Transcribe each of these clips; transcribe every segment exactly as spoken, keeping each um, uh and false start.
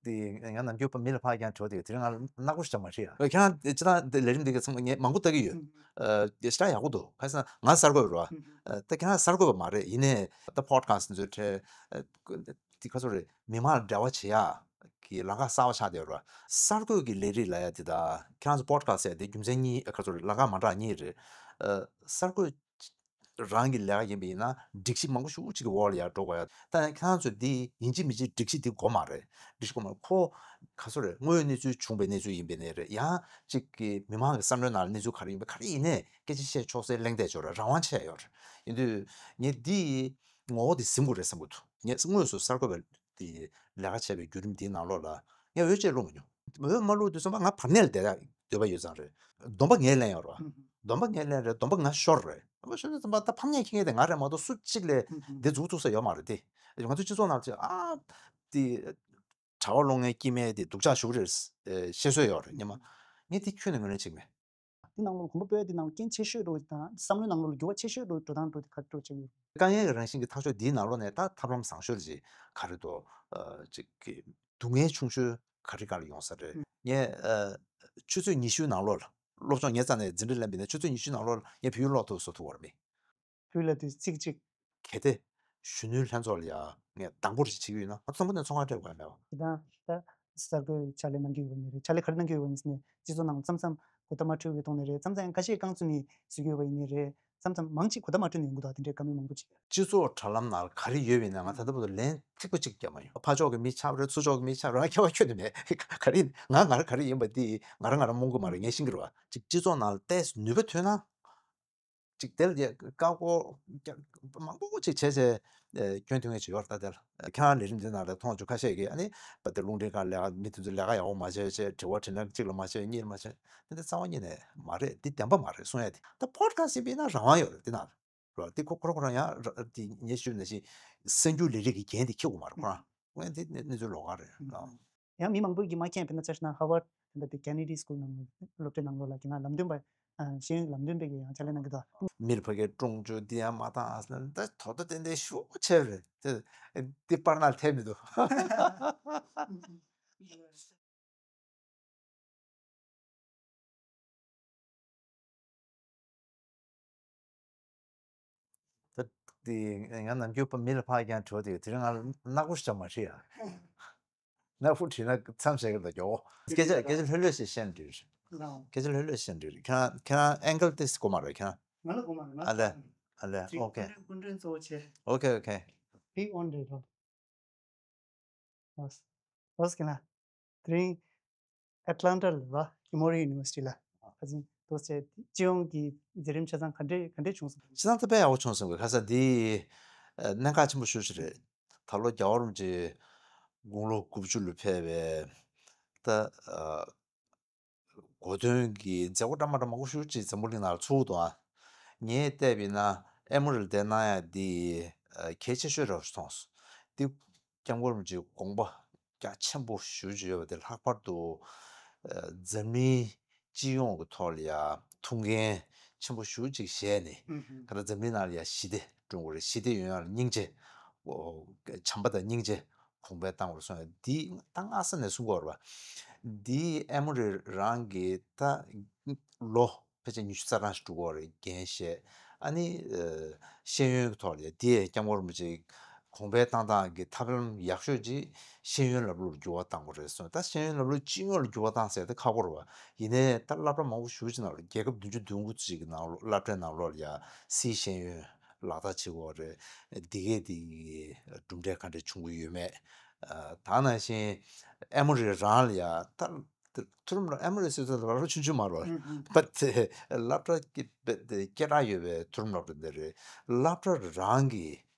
དེ་ང་ནམ་རྒྱུན་པ་མི་ལ་ཕར་ཀྱང་དྲི་བ་དེ་དེ་རིང་ང་ནག་པོ་ཞིག་མ་རེད་ཡ། ཁྱེད་རང་སྤྱིར་བཏང་དེ་ལས་རིམ་འདི་ག་ཚང་མ་ངས་མང་པོ་ལྟ་གི་ཡོད། ཨ་ཞེ་དྲག་ཡག་པོ་འདུག་ག་ས་ང་གསར་འགོད་རོ། ཨ་ད་ཁྱེད་རང་གསར་འགོད་པ་མ་རེད། ཡིན་ནའི་ད་པོ་ཌི་ཁ་སི་ཊི་འཛུལ་ཁྲལ་དེ་ག་ཚོད་རེད། མི་མང་ལ་འབྲེལ་བ་བྱེད་ཡག་གི་ལམ་ཁ་གསར་པ་ཆགས་བསྡད་ཡོད་རེད། གསར་འགོད་ཀྱི་ལས་རིགས་ལ་ཡ་དེ་ད་ཁྱེད་རང་ཚོ་པོ་ཌི་ཁ་སི་ཊི་ཟེར་དེ་རྒྱུ་མཚན་གཉིས་ག་ཚོད་རེད། ལམ་ཁ་མ་འདྲ་གཉིས་རེད། ཨ་གསར་འགོད་རང་གི་ལས་ཀ་ཡིན་པ་ཡིན་ན་སྒྲིག་གཞི་མང་པོ་ཞེ་པོ་ཅིག་གི་འོག་ལ་ཡར་འགྲོ་དགོས་ཡ། ད་ཁྱེད་རང་ཚོས་འདི་ཡིན་གཅིག་མིན་གཅིག་སྒྲིག་གཞི་འདི་དགོས་མ་རེད། སྒྲིག་གཞི་དགོས་མ་རེད། ཁོ་ག་ཚོད་རེད། དངོས་ཡོད་གནས་ཚུལ་བྱུང་བའི་གནས་ཚུལ་ཡིན་པ་ཡིན་ནའི་རེད། ཡང་གཅིག་གི་མི་མང་གི་བསམ་བློའི་ནང་ལ་གནས་ཚུལ་ག་རེ་ཡིན་པ་ག་རེ་ཡིན་ནའི་སྐད་ཆ་བཤད་ཆོག་སའི་གླེང་སྟེགས་ཅིག་ཡོད་རེད། རང་དབང་ཆེ་ཡོད་རེད། ཡིན་དུས་ངས་འདི་ངོ་བོ་འདི་ཟིན་དགོས་རེད་བསམ་གྱི་འདུག་ངས་དངོས་སུ་གསར་འགོད་པའི་འདི་ལས་ཀ་བྱས་པའི་བརྒྱུད་རིམ་འདིའི་ནང་ལོགས་ལ་ངས་འོད་ཅེས་བླུགས་མི་མྱོང་། འོད་མ་བླུགས་དུས་ཙམ་པ་ང་བར་གནས་ལ་བསྡད་ཡག་འདོད་པ་ཡོད་ཙང་རེད། སྡོམ་པ་ངས་ལེན་ཡོད་རེད། སྡོམ་པ་ངས་ལེན་རེད། སྡོམ་པ་ང་ཤོར་རེད། སྡོམ་པ་ཤོར་དུས་ཙམ་པ་ད་ཕམ་ཉེས་འཁྱེར་མཁན་དེ་ང་རེད་མ་གཏོགས་སུ་གཅིག་ལས་འདི་འཛུགས་ཐུབ་ས་ཡོད་མ་རེད་དེ། ང་ཚོ་སྤྱི་ཚོགས་ནང་ལ་ཅིག་ཨ་དེ་གྲྭ་པ་སློབ་གཉེར་སྐྱེས་མའི་དེ་སྡུག་ཅག་ཞུ་གི་རེད། བཤད་སྲོལ་ཡོད་རེད་སྙམ། ངས་དེ་ཁྱོན་ནས་ངོས་ལེན་བྱེད་ཀྱི་མེད། འདི་ནང་ལོགས་གོམ་པ་སྤོས་འདི་ནང་རྐྱེན་ཆེ་ཤོས་འགྲོ་དང་བསམ་བློའི་ནང་ལོགས་ལ་འགྱུར་བ་ཆེ་ཤོས་འགྲོ་འགྲོ་སྟངས་འགྲོ་དེ་ག་འགྲོ་ཆགས་ཡོད། དཀའ་ངལ་གྱི་རང་བཞིན་གྱི་ཐག་གཅོད་འདིའི་ནང་ལོགས་ནས་ད་ཐབས་ལམ་བཟང་ཤོས་ཅིག་ག་རེ་འདུག་ཨ་ཅིག་གི་སྡུག་བསྔལ་ཆུང་ཤོས་ག་རེ་ག་ལ་ཡོང་ས་རེད། ངས་ཨ་ཆུ་ཚོད་ཉི་ཤུའི་ནང་ལོགས་ལ་སློབ་སྦྱོང་ངའི་རྩ་ནས་འཛིན་གྲྭ་ལེན་པ་ཡིན་ན་ཆུ་ཚོད་ཉི་ཤུའི་ནང་ལོགས་ལ་ངས་བོད་ཡིག་ཀློག་ཐུབ་བཟོ་ཐུབ་པ་རེད་མི། བོད་ལ་དུས་ཚིག་གཅིག་གལ་ཏེ་གཞོན་ནུའི་ལྷན་ཚོགས་ལ་ཡང་ངས་གདམ་སྐོར་ཞིག་བྱེད་ཀྱི་ཡོད་ན་ང་ཚོང་པ་ནས་ཚོང་ཁང་སྤྲད་དགོས་ཡ་མེད་པ། དེ་དང་ད་གསར་འགོད་ཕྱག་ལས་གནང་གི་ཡོད་པ་ནི་རེད། ཕྱག་ལས་ག་རེ་གནང་གི་ཡོད་པ་ཡིན་ཟེར་ནས་སྤྱི་ཚོགས་ནང་མཚམས་མཚམས་གོ་བརྡ་མ་འཕྲོད་པའི་ཐོག་ནས་རེད། མཚམས་མཚམས་ཡང་ཁ་ཤས་རྐང་བཙུགས་ནས་བཟོ་གི་ཡོད་པ་ཡིན་ནི་རེད། མཚམས་མཚམས་མང་ཆེ་གོ་བརྡ་མ་འཕྲོད་ནས་ཡོང་གི་འདུག་དེ་འདྲའི་བཀའ་མོལ་མང་པོ་ཅིག་སྤྱི་ཚོགས་དྲ་ལམ་ནང་ག་རེ་ཡོད་པ་ཡིན་ན་ང་ད་ལྟ་བར་དུ་ལན་ཐིག་པ་གཅིག་བརྒྱབ་མ་ཡོང་། ཕར་ཕྱོགས་ཀྱི་མི་ཆགས་རེད། ཚུར་ཕྱོགས་ཀྱི་མི་ཆགས་རེད། ང་ཁྱད་པར་ཁྱོན་ནས་མེད། ག་རེ་ཡིན་ང་ང་རང་ག་རེ་ཡིན་པ་དེ་ང་རང་ང་རང་རྨོངས་གི་མ་རེད། ངས་ཤེས་ཀྱི་རེད་བ། ཅིག་སྤྱི་ཚོགས་ནང་ལ་ཏོག་ཙམ་ནུས་པ་ཐོན་ན། ཅིག་དེ་ལ་ཀ་ཀོ་མང་པོ་ཅིག་བྱས་བྱས་སྐྱོན་ཐོན་མཁན་ཅིག་ཡོད་རེད། ད་དེ་ལ་ཁྱེད་རང་ལས་རིམ་འདི་ནང་ལ་མཐོང་བྱུང་ཁ་ཤས་ཀྱིས་ཨ་ནི་པ་དེ་རླུང་འཕྲིན་ཁང་ལས་ཀ་མི་དེ་ཚོ་ལས་ཀ་ཡག་པོ་མ་བྱས་བྱས་དྲི་བ་དྲིས་ལན་གཅིག་ལ་མ་བྱས་གཉིས་ལ་མ་བྱས་དེ་འདྲ་རྩ་བ་ཉིད་ནས་མ་རེད། འདི་བདེན་པ་མ་རེད་གསུང་ཡ་དེ། ད་པོ་ཌི་ཁ་སི་ཊི་ཡིན་པ་ཡིན་ན་རང་དབང་ཡོད་རེད། འདི་ནང་ལ་རོ་འདི་ཁོ་ཁོ་རང་ཁོ་རང་ཡང་ར་འདི་ངས་ཞུས་ནང་བཞིན་གསར་འགྱུར་ལས་རིགས་ཀྱི་འགན་དེ་འཁྱེར་དགོས་མ་རེད་ཁོ་རང་། ངས་འདི་གནས་ཚུལ་ལོགས་ཀ་རེད། ཡང་མི་མང་པོས་ཀྱིས་མ་མཁྱེན། དཔེར་ན་ཆ་བཞག་ན་ཧར་ཝར་དེ་འདྲ་དེ་ཀེ་ནེ་ཌི་སི་ཀུལ་ནང་སློབ་གྲྭའི་ནང་ལོགས་ལ་ཀྱི་ན་ལམ་སྟོན་པ་ཨ་ཤེས་ཡོན་ལམ་སྟོན་པས་ཀྱི་ཡང་ཕྱག་ལས་གནང་གི་འདུག་མིར་ཕ་གིའི་ཀྲུང་ཅུ་འདི་ཡང་མ་བཏང་ཨ་ཟེར་ན་ད་དོ་དོ་ཏན་ཏན་ཞུ་ཆེ་རེད་དེ། འདི་པར་ནང་ཐེབས་མི་འདུག་ད་དེ་ང་ནམ་རྒྱུན་པ་མི་ལ་ཕར་ཀྱང་དྲི་བ་དེ་དེ་རིང་ང་ནག་པོ་ཞིག་མ་དྲིས་ཡ། ནག་པོ་དྲིས་ན་མཚམས་བཞག་གི་ལ་མགྱོགས། སྐད་ཆ་སྐད་ཆ་ལྷོད་ལྷོད་ཞིག་བཤད་འདྲི། སྐད་ཆ་ལྷོད་ལྷོད་བཤད་འདྲི། ཁྱེད་རང་ཁྱེད་རང་ཨེང་གལ་ཏེ་སི་གོ་མ་རེད་ཁྱེད་རང་། ང་ལ་གོ་མ་རེད། ང་ཨ་ལས་ཨ་ལས། ཨོ་ཀེ། སྐུ་མགྲོན་གཙོ་བོ་བྱས། ཨོ་ཀེ་ཨོ་ཀེ། ཕིག་ཨོན་རེད་རོ། ལོས་ལོས་ཀྱི་ན། དེ་རིང་ཨེ་ཊ་ལན་ཊ་ལ་ར་ཨི་མོ་རི་ཡུ་ནི་ཝར་སི་ཊི་ལ་ཁ་སང་ལོས་བྱས་སྤྱི་ཡོངས་ཀྱི་མཛད་རིམ་ཆ་ཚང་ག་འདྲས་ག་འདྲས་བྱུང་སོང་། ཆ་ཚང་ད་དཔེ་ཡག་པོ་བྱུང་སོང་གི། ཁ་སང་འདི་གནད་འགག་ཆེན་པོ་ཤོས་ཤིག་རེད། ད་ལོ་རྒྱལ་བ་རིན་པོ་ཆེ་དགུང་ལོ་དགུ་བཅུ་ལ་ཕེབས་པའི་ད་གོ་སྟོན་གྱི་མཛད་སྒོ་འདྲ་མ་འདྲ་མང་པོ་ཞེ་པོ་ཅིག་འཛམ་བུ་གླིང་ནང་ལ་ཚུགས་འདུག་ཨ། ངས་བལྟས་པ་ཡིན་ན་ཨེ་མོ་རི་ལ་བསྡད་གནང་ཡ་འདི་གལ་ཆེ་ཤོས་འདྲ་བོ་ཞིག་མཐོང་སོང་། འདི་སྐྱབས་མགོན་རིན་པོ་ཆེའི་དགོངས་པ་རྒྱ་ཆེན་པོ་ཞེ་པོ་ཅིག་ཡོད་པ་དེ་ལྷག་པར་དུ་འཛམ་གླིང་སྤྱི་ཡོངས་ཀྱི་ཐོག་ལ་ཡ་ཐུགས་འགན་ཆེན་པོ་ཞེ་པོ་ཅིག་བཞེས་ནས་ག་ལ་འཛམ་གླིང་ནང་ལ་ཡ་ཞི་བདེ་བསྐྲུན་དགོས་རེད། ཞི་བདེ་ཡོང་ཡ་ལ་སྙིང་རྗེ་བྱམས་པ་དང་སྙིང་རྗེ་གོང་འཕེལ་བཏང་བར་སོང་ཡ་འདི་ད་སྔ་ས་ནས་གསུང་གི་ཡོད་རེད་པ། འདི་ཨེ་མོ་རི་རང་གི་ད་ལོ་ཕལ་ཆེར་ཉི་ཤུ་རྩ་གྲངས་ཤིག་འགྲོ་གི་ཡོད་རེད་འགན་བཞེས། ཨ་ནི་ཤེས་ཡོན་གྱི་ཐོག་ལ་འདི་ཡའི་སྐྱབས་མགོན་རིན་པོ་ཆེ་གོང་འཕེལ་བཏང་སྟངས་ཀྱི་ཐབས་ལམ་ཡག་ཤོས་ཅིག་ཤེས་ཡོན་ལམ་ལུགས་ལ་འགྱུར་བ་བཏང་དགོས་རེད་གསུངས། ད་ཤེས་ཡོན་ལམ་ལུགས་སྤྱི་ཡོངས་ལ་འགྱུར་བ་བཏང་ཟེར་ཏེ་ཁག་པོ་རེད་པ། ཡིན་ནའི་ད་སློབ་གྲྭ་མང་པོ་ཞེ་པོ་ཅིག་ནང་ལ་རྒྱལ་ཁབ་བདུན་ཅུ་དོན་དགུ་ཅིག་གི་ནང་ལོགས་སློབ་གྲྭའི་ནང་ལོགས་ལ་ཡ་སིའི་ཤེས་ཡོན་ལག་བསྟར་བྱེད་དགོས་རེད། འདི་གས་འདི་གི་གྲུབ་འབྲས་ག་འདྲ་བྱུང་གི་ཡོད་མེད། ཨ་ད་ནང་བཞིན་ཨེ་མོ་རི་རང་ལ་ཡ་ད་མཐོ་རིམ་སློབ་ཨེ་མོ་རི་ཟེར་ཚོད་ལ་རོ་ཆུང་ཆུང་མ་རོ། ཨུ་ཨུ། པ་དེ་སློབ་གྲྭ་སྐད་སྐད་གྲགས་ཡོད་པའི་མཐོ་རིམ་སློབ་གྲྭ་འདི་རེད། སློབ་གྲྭ་རང་གི་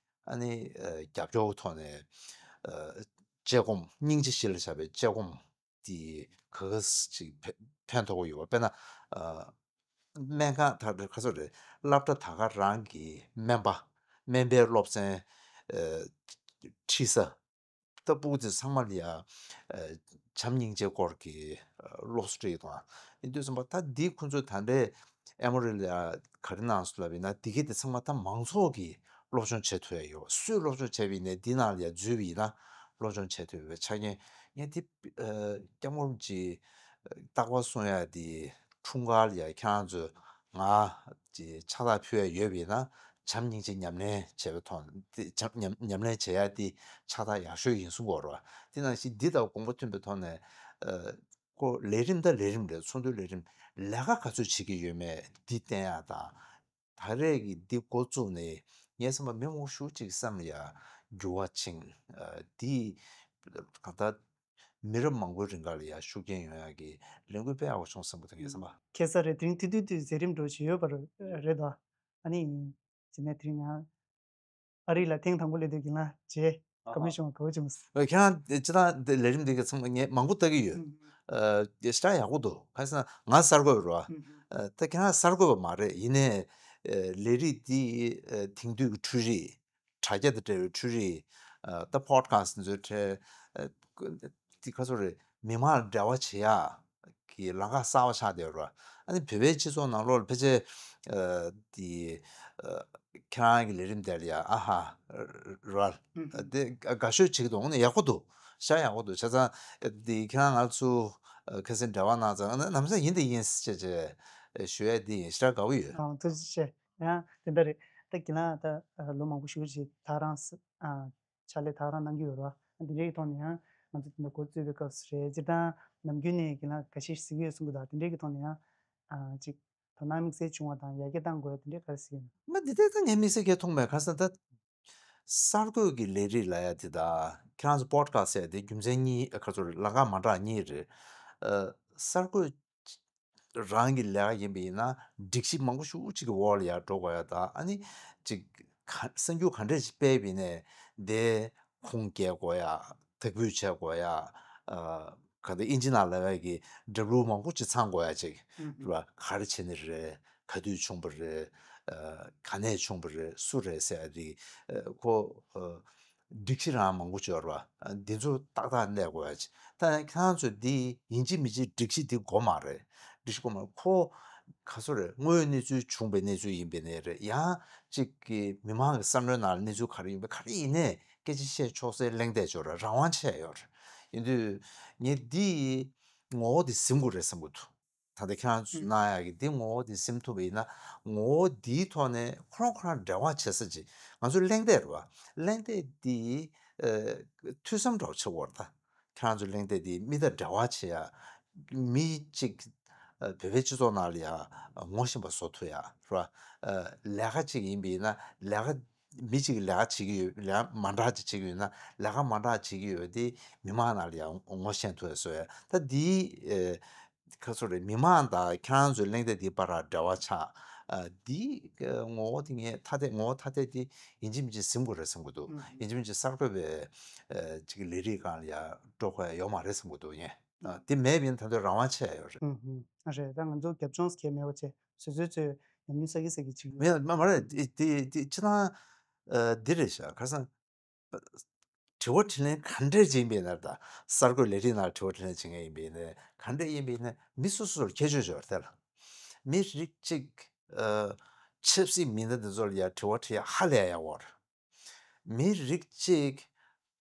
ཨ་ནི་ཨ་རྒྱབ་སྐྱོར་གྱི་ཐོག་ནས་ཨ་དཔྱད་སྒོམ་སྙིང་རྗེ་གཞི་ལ་བཞག་པའི་དཔྱད་སྒོམ་དེ་ག་ག་ཅིག་ཕན་ཕན་ཐོགས་ཀྱི་ཡོད་པ། དཔེར་ན་ཨ་སྨན་ཁང་ད་ག་ཚོད་རེད། སློབ་གྲྭ་ད་ག་རང་གི་སྨན་པ་སྨན་པའི་སློབ་ཚན་ཨ་ཁྲིད་ས། ད་སྤུ་གུ་དེ་ཚང་མ་ལ་ཡ་ཨ་བྱམས་སྙིང་རྗེའི་སྐོར་གྱི་ཨ་སློབ་གསོ་སྤྲད་ཡོད་དང་། ཡིན་དུས་ཙམ་པ་ད་འདི་ཁོང་ཚོས་ད་ལྟའི་ཨེ་མོ་རི་ལ་ཡ་ག་རེ་གནང་སོང་ལབ་ཡིན་ན་འདི་གས་དེ་ཚང་མ་ད་མང་ཚོགས་ཀྱིས་སློབ་སྦྱོང་བྱེད་ཐུབ་ཡ་ཡོད། སུས་སློབ་སྦྱོང་བྱས་པ་ཡིན་ནའི་འདི་ནང་ལ་ཡ་འཛུལ་བ་ཡིན་ན་ སློབ་སྦྱོང་བྱེད་ཐུབ་པའི་ཆ་རྐྱེན་ངས་དེ་སྐྱབས་མགོན་རིན་པོ་ཆེ་རྟག་པར་གསུང་ཡ་དེ་འཁྲུངས་སྐར་ལ་ཡ་ཁྱེད་རང་ཚོས་ང་ཀྱི་ཕྱག་རྟགས་ཕུལ་ཡ་ཡོད་པ་ཡིན་ན་བྱམས་སྙིང་རྗེ་ཉམས་ལེན་བྱས་པའི་ཐོག་ནས་དེ་བྱམས་ཉམས་ཉམས་ལེན་བྱེད་ཡ་དེ་ཕྱག་རྟགས་ཡག་ཤོས་ཡིན་གསུང་གི་ཡོད་རེད་བ། དེ་ནང་བཞིན་འདི་དང་དགོངས་པ་མཐུན་པའི་ཐོག་ནས་ཨ་ཁོ་ལས་རིམ་དང་ལས་རིམ་རེད། ཚོགས་འདུའི་ལས་རིམ་ལས་ཀ་ག་ཚོད་བྱེད་ཀྱི་ཡོད་མེད་འདི་བསྟན་ཡ་དང་། ད་རེས་ཀྱི་འདི་འགོ་བཙུགས་ནས་ངས་བསམ་པ་མི་མང་པོ་ཞེ་པོ་ཅིག་བསམ་ཡ་འགྱུར་བ་ཕྱིན། ཨ་འདི་གང་ལྟར་མི་རབས་མང་པོའི་རིང་ག་ལ་ཡ་ཤུགས་རྐྱེན་ཡོང་ཡ་གི་ལས་འགུལ་དཔེ་ཡག་པོ་བྱུང་བསམ་གི་འདུག་ངས་བསམ་པ། ཁ་སང་རེད། དེ་རིང་དེ་དུས་དུས་མཛད་རིམ་འགྲོ་བཞིན་ཡོད་པ་རེད་དོ། ཨ་ནི་རྗེས་ནས་དེ་རིང་ང་ཨ་རི་ལ་ཐེངས་དང་པོ་སླེབས་དུས་ཀྱི་ང་རྗེས་བཀའ་མོལ་ཞུ་བ་དགའ་བོ་བྱུང་སོང་། ཨ་ཁྱེད་རང་སྤྱིར་བཏང་འདི་ལས་རིམ་འདི་ག་ཚང་མ་ངས་མང་པོ་ལྟ་གི་ཡོད། ཨ་ཞེ་དྲག་ཡག་པོ་འདུག་ག་རེ་ཟེར་ན་ང་གསར་འགོད་རེད་བ། ཨ་ད་ཁྱེད་རང་གསར་འགོད་པ་མ་རེད། ཡིན་ནའི་ཨ་ལས་རིགས་འདི་ཨ་དེང་དུས་ཀྱི་འཕྲུལ་རིག་དྲ་རྒྱ་དང་འབྲེལ་བའི་འཕྲུལ་རིག་ཨ་ད་པོ་ཌི་ཁ་སི་ཊི་ཚོའི་གྲས་ཨ་འདི་ག་ཚོད་རེད། མི་མང་ལ་འབྲེལ་བ་བྱེད་ཡག་གི་ལམ་ཁ་གསར་པ་ཆགས་བསྡད་ཡོད་རེད། ཨ་ནི་བོད་པའི་སྤྱི་ཚོགས་ནང་ལོགས་ལ་ཕལ་ཆེར་ཨ་དེ་ཨ་ཁྱེད་རང་གི་ལས་རིམ་དེ་ལ་ཡ་ཨ་ཧ་ར་ཨ་དེ་དགའ་ཤོས་བྱེད་ཀྱི་འདུག་འོ་ན་ཡག་པོ་འདུག་ཤ་ཡག་པོ་འདུག་བྱས་ཙང་དེ་ཁྱེད་རང་ང་ཚོ་ཨ་ཁ་སང་འབྲེལ་བ་གནང་ཙང་ཨ་ནི་ནམ་ཟེར་ཡིན་དེ་ཡིན་ཟེར་བྱས་བྱས་ཞུ་ཡ་དེ་ཡིན། ཞེ་དྲག་དགའ་བོ་ཡོད། ཨ་ཐུགས་རྗེ་ཆེ། ཡང་དེ་འདྲ་རེད། ད་ཁྱེད་རང་ད་ལོ་མང་པོ་ཞིག་རྗེས་ད་རང་ཕྱག་ལས་དེ་ག་རང་གནང་གི་ཡོད་རེད་བ། དེ་འདྲའི་ཐོག་ནས་ཡང་ང་ཚོ་དེ་འདྲ་འགོ་བཙུགས་པའི་སྐབས་སུ་རེད། སྤྱིར་བཏང་ནམ་རྒྱུན་ནས་ཁྱེད་རང་འགའ་ཤས་གཟིགས་ཡོད་གསུང་གི་འདུག་དེ་འདྲའི་གི་ཐོག་ནས་ཡང་ཅིག་དོ་སྣང་དམིགས་བསལ་བྱུང་བ་དང་ཡར་རྒྱས་གཏང་དགོས་དེ་འདྲའི་ག་རེ་གཟིགས་ཡོད་ན། མ་འདི་ལྟར་ད་ངས་དམིགས་བསལ་གལ་མཐོང་མེད། ག་ས་ད་གསར་འགོད་ཀྱི་ལས་རིགས་ལ་ཡ་དེ་ད་ཁྱེད་རང་ཚོ་པོ་ཌི་ཁ་སི་ཊི་ཟེར་དེ་རྒྱུ་མཚན་གཉིས་ཁ་ཚོར་ལམ་ཁ་མ་འདྲ་གཉིས་རེད། གསར་འགོད་རང་གི་ལས་ཀ་ཡིན་པ་ཡིན་ན་སྒྲིག་གཞི་མང་པོ་ཞེ་པོ་ཅིག་གི་འོག་ལ་ཡར་འགྲོ་དགོས་ཡ་དང་། ཨ་ནི་ཅིག་ག་གསར་འགྱུར་ག་འདྲས་ཅིག་སྤེལ་བ་ཡིན་ནའི་དེ་ཁུངས་སྐྱེལ་དགོས་ཡ། དག་འབུད་བྱེད་དགོས་ཡ། ཨ་ག་འདི་ཨིན་ཇི་ནང་ལབ་ཡ་གི་སྒྲ་སྦུག་མང་པོ་ཅིག་ཚང་དགོས་ཡ་ཅིག་རེད་བ། ག་རེ་བྱས་ནས་རེད། ག་དུས་བྱུང་བ་རེད། ཨ་ག་ནས་བྱུང་བ་རེད། སུ་རེད་ཟེར་ཡ་དེ་ཨ་ཁོ་ཨ་སྒྲིག་གཞི་རང་མང་པོ་ཅིག་ཡོད་རེད་བ། འདི་ཚོ་ཏག་ཏག་གནས་དགོས་ཡ་ཅིག་ད་ཁྱེད་རང་ཚོས་འདི་ཡིན་གཅིག་མིན་གཅིག་སྒྲིག་གཞི་འདི་དགོས་མ་རེད། སྒྲིག་གཞི་དགོས་མ་རེད། ཁོ་ག་ཚོད་རེད། དངོས་ཡོད་གནས་ཚུལ་བྱུང་བའི་གནས་ཚུལ་ཡིན་པ་ཡིན་ནའི་རེད། ཡང་གཅིག་གི་མི་མང་གི་བསམ་བློའི་ནང་ལ་གནས་ཚུལ་ག་རེ་ཡིན་པ་ག་རེ་ཡིན་ནའི་སྐད་ཆ་བཤད་ཆོག་སའི་གླེང་སྟེགས་ཅིག་ཡོད་རེད། རང་དབང་ཆེ་ཡོད་རེད། ཡིན་དུས་ངས་འདི་ངོ་བོ་འདི་ཟིན་དགོས་རེད་བསམ་གྱི་འདུག་ད་ལྟ་ཁྱེད་རང་ཚོས་གནང་ཡག་གི་འདི་ངོ་བོ་འདི་ཟིན་ཐུབ་པ་ཡིན་ན། ངོ་བོ་འདིའི་ཐོག་ནས་ཁོ་རང་ཁོ་རང་འབྲེལ་བ་བྱེད་ས་ཅིག་ང་ཚོའི་གླེང་སྟེགས་རེད་བ། གླེང་སྟེགས་འདི་ཨ་ཐོས་བསམ་འདྲ་བོ་བྱེད་དགོས་རེད་ད། ཁྱེད་རང་ཚོའི་གླེང་སྟེགས་འདི་མི་དང་འབྲེལ་བ་བྱེད་ཡ། མི་གཅིག་ཨ་བོད་པའི་སྤྱི་ཚོགས་ནང་ལ་ཡ་ངོ་ཤེས་པ་བཟོ་ཐུབ་ཡ་རེད་བ། ཨ་ལས་ཀ་གཅིག་ཡིན་པ་ཡིན་ན་ལས་ཀ་མི་གཅིག་གིས་ལས་ཀ་བྱེད་ཀྱི་ཡོད། ལས་ཀ་མ་འདྲ་ཅིག་བྱེད་ཀྱི་ཡོད་ན་ལས་ཀ་མ་འདྲ་བྱེད་ཀྱི་ཡོད་དེ་མི་མང་ནང་ལ་ཡང་ངོ་ཤེས་ཐུབ་ཡ་བཟོ་ཡ། ད་འདི་ཨེ་ཁ་ཚོ་རེད། མི་མང་དང་ཁྱེད་རང་ཚོའི་གླེང་སྟེགས་འདི་བར་ལ་འབྲེལ་བ་ཆགས། ཨ་འདི་ངོ་བོ་དེ་ངས་ཐ་དད་ངོ་བོ་ཐ་དད་དེ་ཡིན་གཅིག་མིན་གཅིག་ཟིན་དགོས་རེད་བསམ་གྱི་འདུག་ཡིན་གཅིག་མིན་གཅིག་གསར་འགོད་པའི་ཨེ་ཅིག་ལས་རིགས་སྒང་ལ་ཡ་འགྲོ་དགོས་ཡ་ཡོད་མ་རེད་བསམ་གྱི་འདུག་ངས། ཨ་དེ་མེད་པ་ཡིན་ན་ད་དུང་རང་དབང་ཆེ་ཡ་ཡོད་རེད། ཨུ་ཧུ། རེད། ད་ང་ཚོ་རྒྱབ་ལྗོངས་གལ་མེད་པ་བྱས་སོ་སོའི་ཚོས་ཉམས་མྱོང་བསགས་ཀྱི་བསགས་ཀྱི་བྱེད་ཀྱི་ཡོད། མེད་མ་མ་རེད། དེ་དེ་དེ་སྤྱིར་བཏང་ཨ་འདི་རེད་ཤག་ཁ་སང་དྲི་བ་དྲིས་ལན་ག་འདྲས་བྱེད་ཡིན་པ་ཡིན་ན། ད་གསར་འགོད་ལས་རིགས་ནང་དྲི་བ་དྲིས་ལན་བྱེད་མཁན་ཡིན་པ་ཡིན་ན་ག་འདྲས་ཡིན་པ་ཡིན་ན་མི་སོ་སོར་ཁྱད་ཆོས་ཡོད་རེད། དེ་ལ་མི་རིགས་གཅིག་ཨ་ཆབ་སྲིད་མི་སྣ་འདི་ཚོ་ལ་ཡ་དྲི་བ་དྲི་ཡ་ཧ་ལས་ཡག་པོ་རེད། མི་རིགས་གཅིག་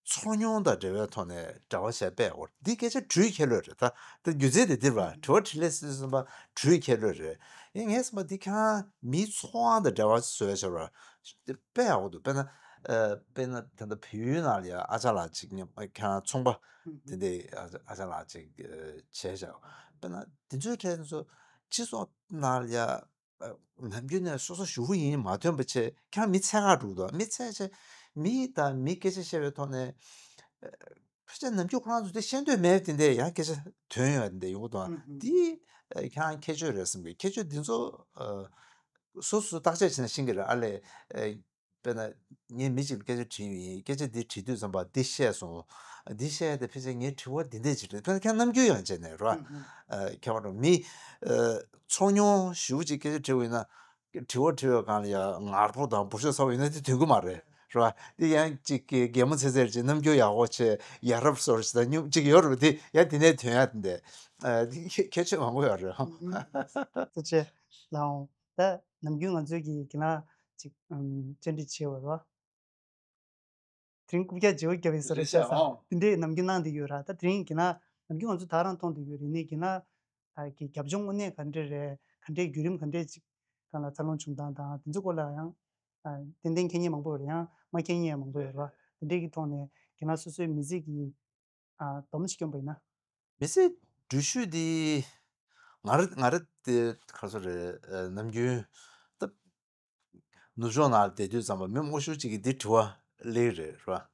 ཚོགས་ཉུང་དང་འབྲེལ་བའི་ཐོག་ནས་འབྲེལ་བ་བྱས་པས་འོ་འདི་སྐད་ཆ་དྲི་བའི་ཁྱད་ལོས་རེད། ད་ད་རྒྱུ་མཚན་དེ་འདིར་བ་དྲི་བ་དྲིས་ལན་སྲིད་བསམ་པ་དྲི་བའི་ཁྱད་ལོས་རེད། ཡིན་ངས་བསམ་པ་འདི་ཁྱེད་རང་མིའི་ཚོགས་དབང་དང་འབྲེལ་བ་བཟོས་བྱས་པ་དཔེ་ཡག་པོ་འདུག་དཔེར་ན་ཨ་དཔེར་ན་ད་ལྟ་བལ་ཡུལ་ནང་ལ་ཡ་ཨ་ཅག་ལགས་ཅིག་མཉམ་ཁྱེད་རང་ཚོང་པ་དེ་འདྲའི་ཨ་ཅག་ལགས་ཅིག་བྱས་བཞག་དཔེར་ན་དེ་ཚོའི་གྲས་ཚོ་སྤྱི་ཚོགས་ནང་ལ་ཡ། ནམ་རྒྱུན་ནས་སོ་སོ་ཞུ་བོ་ཡིན་མ་ཐོན་པ་བྱས་ཁྱེད་རང་མི་འཚོལ་ག་འགྲོ་འདུག་མི་འཚོལ་བྱས་མི་དང་མི་སྐད་ཆ་བཤད་པའི་ཐོག་ནས་ཕལ་ཆེར་ནམ་རྒྱུན་ཁོ་རང་ཚོ་དེ་ཤེས་འདོད་མེད་དེ་འདྲ་ཡང་སྐད་ཆ་ཐོན་ཡོད་དེ་འདྲ་ཡོང་གི་འདུག་འདི་ཁྱེད་རང་ཁྱད་ཆོས་རེད་བསམ་གི་ཁྱད་ཆོས་འདི་ཚོ་སོ་སོ་བརྟག་དཔྱད་བྱས་ན་ཤེས་གི་རེད། ཨ་ལས། དཔེར་ན་ངས་མི་གཅིག་ལ་སྐད་ཆ་དྲིས་ཡོད་ཡིན། སྐད་ཆ་འདི་དྲིས་དུས་ཙམ་པ་འདི་བཤད་སོང་། འདི་བཤད་དེ་ཕལ་ཆེར་ངའི་དྲི་བ་འདི་འདྲས་ཅིག་རེད། དཔེར་ན་ཁྱེད་རྣམ་འགྱུར་ཡང་བྱས་ནས་རོ། ཁྱད་པར་དུ་མི་ཚོགས་ཉུང་ཞེ་པོ་ཅིག་སྐད་ཆ་དྲི་བ་ཡིན་ན་དྲི་བ་དྲི་བའི་སྒང་ལ་ཡང་ངར་པོ་དང་འབུར་ཤོག་ཚ་བོ་ཡིན་ན་དེ་དོན་གི་མ་རེད་རོ། འདི་ཡང་ཅིག་གི་གད་མོ་ཚེ་ཚེར་ཅིག་རྣམ་འགྱུར་ཡག་པོ་བྱས་ཡ་རབས་སོར་ཅིག་དང་སྙུང་ཅིག་ཡོད་རེད། འདི་ཡང་འདི་ནས་དོན་ཡག་འདི་འདྲས་ཁྱད་ཆོས་མང་པོ་ཡོད་རེད། ཐུགས་རྗེ་ལགས། ད་ནམ་རྒྱུན་ང་ཚོའི་གི་གི་ན་ཅིག་བཅར་འདྲི་བྱེད་པ་རོ། དེ་རིང་རྐུབ་བཀྱག་བརྗེ་པོ་བརྒྱབ་ཡིན་ས་རེད་ཤག་ཨ། དེ་འདྲའི་ནམ་རྒྱུན་གནང་བསྡད་ཡོད་ར། ད་དེ་རིང་གི་ན་ནམ་རྒྱུན་ང་ཚོ་ད་རང་མཐོང་བསྡད་ཡོད་རེད། ནས་གི་ན་ཨ་གི་རྒྱབ་ལྗོངས་དངོས་གནས་ག་འདྲ་རེད། ག་འདྲའི་བརྒྱུད་རིམ་ག་འདྲའི་ཅིག་སྒང་ལ་འཚར་ལོངས་བྱུང་སྟངས་དང་དེ་ཚོ་སྐོར་ལ་ཡང་ཨ་ཏན་ཏན་མཁྱེན་མཁན་མང་པོ་ཡོད་རེད། ཡང་མ་མཁྱེན་མཁན་ཡང་མང་པོ་ཡོད་རེད་བ། དེ་འདྲའི་གི་ཐོག་ནས་གི་ན་སོ་སོའི་མི་ཚེ་གི་ཨ་སྡོམ་ཞིག་སྐྱོན་པ་ཡིན་ན། མི་ཚེ་འགྲུལ་བཞུད་འདི་ང་ར་ང་ར་དེ་ག་རེ་ཟེར་རེད། ནམ་རྒྱུན་ད་ནུབ་ཕྱོགས་ནང་བསྡད་དུས་ཙམ་པ་མི་མང་པོ་ཞིག་གིས་འདི་དྲི་བ་སླེབས་རེད་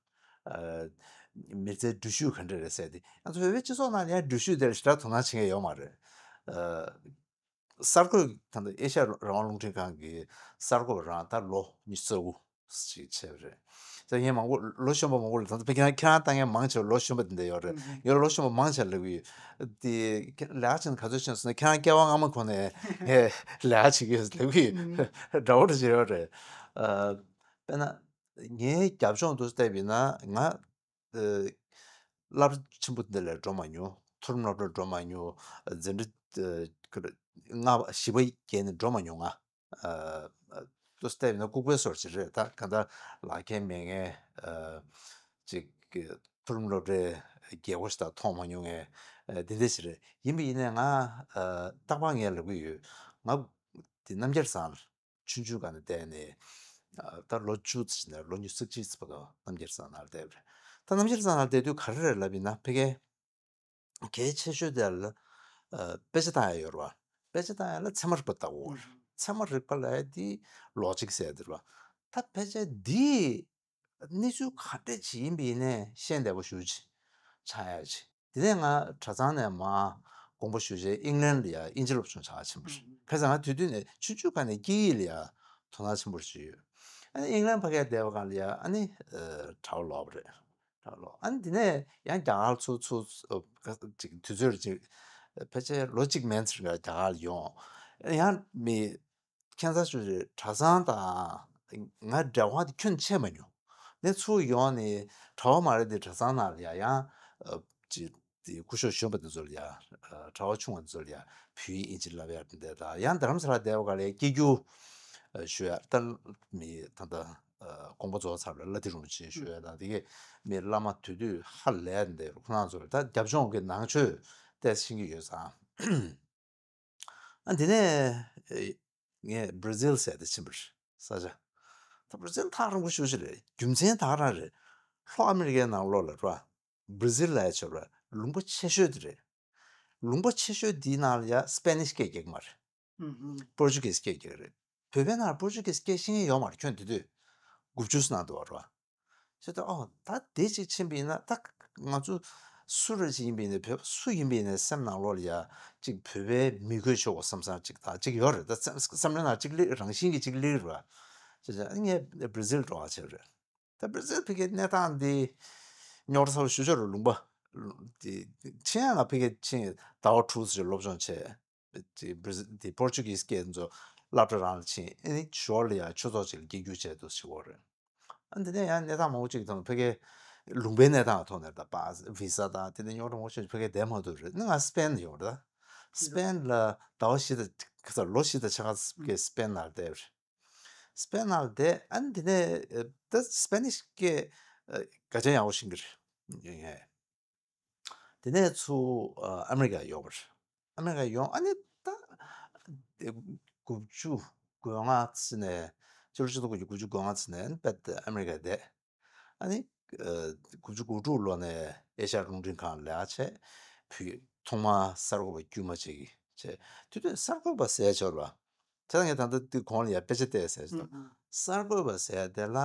ར། མི་ཚེ་འགྲུལ་བཞུད་ག་འདྲ་རེད་ཟེར་ཏེ། ང་ཚོ་བོད་པའི་སྤྱི་ཚོགས་ནང་ཡང་འགྲུལ་བཞུད་དེར་ཞེ་དྲག་དོ་སྣང་བྱེད་མཁན་ཡོད་མ་རེད། གསར་འགོད་ད་ལྟ་ཨེ་ཤ་ཡ་རང་དབང་རླུང་འཕྲིན་ཁང་གི་གསར་འགོད་པ་རང་ད་ལོ་ཉི་ཤུ་རྩ་དགུ་ཞིག་བྱས་པ་རེད། ད་ངས་མང་པོ་ལོ་གཞོན་པ་མང་པོ་ལ་ད་ལྟ་ཁྱེད་རང་ཁྱེད་རང་ལྟ་མཁན་མང་ཆེ་བ་ལོ་གཞོན་པ་དེ་འདྲ་ཡོད་རེད། ཡོད་ལོ་གཞོན་པ་མང་ཆེ་ལབ་གི་ཡོད། དེ་ལས་ཀ་བྱེད་ན་ག་ཚོད་ཕྱིན་སོང་ན་ཁྱེད་རང་སྐྱེ་བ་སྔ་མ་གོང་ནས་ངས་ལས་ཀ་བྱེད་ཀྱི་ཡོད་ལབ་གི་ཡོད། འདྲ་བོ་འདྲ་བྱེད་ཡོད་རེད། དཔེར་ན་ངའི་རྒྱབ་ལྗོངས་དུ་བལྟས་པ་ཡིན་ན་ང་སློབ་གྲྭ་ཆེན་པོ་འདི་ལ་འགྲོ་མ་མྱོང་། མཐོ་རིམ་སློབ་གྲྭར་འགྲོ་མ་མྱོང་། འཛིན་གྲྭ་ལྔ་པ་བཞི་པ་བརྒྱད་ནས་འགྲོ་མ་མྱོང་ང་། ལྟོས་བལྟས་ན་ལྐུགས་པའི་སོར་ཅིག་རེད། ད་གང་ལྟར་ལག་ཁྱེར་མེད་མཁན་ཅིག་མཐོ་རིམ་སློབ་གྲྭའི་རྒྱལ་སྒོ་ཞིག་དང་མཐོང་མ་མྱོང་མཁན་འདི་འདྲ་ཞིག་རེད། ཡིན་པ་ཡིན་ནའི་ང་རྟག་པར་ངས་ལབ་གི་ཡོད། ང་འདི་རྣམ་རྒྱལ་ཚང་ལ་ཆུང་ཆུང་སྒང་ནས་བསྡད་ནས་ད་ལོ་བཅུ་ཙམ་ནས་ལོ་ཉི་ཤུ་རྩ་གཅིག་ཙམ་བར་དུ་རྣམ་རྒྱལ་ཚང་ནང་བསྡད་པ་རེད། ད་རྣམ་རྒྱལ་ཚང་ནང་བསྡད་དུས་ག་རེ་རེད་ལབ་ཡིན་ན་ཕ་གི་གལ་ཆེ་ཤོས་དེ་ལ་དཔེ་ཆ་བཏང་ཡ་ཡོད་རེད་བ། དཔེ་ཆ་བཏང་ཡ་ལ་ཚད་མ་རིག་པ་ལྟ་དགོས་རེད། ཚད་མ་རིག་པ་ལབ་ཡ་དེ་ལོ་ཇིག་ཟེར་ཡ་དེ་རེད་བ། ད་ཕལ་ཆེར་འདི་གནས་ཚུལ་ག་འདྲ་ཅིག་ཡིན་པ་ཡིན་ནའི་ཤེས་བདེ་པོ་ཞེ་ཅིག་ཆགས་ཡ་ཅིག་དེ་ནས་ང་གྲྭ་ཚང་ནས་མར་དགོངས་པ་ཞུས་རྗེས་ཨིང་ལན་ལ་ཡ་དབྱིན་ཇི་སློབ་སྦྱོང་བྱ་ཆེན་པོ་རེད། ཁ་སང་ང་དེ་དུས་ནས་ཆུང་ཆུང་སྒང་ནས་སྐད་ཡིག་ལ་ཡ་དོ་སྣང་ཆེན་པོ་ཞིག་ཡོད། ཨ་ནི་ཨིང་ལན་ཕ་གིར་བསྡད་པ་སྒང་ལ་ཡ་ཨ་ནི་གྲྭ་པ་ལོག་པ་རེད། གྲྭ་པ་ལོག་ཨ་ནི་དེ་ནས་ཡང་རྒྱ་གར་ཚུར་ཚུར་ཅིག་དུས་ཚོད་ཅིག་ཕལ་ཆེར་ལོ་གཅིག་མན་ཙམ་རྒྱ་གར་ལ་ཡོང་། ཡང་མི་ཁྱད་མཚར་ཤོས་རེད། གྲྭ་ཚང་དང་ང་འབྲེལ་བ་དེ་ཁྱོན་ཆད་མ་མྱོང་། ནས་ཚུར་ཡོང་ནས་གྲྭ་པ་མ་རེད་དེ་གྲྭ་ཚང་ནང་ལ་ཡ་ཡང་ཅི་དེ་སྐུ་ཞབས་གཞོན་པ་དེ་ཚོ་ལ་ཡ་གྲྭ་པ་ཆུང་བ་དེ་ཚོ་ལ་ཡ་བོད་ཡིག་དབྱིན་ཇི་བསླབ་ཡ་དེ་འདྲ་དང་ཡང་རྡ་རམ་ས་ལ་བསྡད་པ་ག་ལ་ཡ་སྐད་སྒྱུར་ཞུ་ཡ་ད་མི་ད་ལྟ་དགོངས་པ་རྫོགས་ཚར་བའི་བླ་དྷི་རིན་པོ་ཆེ་ཞུ་ཡ་དང་དེ་གས་མི་བླ་མ་དུས་དུས་ཧ་ལས་འདི་ཁོ་རང་ཚོ་ད་རྒྱབ་ལྗོངས་ཀྱི་ནང་ཆོས་བལྟས་ཤེས་ཀྱི་ཡོད་ཙང་། ཨ་འདི་ནས་ངས་བྷར་ཛིལ་ཟེར་དེ་ཕྱིན་པ་རེད། ས་ཆ་ད་བྷར་ཛིལ་ཐག་རིང་པོ་ཞེ་ཅིག་རེད། རྒྱུ་མཚན་ད་ག་རང་རེད། ལྷོ་ཨ་མི་རི་ཀའི་ནང་ལོགས་ལ་ར་བྷར་ཛིལ་ལབ་ཡ་ཆོས་ར་ལུང་པ་ཆེ་ཤོས་དེ་རེད། ལུང་པ་ཆེ་ཤོས་འདིའི་ནང་ལ་ཡ་སི་པེ་ནིཤ་སྐད་རྒྱག་གི་མ་རེད། ཨུ་ཧུམ། པོར་ཅུ་གིས་སྐད་རྒྱག་གི་རེད། བོད་པའི་ནང་པོར་ཅུ་གིས་སྐད་ཤེས་མཁན་ཡོད་མ་རེད། ཁྱོན་དེ་དུས་དགུ་བཅུ་ཙམ་ནང་འདུག་བ་རེད་བ། ཞེས་ཏེ་ཨོ་ད་དེ་ཅིག་ཕྱིན་པ་ཡིན་ན་ད་ང་ཚོ་སུ་རེ་ཅིག་ཡིན་པ་ཡིན་ནའི་བོད་པ་སུ་ཡིན་པ་ཡིན་ནའི་སེམས་ནང་ལོགས་ལ་ཡ་ཅིག་བོད་པའི་མི་དགོས་ཆོག་གོ་བསམ་བསམ་ཅིག་ད་ཅིག་ཡོད་རེད། ད་སེམས་བསམ་བློའི་ནང་ཅིག་སླེབས་རང་བཞིན་གྱིས་ཅིག་སླེབས་རེད་བ། ཞེས་ཏེ་ངས་བྷར་ཛིལ་འགྲོ་བ་བྱས་རེད། ད་བྷར་ཛིལ་ཕ་གིའི་གནས་སྟངས་འདི་རྙོག་དྲ་ཚ་པོ་ཞེ་ཅིག་རེད། ལུང་པ་འདི་ཕྱིན་ཡང་ང་ཕ་གིར་ཕྱིན་ཟླ་བ་དྲུག་ཙམ་ཅིག་སློབ་སྦྱོང་བྱས། དེ་བྷར་ཛི་དེ་པོར་ཅུ་གིས་སྐད་ཚོ་སློབ་གྲྭ་རང་ལ་ཕྱིན། ཨ་ནི་ཞོར་ལ་ཡང་ཆོས་ཚོགས་ཅིག་ལ་དགེ་བསྐུལ་བྱས་འདུག་ཟེར་གྱི་ཡོད་རེད། ཨ་འདི་ནས་ཡང་གནས་སྟངས་མང་པོ་ཅིག་མཐོང་། ཕ་གིའི་ལུང་པའི་གནས་སྟངས་ཐོག་ནས་ད་པཱ་སི་ཝི་ས་དང་དེ་འདྲ་རྙོག་དྲ་མང་པོ་ཞིག་ཕ་གིར་བསྡད་མ་ཐུབ་རེད། ཨ་ནི་ང་སི་པེན་ལ་ཡོང་རེད། ད་སི་པེན་ལ་ཟླ་བ་བཞི་དང་ཁ་ཚ་ལོ་བཞི་དང་ཕྱེད་ཀ་ཕ་གིའི་སི་པེན་ནང་བསྡད་རེད། སི་པེན་ནང་བསྡད། ཨ་ནི་དེ་ནས་ད་སི་པེ་ནིཤ་སྐད་དགའ་ཆེན་ཡག་པོ་ཤེས་ཀྱི་རེད། དེ་ནས་ཚུར་ཨ་མི་རི་ཀ་ཡོང་བ་རེད། ཨ་མི་རི་ཀ་ཡོང་ཨ་ནི་ད་དགུ་བཅུ་གོ་ལྔ་ཙམ་ནས་ཕྱི་ལོ་ཆིག་སྟོང་དགུ་བརྒྱ་དགུ་བཅུ་གོ་ལྔ་ཙམ་ནས་ཨ་ནི་དཔེ་ཨ་མི་རི་ཀ་བསྡད། ཨ་ནི་དགུ་བཅུ་གོ་དྲུག་ལོ་ནས་ཨེ་ཤ་ཡ་རླུང་འཕྲིན་ཁང་ལ་ལས་ཀ་བྱས། བུ་ཐོག་མར་གསར་འགོད་པ་དཀྱུས་མ་ཅིག་བྱས། དེ་དུས་གསར་འགོད་པ་ཟེར་ཆོག་ར། ད་ངས་ད་ལྟ་དེ་གོང་ལ་ཡ་དཔེ་ཆ་བལྟས་ཟེར་ཞིག་འདུག་གསར་འགོད་པ་ཟེར་དེ་ལ་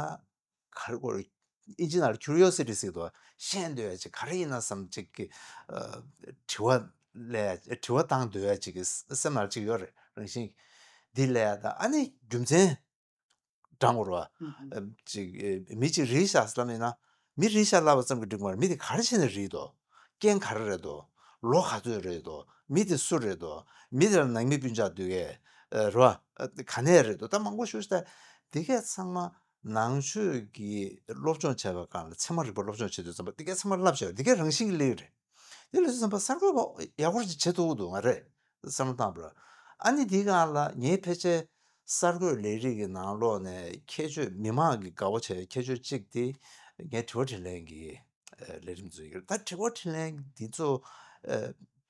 ག་རེ་གོ་རེ། ཨིན་ཇི་ནང་ལ་ཁྱུ་རི་ཡོ་སི་ཊི་ཟེར་གྱི་འདུག་གཤས་འདོད་ཡ་ཅིག་ག་རེ་ཡིན་ན་བསམ་ཅིག་གི་དྲི་བ་ལས་དྲི་བ་བཏང་འདོད་ཡ་ཅིག་གི་སེམས་ནང་ཅིག་ཡོད་རེད། རང་བཞིན་འདི་ལས་ཡ་ད་ཨ་ནི་རྒྱུ་མཚན་དྲང་བོར་བ་ཅིག་མི་ཅིག་རིལ་ཤག་ལབ་ཡིན་ན། མི་རིལ་ཤག་ལབ་པ་ཙམ་གྱིས་འགྲིག་མ་རེད། མི་དེ་ག་རེ་བྱས་ནས་རིལ་འདུག་རྐྱེན་ག་རེ་རེད་འདུག་ལོ་ག་ཚོད་རེད་འདུག་མི་དེ་སུ་རེད་འདུག་མི་དེ་ལ་ནང་མི་སྤུན་ཆ་འདུག་གས་རེད་བ། ག་ནས་རེད་འདུག་ད་མང་པོ་ཞུ་ཤ་ད་དེ་གས་ཚང་མ་ནང་ཆོས་ཀྱི་སློབ་སྦྱོང་བྱས་པ་གང་ལ་ཚད་མ་རིག་པ་སློབ་སྦྱོང་བྱེད་དུས་ཙམ་པ་དེ་གས་ཚང་མ་བསླབ་བྱས་པ་དེ་གས་རང་བཞིན་གྱིས་སླེབས་རེད། དེ་ལས་བསམ་པ་གསར་འགོད་པ་ཡག་པོ་ཅིག་བྱེད་ཐུབ་ཀྱི་འདུག་ང་རེད་བསམ་བློ་བཏང་བ་ར། ཨ་ནི་དེའི་སྒང་ལ་ངའི་ཕལ་ཆེར་གསར་འགོད་ལས་རིགས་ཀྱི་ནང་ལོགས་ནས་ཁྱད་ཆོས་མི་མང་གི་དགའ་བོ་བྱས་ཁྱད་ཆོས་གཅིག་དེ་ ངས་དྲི་བ་དྲིས་ལན་གྱི་ཨ་ལས་རིམ་བཟོ་ཡི་ཡོད། ད་དྲི་བ་དྲིས་ལན་འདི་ཚོ་ཨ་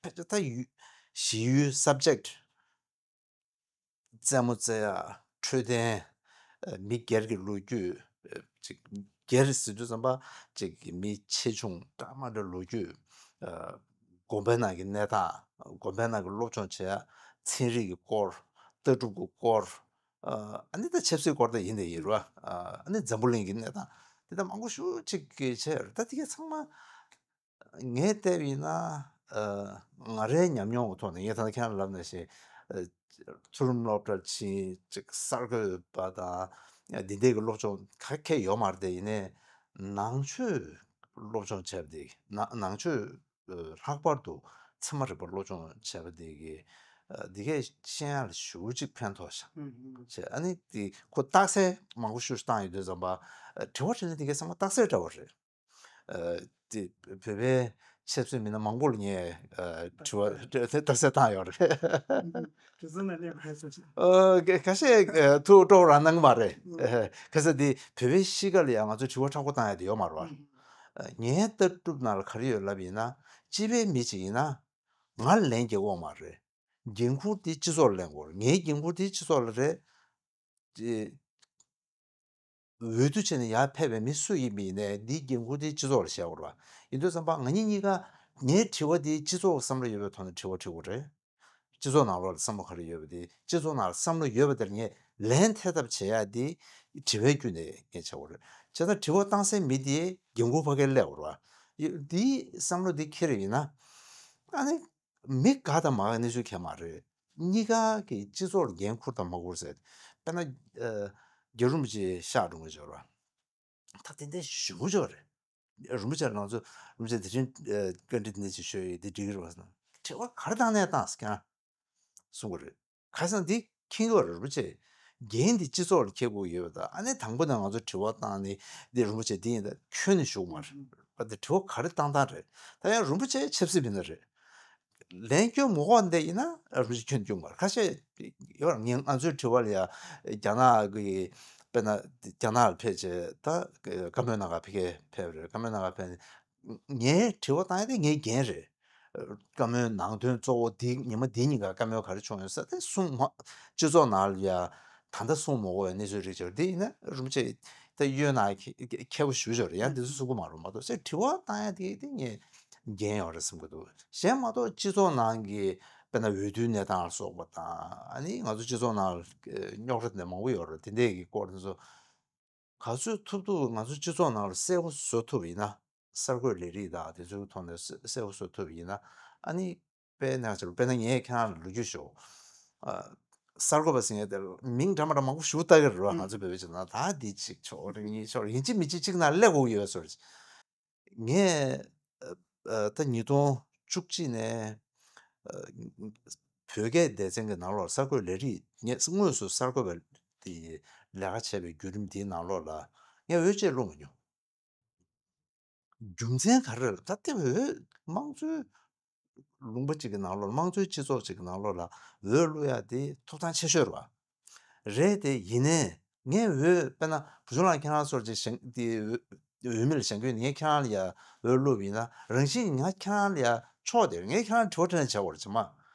ཕལ་ཆེར་ད་ཡུལ་གཞི་ཡུལ་subject རྩེད་མོ་རྩེ་ཡ། འཕྲོད་བསྟེན། ཨ་མི་སྒེར་གྱི་ལོ་རྒྱུས། ཨ་ཅིག་སྒེར་ཟེར་དུས་ཙམ་པ་ཅིག་མི་ཆེ་ཆུང་འདྲ་མ་འདྲ་ལོ་རྒྱུས། ཨ་དགོན་པའི་ནང་གི་གནས་སྟངས། དགོན་པའི་ནང་གི་སློབ་སྦྱོང་བྱེད་ཡ། ཚན་རིག་གི་སྐོར། ལྟ་གྲུབ་ཀྱི་སྐོར། ཨ་ཨ་ནི་ད་ཆབ་སྲིད་སྐོར་ད་ཡིན་དེ་ཡིན་ར། ཨ་ཨ་ནི་འཛམ་བུ་གླིང་གི་གནས་སྟངས་དེ་ད་མང་པོ་ཞེ་ཅིག་གི་བྱས་ར། ད་དེ་ག་ཚང་མ་ངས་བལྟས་པ་ཡིན་ན། ཨ་ང་རའི་ཉམས་མྱོང་གི་ཐོག་ནས། ངས་ད་ལྟ་ཁྱེད་རང་ལབ་ནང་བཞིན། ཨ་མཐོ་རིམ་སློབ་གྲྭར་ཕྱིན་ཅིག་གསར་འགོད་པ་དང་འདི་འདྲའི་གི་སློབ་སྦྱོང་ག་གེ་ཡོད་མ་རེད་དེ། ཡིན་ནའི་ནང་ཆོས་སློབ་སྦྱོང་བྱས་པ་དེ། ནང་ནང་ཆོས་ཨ་ལྷག་པར་དུ་ཚད་མ་རིག་པ་སློབ་སྦྱོང་བྱས་པ་དེ་གི་ཨ་དེ་གས་ཤེས་ཡ་ལ་ཞེ་ཅིག་ཕན་ཐོགས་ཤག་ཨུམ་ཨུམ། བྱས། ཨ་ནི་དེ་ཁོ་རྟགས་གསལ་མང་པོ་ཞེ་ཅིག་བཏང་ཡོད་དུས་ཙམ་པ། ཨ་དྲི་བ་དྲིས་ལན་དེ་གས་ཚང་མ་རྟགས་གསལ་འདྲ་བོ་རེད། ཨ་དེ་བོད་པའི་ཆབ་སྲིད་མི་སྣ་མང་པོ་ལ་ངས་ཨ་དྲི་བ་དེ་རྟགས་གསལ་བཏང་ཡོད་རེད། ཨུམ། དེ་ཚོ་ནས་ལན་ག་རེ་ཟེར་ཅིག་ཨ་ཁ་ཁ་ཤས་ཨ་ཐུགས་སྤྲོ་བོ་རང་གནང་གི་མ་རེད། ཨུམ། ཨ་ཁ་ས་དེ་བོད་པའི་གཤིས་ཀ་ལ་ཡང་ང་ཚོས་དྲི་བ་མཁྲེགས་པོ་བཏང་ཡ་དེ་ཡོད་མ་རེད་བ། ཨུམ། ངའི་ལྟ་གྲུབ་ནང་ལ་ག་རེ་ཡོད་ལབ་ཡིན་ན། སྤྱི་པའི་མི་ཅིག་ཡིན་ན་ང་ལ་ལན་རྒྱག་དགོས་མ་རེད། འགན་འཁུར་དེ་སྤྱི་ཚོགས་ལ་ལེན་དགོས་རེད། ངའི་འགན་འཁུར་དེ་སྤྱི་ཚོགས་ལ་རེད། ཅེས་འོས་བསྡུ་བྱས་ནས་ཡར་ཕེབས་པའི་མི་སུ་ཡིན་པ་ཡིན་ནའི་འདིའི་འགན་འཁུར་དེ་སྤྱི་ཚོགས་ལ་བཞག་དགོས་རེད་བ། ཡིན་དུས་ཙམ་པ་ང་གཉིས་གཉིས་ཀ་ངའི་དྲི་བ་དེ་སྤྱི་ཚོགས་ཀྱི་བསམ་བློ་ཡོད་པའི་ཐོག་ནས་དྲི་བ་དྲི་དགོས་རེད། སྤྱི་ཚོགས་ནང་ལོགས་ལ་བསམ་བློ་ག་རེ་ཡོད་པ་དེ། སྤྱི་ཚོགས་ནང་ལ་བསམ་བློ་ཡོད་པ་དེར་ངས་ལན་འཐེབ་ཐབས་བྱེད་ཡ་དེ་དྲི་བའི་བརྒྱུད་ནས་ངས་བྱ་དགོས་རེད། བྱས་ཙང་དྲི་བ་བཏང་སའི་མི་དེ་འགན་འཁུར་ཕ་གིར་སླེབས་དགོས་རེད་བ། ཡ་འདིའི་བསམ་བློ་དེ་འཁྱེར་ཡིན་ན། ཨ་ནི་མི་དགའ་དང་མ་དགའ་གནས་ཚུལ་གང་ཡང་མ་རེད། གཉིས་ཀ་གི་སྤྱི་ཚོགས་ལ་འགན་འཁུར་དང་མ་འཁུར་ཟེར། དཔེར་ན་ཨ་རྒྱལ་བ་རིན་པོ་ཆེ་གཤེགས་འགྲོ་གི་ཡོད་རེད་བ། ད་དེ་འདྲ་ཞེ་པོ་ཅིག་ཡོད་རེད། རིན་པོ་ཆེ་ལ་ང་ཚོ་རིན་པོ་ཆེ་དེ་རིང་ཨ་བཀའ་འདྲི་འདི་འདྲ་ཅིག་ཞུས་ཡོད། འདི་འགྲིག་གི་རེད་བ་ཟེར་ན། དྲི་བ་ག་རེ་བཏང་ནའི་བཏང་ཟེར་ཁྱེད་རང་གསུང་གི་རེད། ག་ཟེར་ན་འདི་མཁྱེན་གྱི་ཡོད་རེད། རིན་པོ་ཆེ་འགན་འདི་སྤྱི་ཚོགས་ལ་འཁྱེར་དགོས་ཡོད་པ་དང་། ཨ་ནི་དང་པོ་ནས་ང་ཚོ་དྲི་བ་བཏང་ནས་འདི་རིན་པོ་ཆེ་འདི་ཡིན་ད་ཁྱོན་ནས་ཞུ་གི་མ་རེད། ཨ་འདི་དྲི་བ་ག་རེ་བཏང་བཏང་རེད། ད་ཡང་རིན་པོ་ཆེ་ཆབ་སྲིད་མི་སྣ་རེད། ལན་སྐྱོན་མ་དགོས་འདི་ཡིན་ན་རིན་པོ་ཆེ་ཁྱོན་ནས་སྐྱོན་མ་རེད། ཁ་ཤས་ཡོད་རེད། ང་ང་ཚོའི་དྲི་བ་ལ་ཡ་རྒྱ་ནག་གི་དཔེར་ན་རྒྱ་ནག་ལ་ཕེབས་བྱས་ད་བཀའ་མོལ་གནང་ག་ཕ་གིར་ཕེབས་རེད། བཀའ་མོལ་གནང་ག་ཕེབས་ནས་ངས་དྲི་བ་བཏང་ཡ་དེ་ངའི་འགན་རེད། བཀའ་མོལ་ནང་དོན་གཙོ་བོ་འདི་ཉི་མ་འདི་ཉིན་ཀ་བཀའ་མོལ་ག་རེ་བྱུང་ཡོད་ཟེར་དེ་གསུང་མ། སྤྱི་ཚོགས་ནང་ལ་ཡ་ད་ལྟ་གསུང་མ་དགོས་པའི་གནས་ཚུལ་རིགས་ཅིག་ཡོད་རེད། འདི་ཡིན་ན་རིན་པོ་ཆེ་ད་གཡོལ་ན་ཁེ་ཁེ་ཁེ་པོ་ཞེ་པོ་ཅིག་རེད། ཡང་འདི་ཚོ་གསུང་གི་མ་རེད། མ་གཏོགས་ཟེར་དྲི་བ་བཏང་ཡ་དེ་དེ་ངས་འགན་ཡོད་རེད་བསམ་གྱི་འདུག་གཞན་མ་གཏོགས་སྤྱི་ཚོགས་ནང་གི་དཔེར་ན་འོས་བསྡུའི་གནས་སྟངས་ལ་སོགས་པ་དང་། ཨ་ནི་ང་ཚོ་སྤྱི་ཚོགས་ནང་ལ་རྙོག་དྲ་དེ་འདྲ་མང་པོ་ཡོད་རེད། དེ་འདྲས་ཀྱི་སྐོར་དེ་ཚོ་ག་ཚོད་ཐུབ་ཐུབ་ང་ཚོ་སྤྱི་ཚོགས་ནང་ལ་གསལ་པོ་བཟོ་ཐུབ་པ་ཡིན་ན། གསར་འགོད་ལས་རིགས་དང་དེ་ཚོའི་ཐོག་ནས་གསལ་གསལ་པོ་བཟོ་ཐུབ་པ་ཡིན་ན། ཨ་ནི་དཔེར་ན་ཆ་ལ་དཔེར་ན་ངས་ཁྱེད་རང་ལ་ལོ་རྒྱུས་ཤོག་ཨ་གསར་འགོད་པ་ཟེར་མཁན་དེ་མིང་འདྲ་མ་འདྲ་མང་པོ་ཞིག་བཏགས་ཀྱི་རེད་བ། ང་ཚོ་བོད་པའི་སྤྱི་ཚོགས་ནང་ད་འདི་གཅིག་ཕྱོགས་རེ་གཉིས་ཕྱོགས་རེ་ཡིན་གཅིག་མིན་གཅིག་གཅིག་ནང་སླེབས་དགོས་ཀྱི་ཡོད་བཟོ་རེད། ངས་ཨ་ཨ་ད་ཉིས་སྟོང་བཅུ་གཅིག་ནས་ཨ་བོད་སྐད་སྡེ་ཚན་གྱི་ནང་ལོགས་གསར་འགོད་ལས་རིགས། ངས་དངོས་སུ་གསར་འགོད་པ་དེ་ལས་ཀ་བྱས་པའི་བརྒྱུད་རིམ་དེའི་ནང་ལོགས་ལ་ངས་འོས་ཆོས་བླུགས་མ་མྱོང་། རྒྱུ་མཚན་ག་རེ་རེད། ད་ལྟའི་འོས་དམངས་གཙོའི་ལུང་པ་གཅིག་གི་ནང་ལོགས་ལ། དམངས་གཙོའི་སྤྱི་ཚོགས་གཅིག་གི་ནང་ལོགས་ལ་འོས་བླུག་ཡ་དེ་ཐོབ་ཐང་ཆེ་ཤོས་རེད་བ། རེད་དེ་ཡིན་ནའི་ངས་འོས་དཔེར་ན་བུ་ཆུང་ལགས་ཁྱེད་རང་ཚོར་ཅིག་བཞེངས་དེ་འོས་འོས་མི་ལ་བཞེངས་ཀྱི་ཡོད། ངས་ཁྱེད་རང་ལ་ཡ་འོས་བླུགས་པ་ཡིན་ན། རང་བཞིན་ང་ཁྱེད་རང་ལ་ཡ་ཕྱོགས་དེར་ངས་ཁྱེད་རང་དྲི་བ་དྲིས་ལན་བྱ་དགོས་རེད། ཅི་མ་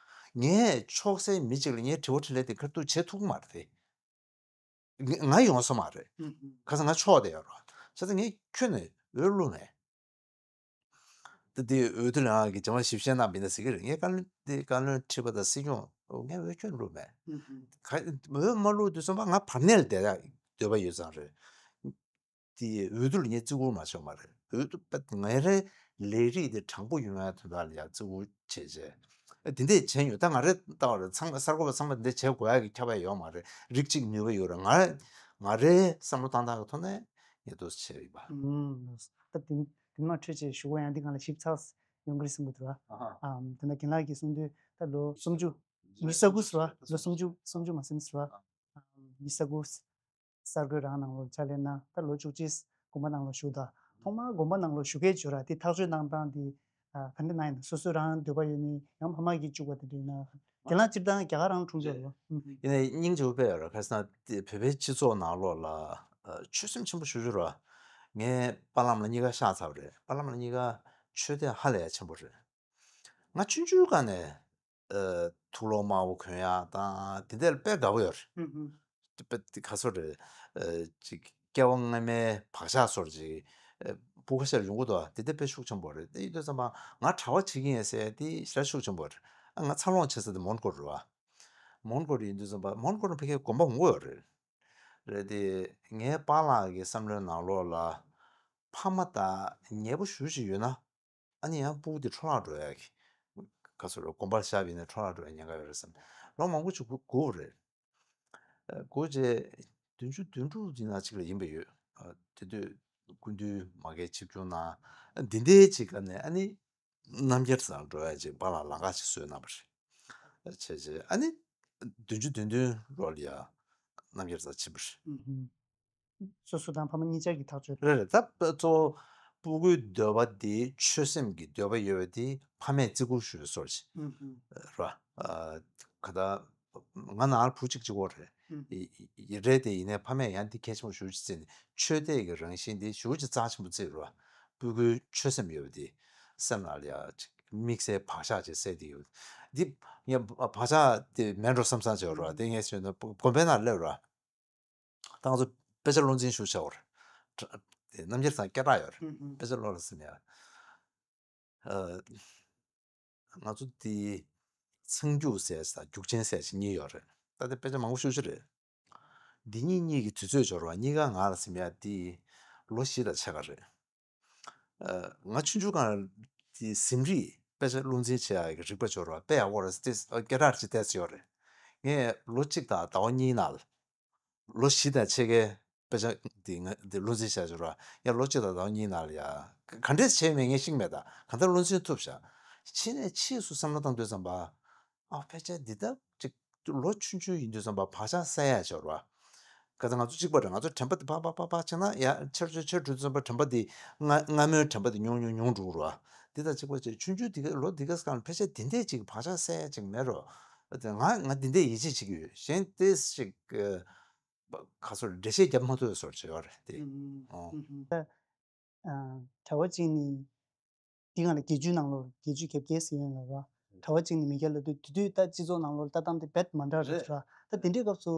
ངས་ཕྱོགས་སའི་མི་གཅིག་ལ་ངས་དྲི་བ་དྲིས་ལན་དེ་ཁ་ཐུག་བྱེད་ཐུབ་ཀྱི་མ་རེད་དེ། ང་ང་ཡོང་ས་མ་རེད། ཨུ་ཨུ། ཁ་སང་ང་ཕྱོགས་དེ་ཡོད་རེད། བྱས་ཙང་ངས་ཁྱོན་ནས་འོས་བླུགས་མེད། ད་དེ་འོས་བསྡུ་ལས་ཁང་གིས་རྗེས་མ་ཞིབ་བཤེར་གནང་བ་ཡིན་ན་ཟེར་གྱི་རེད། ངས་བཀའ་བློན་དེ་བཀའ་བློན་ཁྲི་པ་དང་སྲིད་སྐྱོང་། ངས་འོས་ཁྱོན་བླུགས་མེད། ཨུ་ཨུ། ག་འོས་མ་བླུགས་དུས་ཙམ་པ་ང་བར་གནས་ལ་བསྡད་ཡག་འདོད་པ་ཡོད་ཙང་རེད། དེ་འོས་བསྡུ་ལ་ངས་བརྩི་བཀུར་མ་བྱས་པ་རེད། འོས་བསྡུ་པ་ངའི་རེ་ལས་རིགས་དེ་དྲང་པོ་ཡོང་ཡ་དོན་དག་ལ་ཡང་བརྩི་བཀུར་བྱས་བྱས། ཨ་དེ་འདྲས་བྱས་ཡོད། ད་ང་རེ་ལྟ་བ་རེད། ཚང་མ་གསར་འགོད་པ་ཚང་མ་དེ་འདྲས་བྱེད་དགོས་ཡ་གི་ཁྱབ་པ་ཡོད་མ་རེད། རིགས་གཅིག་ནུས་པ་ཡོད་རེད། ང་ང་རེ་བསམ་བློ་བཏང་སྟངས་ཀྱི་ཐོག་ནས་ངས་འདུག་སེ་བྱས་ཡོད་པ། ཨུམ། ད་དེ་དེ་མ་འཕྲོད་ཆེད་ཞུ་དགོས་ཡང་འདི་སྒང་ལ་ཞིབ་ཚགས་ཡོང་གི་རེད་བསམ་གྱི་འདུག་ཨ། ཨ་ཧ། ཨམ་དེ་འདྲ་རྒན་ལགས་ཀྱིས་གསུངས་དུས་ད་ལོ་སུམ་ཅུ། ཉི་ཤུ་རྩ་དགུ་ཟེར་བ། ལོ་སུམ་ཅུ་སུམ་ཅུ་མ་ཟིན་ཟེར་བ། ཨ་ཉི་ཤུ་རྩ་དགུ། གསར་འགོད་རང་ནང་ལོགས་ཕྱག་ལས་གནང་། ད་ལོ་བཅུ་གཅིག་དགོན་པ་ནང་ལོགས་བཞུགས། ད་ཐོག་མར་དགོན་པ་ནང་ལོགས་བཞུགས་སྐད་བརྗོད་ར་དེ་ཐག་གཅོད་གནང་སྟངས་དེ་ཨ་ག་འདྲ་གནང་ཡིན་ན། སོ་སོའི་རང་འདོད་པ་ཡོད་ནི་ཡང་ཕ་མ་གིས་བཅུག་པ་དེ་འདྲ་ཡིན་ན། རྒན་ལགས་སྤྱིར་བཏང་རྒྱ་གར་རང་འཁྲུངས་ཡོད་རེད་པ། ཡིན་ནའི་སྙིང་རྗེ་པོ་དཔེ་ཡོད་རེད། ཁ་སང་དེ་བོད་པའི་སྤྱི་ཚོགས་ནང་ལོགས་ལ་ཨ་ཆོད་སེམས་ཆེན་པོ་ཞེ་པོ་ཅིག་རེད་པ། ངའི་པཱ་ལགས་ལ་གཉིས་ཀ་གཤགས་ཚར་བ་རེད། པཱ་ལགས་ལ་གཉིས་ཀ་ཆོས་དད་ཧ་ལས་ཡ་ཆེན་པོ་རེད། ང་ཆུང་ཆུང་སྒང་ནས་ཨ་དུག་ལོག་དམར་པོ་གོན་ཡ་དང་དེ་འདྲ་ལ་དཔེ་དགའ་པོ་ཡོད་རེད། ཧུམ་ཧུམ། དཔེ་དེ་ག་ཚོད་རེད། ཨ་ཅིག་སྐྱེ་བ་སྔ་མའི་བག་ཆགས་ཚོར་ཅིག་ཨ་སྤུ་ཁ་ཤར་ཡོང་གི་འདུག་དེ་འདྲ་དཔེ་ཤུགས་ཆེན་པོ་རེད། དེ་ཡིན་དུས་ཙམ་པ་ང་གྲྭ་པ་བྱེད་ཀྱི་ཡིན་ཟེར་དེ་ཞེ་དྲག་ཤུགས་ཆེན་པོ་རེད། ཨ་ང་འཚར་ལོངས་བྱེད་ས་དེ་མོན་གྷོ་རེད་བ། མོན་གྷོ་རེད། ཡིན་དུས་ཙམ་པ་མོན་གྷོ་རུ་ཕ་གིའི་དགོན་པ་མང་པོ་ཡོད་རེད། རེད་དེ། ངའི་པཱ་ལགས་ཀྱི་བསམ་བློའི་ནང་ལོགས་ལ། ཕ་མ་དང་ཉེ་པོ་ཞེ་པོ་ཅིག་ཡོད་ན། ཨ་ནི་ཡང་སྤུ་གུ་དེ་འཕྲོ་བརླག་འགྲོ་ཡ་གི། ག་ཚོད་རེད། དགོན་པར་བཞག་པ་ཡིན་ན་འཕྲོ་བརླག་འགྲོ་ཡ་ཉེན་ཁ་ཡོད་རེད་བསམ། ལོ་མང་པོ་ཅིག་སྒུག་སྒུག་རེད། ཨ་སྒུག་རྗེས་བདུན་ཅུ་དོན་དྲུག་ཡིན་ན་ཅིག་ལ་ཡིན་པ་ཡོད། ཨ་དེ་དུས་སྐུ་མདུན་མ་གིའི་ཆིབས་བསྒྱུར་གནང་། འདི་འདྲའི་ཅིག་ག་ནས་ཨ་ནི། རྣམ་རྒྱལ་ཚང་འགྲོ་ཡ་ཅིག་པཱ་ལགས་ལམ་ཁ་ཅིག་བཟོས་གནང་བ་རེད། བྱས་རྗེས་ཨ་ནི། བདུན་ཅུ་དོན་བདུན་ལོ་ལ་ཡ། རྣམ་རྒྱལ་ཚང་ཕྱིན་པ་རེད། ཨུ་ཧུམ། སོ་སོ་དང་ཕ་མ་གཉིས་ཆར་གྱི་ཐག་གཅོད་རེད། རེད་རེད། ད་གཙོ་བོ་སྤུ་གུའི་འདོད་པ་དེ་ཆོས་སེམས་ཀྱི་འདོད་པ་ཡོད་པ་དེ་ཕ་མས་བརྩི་བཀུར་ཞུ་བའི་སྲོལ་ཞིག་ཨུ་ཧུམ། རེད་བ། ཨ་ག་ད། ང་ནང་བུ་གཅིག་གཅིག་པོ་རེད། ཨུ་ཧུམ། ཡི་ཡི་རེད་དེ། ཡིན་ནའི་ཕ་མས་ཡང་འདི་གལ་ཆེན་པོ་ཞེ་པོ་ཅིག་བརྩིས་ནས་ཆོས་དད་ཀྱི་རང་བཞིན་འདི་ཞེ་པོ་ཅིག་རྩ་ཆེན་པོ་བརྩིས་རེད་བ། སྤུ་གུའི་ཆོས་སེམས་ཡོད་པ་དེ་སེམས་ནང་ལ་ཡ་ཅིག་དམིགས་བསལ་བག་ཆགས་ཅིག་སད་དེ་ཡོད། འདི་ཡང་བག་ཆགས་དེ་མེད་འགྲོ་བསམ་བསམ་བྱས་རེད་བ། དེ་ངས་བྱས་ན་དགོན་པའི་ནང་སླེབས་རེད་བ། ད་ང་ཚོ་དཔེ་ཆ་བློ་འཛིན་ཞུ་བྱ་བར། དེ་རྣམ་རྒྱལ་ཚང་སྐད་གྲགས་ཡོད་རེད། ཨུ་ཧུམ། དཔེ་ཆ་ཀློག་ལ་སེམས་ཡ། ཨ་ང་ཚོ་དེ་ཚང་རྒྱུག་ཟེར་ས་རྒྱུག་ཆེན་ཟེར་ཞིག་གཉིས་ཡོད་རེད། ད་དེ་དཔེ་ཆ་མང་པོ་ཤོད་ཀྱི་རེད། འདི་གཉིས་གཉིས་ཀྱི་དུས་ཚོད་འབྱོར་བ་གཉིས་ཀ་ང་ལ་སེམས་ཡ་དེ་ལོ་བཞི་དང་ཕྱེད་ཀ་རེད། ཨ་ང་ཆུང་ཆུང་སྒང་དེ་ཟིན་བྲིས་དཔེ་ཆ་བློ་འཛིན་བྱེད་ཡ་གི་རིག་པ་འབྱོར་བ་དཔེ་ཡག་པོ་རེད་ཟེར་ཏེ་སྐད་གྲགས་ཅིག་བལྟས་ཡོད་རེད། ངས་ལོ་གཅིག་དང་ཟླ་བ་གཉིས་ནང་ལ། ལོ་བཞི་དང་ཕྱེད་ཀའི་དཔེ་ཆ་འདི་ང་འདི་བློ་འཛིན་བྱས་བྱས་ར། ཡང་ལོ་གཅིག་དང་ཟླ་བ་གཉིས་ནང་ལ་ཡ། ག་འདྲས་བྱས་མེད་ངས་ཤེས་མེད། ད་གང་ལྟར་བློ་འཛིན་ཐུབ་བཞག་ཕྱིས་ནས་ཕྱིས་སུ་བསམ་བློ་བཏང་དུས་ཙམ་པ། ཨ་ཕལ་ཆེར་འདི་ལྟར་ཅིག་ལོ་ཆུང་ཆུང་ཡིན་དུས་ཙམ་པ་བག་ཆགས་སད་ཡ་ཆོག་ར། ག་ཚ་ང་ཚོ་གཅིག་པ་རེད། ང་ཚོ་དྲན་པ་འདི་ཕར་ཕར་ཕར་ཕར་བྱས་ན་ཡ་ཆེར་ཆེར་ཆེར་འགྲོ་དུས་ཙམ་པ་དྲན་པ་འདི་སྔ་སྔ་མོའི་དྲན་པ་འདི་ཉུང་ཉུང་ཉུང་འགྲོ་ར། འདི་དང་གཅིག་པ་བྱས་ཆུང་ཆུང་འདི་ག་ལོ་འདི་ག་སྒང་ལ་ཕལ་ཆེར་འདི་འདྲས་ཅིག་བག་ཆགས་སད་ཡ་ཅིག་མེད་རོ། ང་ང་འདི་འདྲས་ཡིད་ཆེས་བྱེད་ཀྱི་ཡོད། གཞན་ཏོག་ཙམ་ཅིག་ཁ་སོར་འགྲེལ་བཤད་རྒྱབ་མ་ཐུབ་པའི་བཟོ་འདྲ་ཡོད་རེད་དེ། ཨོ། གྲྭ་པ་གཅིག་ནི་འདི་སྒང་ལ་བརྒྱད་ཅུའི་ནང་ལོགས་བརྒྱད་ཅུ་གྱ་བརྒྱད་ཟེར་ཡོད་ལ་ར། གྲྭ་པ་གཅིག་ནི་མི་སྐྱ་ལབ་དུས་དེ་དུས་ད་སྤྱི་ཚོགས་ནང་ལོགས་ལ་ལྟ་སྟངས་དེ་རྦད་མ་འདྲ་རེད་ར། ད་དེ་འདྲའི་སྐབས་སུ་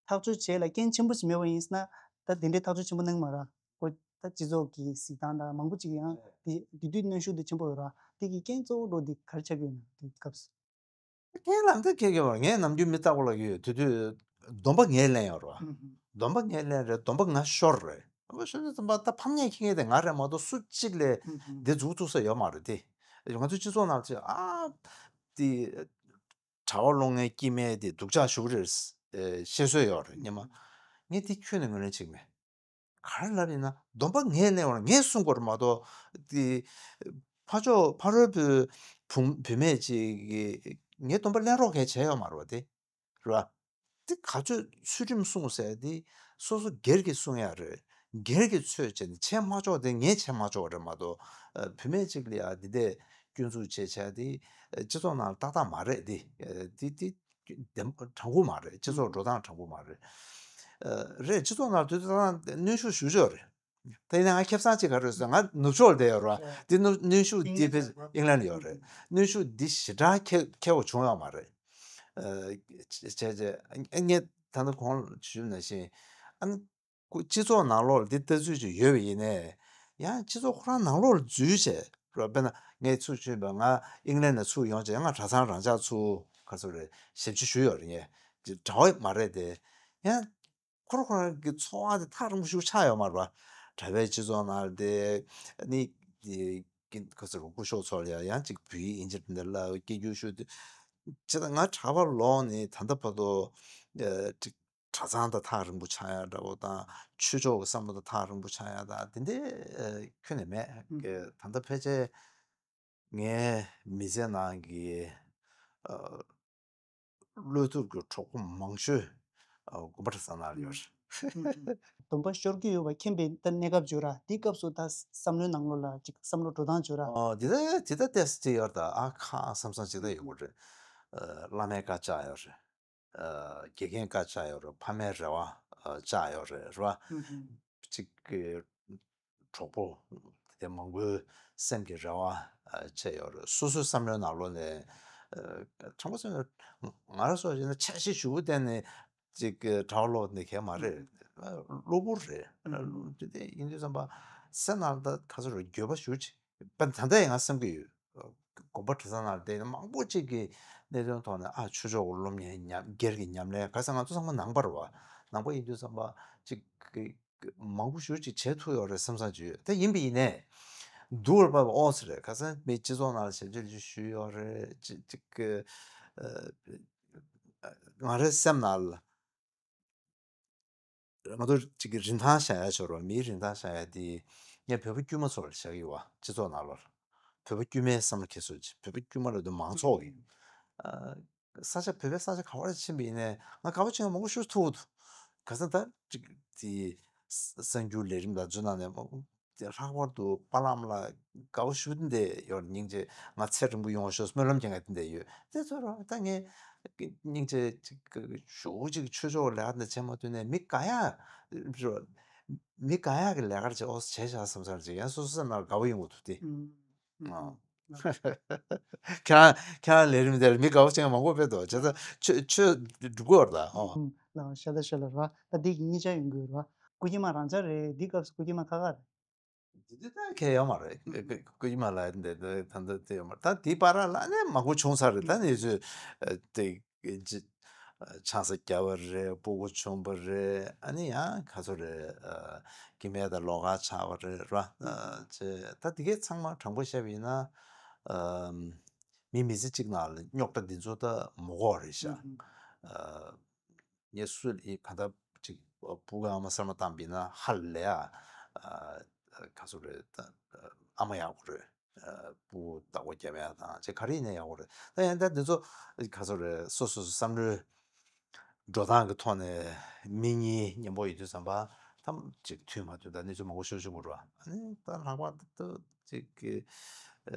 ཐག་གཅོད་བྱེད་ལ་རྐྱེན་ཆེན་པོ་ཞིག་མེད་པ་ཡིན་ན། ད་དེ་འདྲའི་ཐག་གཅོད་ཆེན་པོ་གནང་མ་ར། ཁོ་ད་སྤྱི་ཚོགས་ཀྱི་གཟིགས་སྟངས་དང་མང་པོ་ཅིག་ཡང་དེ་དེ་དུས་གནོན་ཤུགས་དེ་ཆེན་པོ་ཡོད་ར། དེ་གི་རྐྱེན་གཙོ་བོ་འགྲོ་དེ་ག་རེ་ཆགས་ཀྱི་ཡོད་ན་དེ་སྐབས་སུ། རྐྱེན་ལམ་དེ་ཁྱེད་ཀྱི་བར་ངས་ནམ་རྒྱུན་མི་རྟག་པ་ལ་ཡོད་དེ་དུས་སྡོམ་པ་ངས་ལེན་ཡོད་ར། སྡོམ་པ་ངས་ལེན་རེད། སྡོམ་པ་ང་ཤོར་རེད། ཨ་ཤོར་དུས་ཙམ་པ་ད་ཕམ་ཉེས་ཁྱེད་ངས་དེ་ང་རེད་མ་གཏོགས་སུ་གཅིག་ལས་འདི་འཛུགས་ཐུབ་ས་ཡོད་མ་རེད་དེ། ང་ཚོ་སྤྱི་ཚོགས་ནང་ཚེ་ཨ་དེ། གྲྭ་པ་སློབ་གཉེར་དཀྱིལ་མའི་དེ་སྡུག་ཅག་ཞུགས་རེད། ཨེ་བཤད་སྲོལ་ཡོད་རེད་སྙམ། ངས་དེ་ཁྱོན་ནས་ངོས་ལེན་བྱེད་ཀྱི་མེད། ག་རེ་ལབ་ཡིན་ན་སྡོམ་པ་ངས་ལེན་བར་ངས་གསུང་དགོས་རེད་མ་གཏོགས། དེ་ཕར་ཕྱོགས་ཕ་རོལ་པོའི་བུ་བུད་མེད་ཅིག་གིས་ངའི་སྡོམ་པ་ལེན་རོགས་མཁན་བྱས་ཡོད་མ་རེད་བ་དེ། རེད་བ། དེ་ག་ཚོད་ཚུལ་ཁྲིམས་སྲུང་ཟེར་དེ་སོ་སོ་སྒེར་གྱི་སྲུང་ཡ་རེད། སྒེར་གྱི་ཚོད་བྱས་ནས་བྱས་མ་ཆོག་དེ་ངས་བྱས་མ་ཆོག་རེད་མ་གཏོགས། ཨ་བུད་མེད་ཅིག་ལ་ཡ་འདི་འདྲས་སྐྱོན་འཛུགས་བྱས་བྱས་དེ་ཨ་སྤྱི་ཚོགས་ནང་ཏག་ཏག་མ་རེད་དེ། ཨ་དེ་དེ་བདེན་དྲང་པོ་མ་རེད། སྤྱི་ཚོགས་འགྲོ་སྟངས་དྲང་པོ་མ་རེད། ཨ་རེད། སྤྱི་ཚོགས་ནང་དུས་ཚོད་ནང་གནོན་ཤུགས་ཞུ་ཆོག་རེད། ད་ཡིན་ན་ང་ཁེ་བཟང་ཅིག་ག་རེ་ཟེར། ང་ནུབ་ཕྱོགས་ལ་བསྡད་ཡོད་རེད་བ། དེ་ནུབ་གནོན་ཤུགས་དེ་ཕེ་ཨིང་ལན་ལ་ཡོད་རེད། གནོན་ཤུགས་འདི་ཞེ་དྲག་ཁེ་ཁེ་བོ་བྱུང་ཡོད་མ་རེད། ཨ་བྱས་བྱས་ཨ་ངས་ད་ནི་གོང་ལ་ཞུས་ནང་བཞིན་ཨ་ནི་ཁོ་སྤྱི་ཚོགས་ནང་ལོགས་ལ་འདི་ལྟ་ཚུལ་ཅིག་ཡོད་པ་ཡིན་ནའི་ཡང་སྤྱི་ཚོགས་ཁོ་རང་ནང་ལོགས་ལ་འཛུལ་བྱས་རེད་བ། དཔེར་ན་ངས་ཚུར་ཕྱིན་པ་ང་ཨིང་ལན་ནས་ཚུར་ཡོང་བྱས་ང་གྲྭ་ཚང་རང་འཇགས་ཚུར་ག་ཚོད་རེད་ཞབས་ཕྱི་ཞུས་ཡོད་རེད། ངས་གྲྭ་པ་མ་རེད་དེ་ཡང་། ཁོ་རང་ཁོ་རང་གི་འཚོ་བ་དེ་ཐག་རིང་པོ་ཞིག་ཆགས་ཡོད་མ་རེད་པ། གྲྭ་པའི་སྤྱི་ཚོགས་ནང་དེ་ནི་དེ་གི་ག་ཚོད་སྐུ་ཞབས་ཚོ་ལ་ཡང་ཡང་ཅིག་བོད་ཡིག་ཡིན་གཅིག་འདི་ལ་སྐད་སྒྱུར་ཞུ་དུས་ཇི་ལྟར་ང་གྲྭ་པ་ལོག་ནས་ད་ལྟ་བར་དུ་ཨ་ཅིག་གྲྭ་ཚང་དང་ཐག་རིང་པོ་ཆགས་ཡ་འདྲ་བོ་དང་ཆོས་ཕྱོགས་ཀྱི་བསམ་བློ་དང་ཐག་རིང་པོ་ཆགས་ཡ་དང་དེ་འདྲའི་ཨ་ཁྱོན་ནས་མེད། ཨ་ད་ལྟ་ཕལ་ཆེར་ངའི་མི་ཚེ་ནང་གི་ཨ། བློས་ཐུབ་ཀྱི་གྲོགས་པོ་མང་ཤོས་ཨ་དགོན་པ་གྲྭ་ཚང་ནང་ལ་ཡོད་རེད། སྡོམ་པ་ཤོར་གྱི་ཡོད་པ་མཁྱེན་པའི་ད་གནས་སྐབས་བརྗོད་ར། དེའི་སྐབས་སུ་ད་བསམ་བློའི་ནང་ལོགས་ལ་ཅིག་བསམ་བློ་འགྲོ་སྟངས་བརྗོད་ར། ཨོ་དེ་ད་དེ་ད་ཏོག་ཙམ་ཅིག་ཡོད་རེད་ད། ཨ་ཁ་བསམ་བསམ་ཅིག་ད་ཡོད་དགོས་རེད། ཨ་བླ་མའི་བཀའ་བཅག་ཡོད་རེད། ཨ་དགེ་རྒན་བཀའ་བཅག་ཡོད་རེད། ཕ་མའི་རེ་བ་ཨ་བཅག་ཡོད་རེད། རེད་བ། ཅིག་གི་ གྲོགས་པོ་དེ་མང་པོའི་སེམས་ཀྱི་རེ་བ་ཨ་བྱས་ཡོད་རེད། སོ་སོའི་བསམ་བློའི་ནང་ལོགས་ནས་ཨ་དྲང་པོ་བཤད་ན་ང་རང་ཚོ་ཡིན་ན་འཆར་གཞི་ཞུ་བོ་བསྟན་ནས་ཅིག་གྲྭ་བ་སློབ་ནས་གས་མ་རེད། གློ་བུར་རེད། དེ་དེ་ཡིན་དུས་ཙམ་པ་སེམས་ནང་ད་ག་ཚོད་རེད། འགྱོད་པ་ཞུ་ཅིག་པ་ད་ལྟ་ཡང་ང་བསམ་གྱི་ཡོད། དགོན་པ་གྲྭ་ཚང་ནང་བསྡད་ན་མང་པོ་ཅིག་གི་གནད་དོན་ཐོག་ནས་ཨ་ཆོས་ཕྱོགས་སློབ་གཉེར་ཉམས་སྒེར་གྱི་ཉམས་ལེན་ག་ས་ང་ཚོ་ཚང་མ་ནང་པ་རེད་བ། ནང་པ་ཡིན་དུས་ཙམ་པ་ཅིག་གི་མང་པོ་ཞེ་ཅིག་བྱེད་ཐུབ་ཡོད་རེད་བསམ་བསམ་ཅིག་ཡོད། དེ་ཡིན་པ་ཡིན་ནས་སྡུག་རུ་བབས་ཨོ་ཙི་རེད། ག་ས་མི་སྤྱི་ཚོགས་ནང་ལ་ཞབས་ཕྱི་ཞུས་ཡོད་རེད། ཅིག་ཅིག་གི་ང་རའི་སེམས་ནང་ལ། ང་ཚོ་གཅིག་གི་རིན་ཐང་བཞག་ཡ་ཆོག་རོགས། མིའི་རིན་ཐང་བཞག་ཡ་དེ་ངས་བོད་པ་དཀྱུས་མ་ཚོ་ལ་བཞག་གི་ཡོད་བ། སྤྱི་ཚོགས་ནང་ལོགས་ལ་བོད་པ་དཀྱུས་མའི་བསམ་བློ་འཁྱེར་སྲོལ་གྱི་བོད་པ་དཀྱུས་མ་ལབ་དུས་མང་ཚོགས་ཀྱི་ཨ་ས་ཆ་བོད་པའི་ས་ཆ་ག་བར་ཕྱིན་པ་ཡིན་ནའི་ང་དགའ་པོ་བྱེད་མཁན་མང་པོ་ཤོར་ཐུབ་འདུག་ག་ས་ད་གཅིག་དེ་གསར་འགྱུར་ལས་རིམ་དང་བརྗོད་ནང་ནས་མང་པོ། དེ་ལྷག་པར་དུ་པ་ལགས་ཨ་མ་ལགས་དགའ་པོ་ཞུ་འདི་ཡོད། སྙིང་རྗེ་ང་ཚེ་རིང་པོ་ཡོང་བ་ཤོག་སྨོན་ལམ་རྒྱག་མཁན་འདི་ཡོད། དེ་ཚོ་རོ་ད་ངས་སྙིང་རྗེ་ཅིག་ཞུ་ཅིག་ཆོས་ཕྱོགས་ལས་ཀ་འདི་བྱེད་མ་ཐུབ་ནས་མི་དགའ་ཡག་རོ། མི་དགའ་ཡག་གི་ལས་ཀར་བྱེད་ཨོ་བྱས་བཞག་བསམ་སར་ཅིག་ཡང་སོ་སོ་སེམས་ནང་དགའ་པོ་ཡོང་གི་འདུག་སྟེ། ཨང་། ཁྱེད་རང་ཁྱེད་རང་ལས་རིམ་དེར་མི་དགའ་པོ་བྱེད་མཁན་མང་པོ་དཔེ་འདུག་བྱས་ཙང་ཆོས་ཆོས་སྒྲུབ་དགོས་རེད་ད། ཨོ། ལགས་ཤ་ད་ཤ་ལ་ར་ད་འདི་གི་གཉིས་ཆ་ཡོང་གི་ཡོད་ར། སྐུ་སྐྱེས་མ་རང་ཆ་རེད། འདི་སྐབས་སུ་སྐུ་སྐྱེས་མ་ཁ་ཁ་རེད། འདི་འདི་ལྟར་ཁེལ་ཡོད་མ་རེད། ཀུ་ཀུ་ཀུ་ཡི་མ་ལ་འདི་འདི་ད་འདི་འདི་ཡོད་མ་རེད། ད་འདི་བར་ལ་ནས་མང་པོ་བྱུང་ཚར་རེད། ད་ནི་ཚོས་དེ་ཅི་ཆང་ས་བརྒྱབ་པ་རེད། སྤུ་གུ་བྱུང་པ་རེད། ཨ་ནི་ཡང་ག་ཚོད་རེད། སྐྱེ་དམན་དང་ལོགས་ཀ་ཆགས་པ་རེད་ར། ཅེ་ད་དེ་གས་ཚང་མ་དྲང་པོ་བཤད་པ་ཡིན་ན་མི་མི་ཚེ་གཅིག་ནང་ལ་རྙོག་དྲ་འདི་ཚོ་ད་མི་དགོས་རེད་ཤག་ངས་སུ་ལ་ཡིན་གང་ལྟར་ཅིག་སྤུ་གུ་ཨ་མ་གསར་མ་བཏང་པ་ཡིན་ན་ཧ་ལས་ཨ། ག་ཚོད་རེད་ད། ཨ་མ་ཡག་པོ་རེད། སྤུ་གུ་བདག་པོ་རྒྱབ་ཡག་དང་ཅིག་ག་རེ་ཡིན་ན་ཡག་པོ་རེད། ད་ཡང་ད་འདི་ཚོ་ག་ཚོད་རེད། སོ་སོ་སོ་བསམ་བློའི་འགྲོ་སྟངས་ཀྱི་ཐོག་ནས་མི་གཉིས་མཉམ་པོ་ཡིན་དུས་ཙམ་པ་ཐམ་ཅིག་མཐུན་མ་མཐུན་ད་གནས་ཚུལ་མང་པོ་ཤོད་ཤོད་དགོས་རེད་བ། ཨ་ནི་ད་ལྷག་པར་དུ་ཅིག་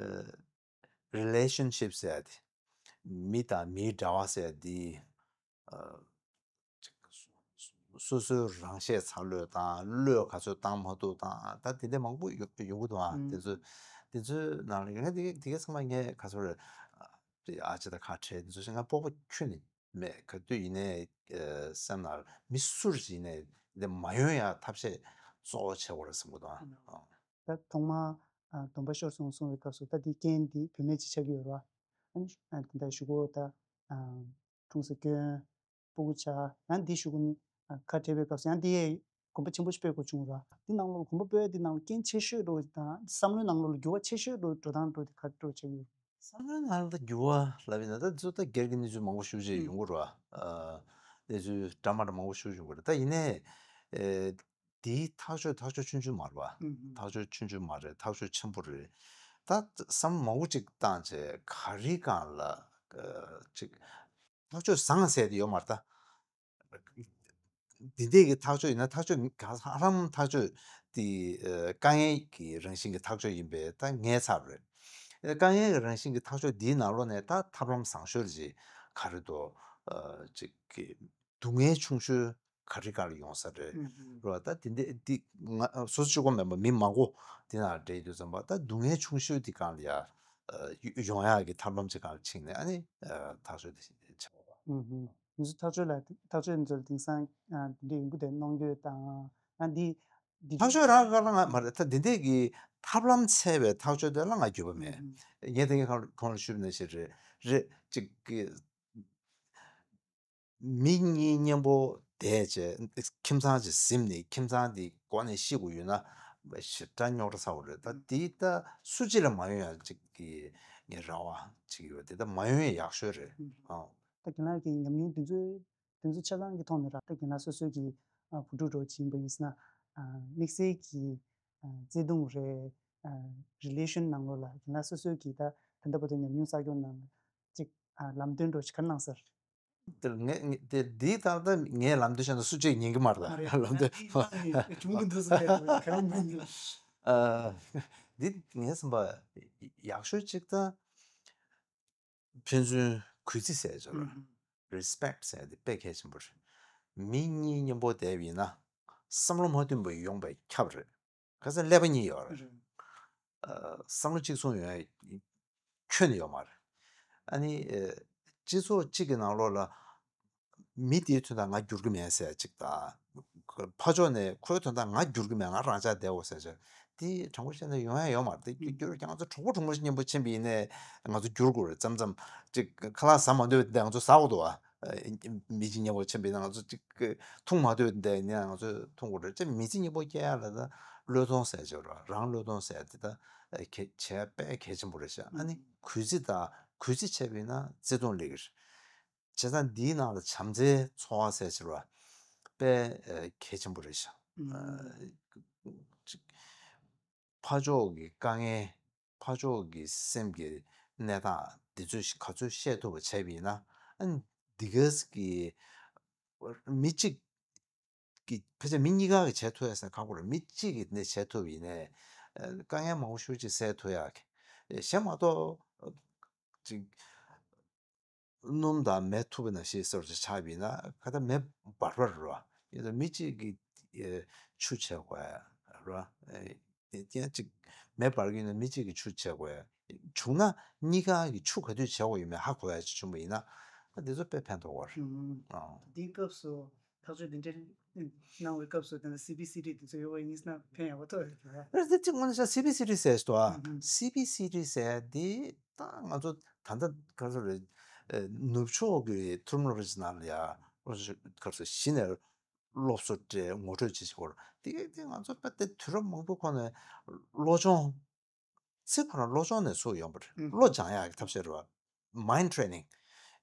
གི་relationship་ཟེར་ཡ་དེ། མི་དང་མིའི་འབྲེལ་བ་ཟེར་ཡ་དེ། ཨ། ཅིག་སོ་སོའི་རང་ཤེད་འཚར་ལོས་དང་བློས་ག་ཚོད་བཏང་མ་ཐུབ་དང་ད་དེ་འདྲ་མང་པོ་ཡོང་ཡོང་གི་འདུག་ཨ། དེ་ཚོ་དེ་ཚོའི་ནང་ལ་ཡོད་མཁན་དེ་གས་དེ་གས་ཚང་མ་ངས་ག་ཚོད་རེད། ཨ་ཅེ་དང་ཁ་བྲལ་དེ་ཚོ་ཞིག་ང་སྤོབས་པ་ཁྱོན་ནས་མེད། ག་དུས་ཡིན་ནའི་སེམས་ནང་མི་སུ་རེ་ཡིན་ནའི་འདི་མ་ཡོང་ཡ་ཐབས་ཤེས་གཙོ་བོ་བྱེད་དགོས་རེད་བསམ་གི་འདུག་ཨ། ད་ཐོག་མ་ཨ་སྡོམ་པ་ཤོར་སོང་གསུང་བའི་སྐབས་སུ་ད་འདི་རྐྱེན་འདི་བུད་མེད་ཅིག་ཆགས་ཀྱི་ཡོད་རེད་བ། ཨ་ནི་ཨ་དེ་འདྲ་ཞུ་གོ་ད་ཨ་གྲོངས་སུ་སྐྱོན། སྤུ་གུ་ཆགས། ཡང་འདི་ཞུ་གོ་ནི་ཨ་ཁ་བྲལ་བའི་སྐབས་སུ་ཡང་འདི་ཡས་གོམ་པ་ཆེན་པོ་ཞིག་སྤོས་དགོས་བྱུང་རེད་བ། འདི་ནང་ལོགས་གོམ་པ་སྤོས་འདི་ནང་ལ་རྐྱེན་ཆེ་ཤོས་འགྲོ་དང་བསམ་བློའི་ནང་ལོགས་ལ་འགྱུར་བ་ཆེ་ཤོས་འགྲོ་འགྲོ་སྟངས་འགྲོ་དེ་ག་འགྲོ་ཆགས་ཡོད། བསམ་བློའི་ནང་ལ་འགྱུར་བ་ལབ་ཡིན་ན་ད་ཚོ་ད་སྒེར་གྱི་གནས་ཚུལ་མང་པོ་ཞེ་པོ་ཅིག་ཡོང་གི་རེད་བ། ཨ་གནས་ཚུལ་འདྲ་མི་འདྲ་མང་པོ་ཞེ་པོ་ཅིག་ཡོང་གི་རེད། ད་ཡིན་ནའི་ཨེ། དེའི་ཐག་གཅོད་ཐག་གཅོད་ཆུང་ཆུང་མ་རེད་བ། ཐག་གཅོད་ཆུང་ཆུང་མ་རེད། ཐག་གཅོད་ཆེན་པོ་རེད། ད་བསམ་མང་པོ་ཅིག་བཏང་བྱས་ག་རེ་སྒང་ལ་ཅིག་ཐག་གཅོད་བཟང་ཟེར་དེ་ཡོད་མ་རེད་ད། འདི་འདྲས་ཀྱི་ཐག་གཅོད་ཡིན་ན་ཐག་གཅོད་ཧ་ལམ་ཐག་གཅོད་དེ་དཀའ་ངལ་གྱི་རང་བཞིན་གྱི་ཐག་གཅོད་ཡིན་པས་ད་ངའི་ཚབ་རེད། དཀའ་ངལ་གྱི་རང་བཞིན་གྱི་ཐག་གཅོད་འདིའི་ནང་ལོགས་ནས་ད་ཐབས་ལམ་བཟང་ཤོས་ཅིག་ག་རེ་འདུག་ཅིག་སྡུག་བསྔལ་ཆུང་ཤོས་ག་རེ་ག་ལ་ཡོང་ས་རེད། རོ་ད་དེ་འདྲ་འདི་ང་སོ་སོ་གཅིག་པོ་མེད་པ་མི་མང་པོ་འདི་ན་འདྲེས་ཡོད་ཙམ་པ་ད་སྡུག་བསྔལ་ཆུང་ཤོས་འདི་གང་ལ་ཡ་ཡོང་ཡག་གི་ཐབས་ལམ་ཅིག་གང་ལ་ཕྱིན་ནས་ཨ་ནི་ཐག་གཅོད་དེ་བྱེད་པ། ང་ཚོ་ཐག་གཅོད་ལ་ཐག་གཅོད་འཛོལ་དེང་སང་འདི་འདྲ་ཡོང་གི་དེ་གནོང་རྒྱུ་དང་ཨ་འདི་འདི་ཐག་གཅོད་རང་ག་ལ་ང་མ་རེད། ད་འདི་འདྲས་ཀྱི་ཐབས་ལམ་འཚོལ་བའི་ཐག་གཅོད་དེ་ལ་ང་འགྱོད་པ་མེད། ངས་དེ་གའི་གོང་ལ་ཞུས་པ་ནང་བཞིན་རེད་རེད་ཅིག་གི་མི་གཉིས་མཉམ་པོ་བསྡད་བྱས་ཁྱིམ་ཚང་ཅིག་ཟིན་ནས་ཁྱིམ་ཚང་འདི་སྒོ་ནས་ཤི་དགོས་ཡོད་ན་ཞེ་དྲག་རྙོག་དྲ་ཚ་བོ་རེད། ད་འདི་ད་སུ་གཅིག་ལ་མ་ཡོང་ཡ་ཅིག་གི་ངས་རེ་བ་ཅིག་ཡོད། འདི་ད་མ་ཡོང་ཡ་ཡག་ཤོས་རེད་ཨང་། ད་རྒན་ལགས་ཀྱི་ཉམས་མྱོང་འདི་ཚོའི་དེ་ཚོ་ཆ་ཚང་གི་ཐོག་ནས་ར་ད་རྒན་ལགས་སོ་སོའི་གི་ཨ་བུ་ཕྲུག་འདྲ་བོ་ཅིག་ཡིན་པ་ཡིན་ཟེར་ན་ཨ་དམིགས་བསལ་གྱི་ཨ་བརྩེ་དུང་རེད། ཨ་རི་ལེ་ཤན་ནང་ལོགས་ལ་རྒན་ལགས་སོ་སོའི་གི་ད་ད་ལྟ་བར་དུ་ཉམས་མྱོང་བསགས་སྐྱོང་ནང་ལ་ཅིག་ཨ་ལམ་སྟོན་འདྲ་བོ་ཅིག་ག་རེ་གནང་ཟེར། དེ་ངས་ངས་དེ་འདིའི་ཐད་ད་ངས་ལམ་སྟོན་བྱས་ན་སུ་གཅིག་ཉན་གི་མ་རེད་ད། ལམ་སྟོན་བྱུང་གི་འདུག་ཟེར་ག་རེ་མིན་ཨ་འདི་ངས་བསམ་པ་ཡག་ཤོས་ཅིག་ད། ཕན་ཚུན་གུས་བརྩི་ཟེར་ཡ་ཅིག་རེད། རེ་སི་པེག་ཊི་ཟེར་ཡ་དེ་དཔེ་གལ་ཆེན་པོ་རེད། མི་གཉིས་མཉམ་པོ་བསྡད་པ་ཡིན་ན་བསམ་བློ་མ་མཐུན་པ་ཡོང་པའི་ཁྱབ་རེད། ཁ་སང་ཀླད་པ་གཉིས་ཡོད་རེད། ཨ། བསམ་བློ་གཅིག་མཚུངས་ཡོད་ཁྱོན་ནས་ཡོད་མ་རེད། ཨ་ནི་ཨ། སྤྱི་ཚོགས་གཅིག་གི་ནང་ལོགས་ལ་མི་དེའི་དོན་དག་ང་འགྱུར་གི་མེད་ཟེར་གཅིག་དང་། ཕར་ཕྱོགས་ནས་ཁོའི་དོན་དག་ང་འགྱུར་གི་མེད། ང་རང་ཅག་བསྡད་འོ་ཟེར་ཅིག་དེ་དྲང་པོ་བཤད་ན་ཡོང་ཡ་ཡོད་མ་རེད། དེ་འགྱུར་ཀྱང་ང་ཚོ་གྲོགས་པོ་གྲོགས་མོ་མཉམ་པོ་ཕྱིན་པ་ཡིན་ནའི་ང་ཚོ་འགྱུར་དགོས་རེད། མཚམས་མཚམས་ཅིག་ཁ་ལག་ཟ་མ་འདོད་པ་དེ་ང་ཚོ་ཟ་དགོས་འདུག་ཨ། མི་གཅིག་མཉམ་པོ་ཕྱིན་པ་ཡིན་ན་ང་ཚོ་ཅིག་འཐུང་མ་འདོད་པ་དེ་ཡིན་ན་ང་ཚོ་འཐུང་དགོས་རེད། ཅིག་མི་ཚེ་མཉམ་པོ་སྐྱེལ་ཡ་ལ་ད་བློས་གཏོང་ཟེར་ཅིག་ཡོད་རེད། རང་བློས་གཏོང་ཟེར་དེ་ད་གལ་བྱས་དཔེ་གལ་ཆེན་པོ་རེད་ཤག་ཨ་ནི་གུས་བརྩི་དང་གུས་བརྩི་བྱས་པ་ཡིན་ན་བརྩེ་དུང་སླེབས་ཀྱི་རེད། བྱས་ཙང་འདིའི་ནང་ལ་བྱམས་བརྩེའི་ཚོར་བ་ཟེར་ཟེར་བ་དཔེ་ཨ་གལ་ཆེན་པོ་རེད་ཤག་ཨ། ཅིག་ཕར་ཕྱོགས་ཀྱི་དཀའ་ངལ། ཕར་ཕྱོགས་ཀྱི་སེམས་ཀྱི་གནས་སྟངས་འདི་ཚོ་ག་ཚོད་བཤད་ཐུབ་པ་བྱས་པ་ཡིན་ན། ཨ་ནི་འདི་ག་གི་མི་གཅིག་གི་ཕལ་ཆེར་མི་གཉིས་ཀ་གི་བྱེད་ཐུབ་ཡ་ཟེར་ཁག་པོ་རེད། མི་གཅིག་གིས་ནས་བྱེད་ཐུབ་ཡིན་ནའི་དཀའ་ངལ་མང་པོ་ཤུགས་ཅིག་སེལ་ཐུབ་ཡ་གི་གཞན་མ་གཏོགས་ཅིག་སྣུམ་དང་མེ་ཐུག་པ་ནང་བཞིན་ཟེར་བ་ཅིག་ཆགས་པ་ཡིན་ན་ཁ་ད་མེ་འབར་བ་རེད་བ། ཡིན་ད་མི་གཅིག་གིས་ཆུ་བྱེད་དགོས་རེད་བ། དེ་ཡང་ཅིག་མེ་འབར་གྱི་ཡིན་ན་མི་གཅིག་གིས་ཆུ་བྱེད་དགོས། བྱུང་ན་གཉིས་ཀ་གིས་ཆུ་ག་དུས་བྱེད་དགོས་ཡོད་མེད་ཧ་གོ་ཡ་ཅིག་བྱུང་བ་ཡིན་ན་འདི་ཚོ་དཔེ་ཕན་ཐོགས་པ་རེད། ཨང་། འདིའི་སྐབས་སུ་ཐག་གཅོད་འདི་འདྲའི་གནང་བའི་སྐབས་སུ་དེ་ནི་སི་བི་སི་ཌི་དེ་ཚོ་ཡོད་པ་ཡིན་ན་ཕན་ཡག་པོ་ཐོགས་ཡོད་རེད། རེད་དེ་གཅིག་དངོས་གནས་བྱས་སི་བི་སི་ཌི་ཟེར་ཞིག་འདུག་ཨ། ཨང་། སི་བི་སི་ཌི་ཟེར་འདི་ད་ང་ཚོ་ད་ལྟ་ག་ཚོད་རེད། ཨ། ནུབ་ཕྱོགས་ཀྱི་ཐུམ་ལོ་རི་ཅི་ནང་ལ་ཡ་ག་ཚོད་གཞི་ནས་སློབ་གསོ་སྤྲད་ངོ་སྤྲོད་བྱེད་བཞིན་པ་རེད། དེ་དེ་ང་ཚོ་དཔེ་དེ་དུས་རབས་མང་པོའི་གོང་ནས་བློ་སྦྱོང་། ཚིག་ཁོ་ན་བློ་སྦྱོང་ནས་ཚུགས་ཡོང་པ་རེད། ཨང་། བློ་སྦྱང་ཡག་གི་ཐབས་ཤེས་རེད་བ། Mind training།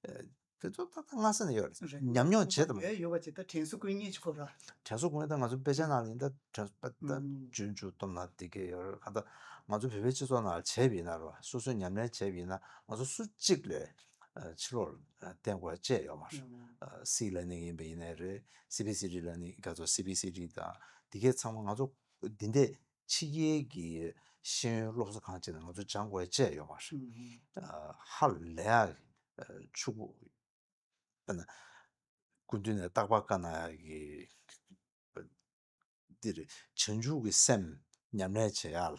ཨ། དེ་ཚོ་ད་ལྟ་སྔ་ས་ནས་ཡོད་རེད། རེད། ཉམས་མྱོང་བྱེད་དང་། ཡོད་ཡོད་པ་ཅིག་ད་དྲན་གསོ་བསྐུལ་མཁན་ཅིག་ཁོ་ར། དྲན་གསོ་བསྐུལ་མཁན་ད་ང་ཚོ་དཔེ་ཆ་ནང་ལ་ཡིན་ད་དྲན་གསོ་ད་ད་ཨང་། སྤྱོད་འཇུག་སྟོབས་ན་འདི་གས་ཡོད་རེད། གང་ལྟར་ང་ཚོ་བོད་པའི་སྤྱི་ཚོགས་ནང་ལ་བྱས་པ་ཡིན་ན་རེད་བ། སོ་སོས་ཉམས་ལེན་བྱས་པ་ཡིན་ན་ང་ཚོ་སུ་གཅིག་ལས་ཨ་ཕྱི་ལོགས་ལ་བསྟན་དགོས་ཅེས་ཡོད་མ་རེད། ཨང་། ཨ། སི་ལར་ནིང་ཡིན་པ་ཡིན་ནའི་རེད། སི་བི་སི་ཌི་ལར་ནིང་ག་ཚོད་སི་བི་སི་ཌི་དང་འདི་གས་ཚང་མ་ང་ཚོ་འདི་འདྲས་ཕྱི་རྒྱལ་གྱི་ཤེས་ཡོན་སློབ་གསོ་ཁང་ཅིག་ནང་ང་ཚོ་སྦྱང་དགོས་ཅེས་ཡོད་མ་རེད། ཨང་། ཨ། ཧ་ལས་ཡག་ཕྱུག་པོ། དཔེར་ན་སྐུ་མདུན་ནས་རྟག་པར་བཀའ་གནང་ཡག་གི་འདི་རེད། བྱང་ཆུབ་ཀྱི་སེམས་ཉམས་ལེན་བྱེད་ཡག་ལ་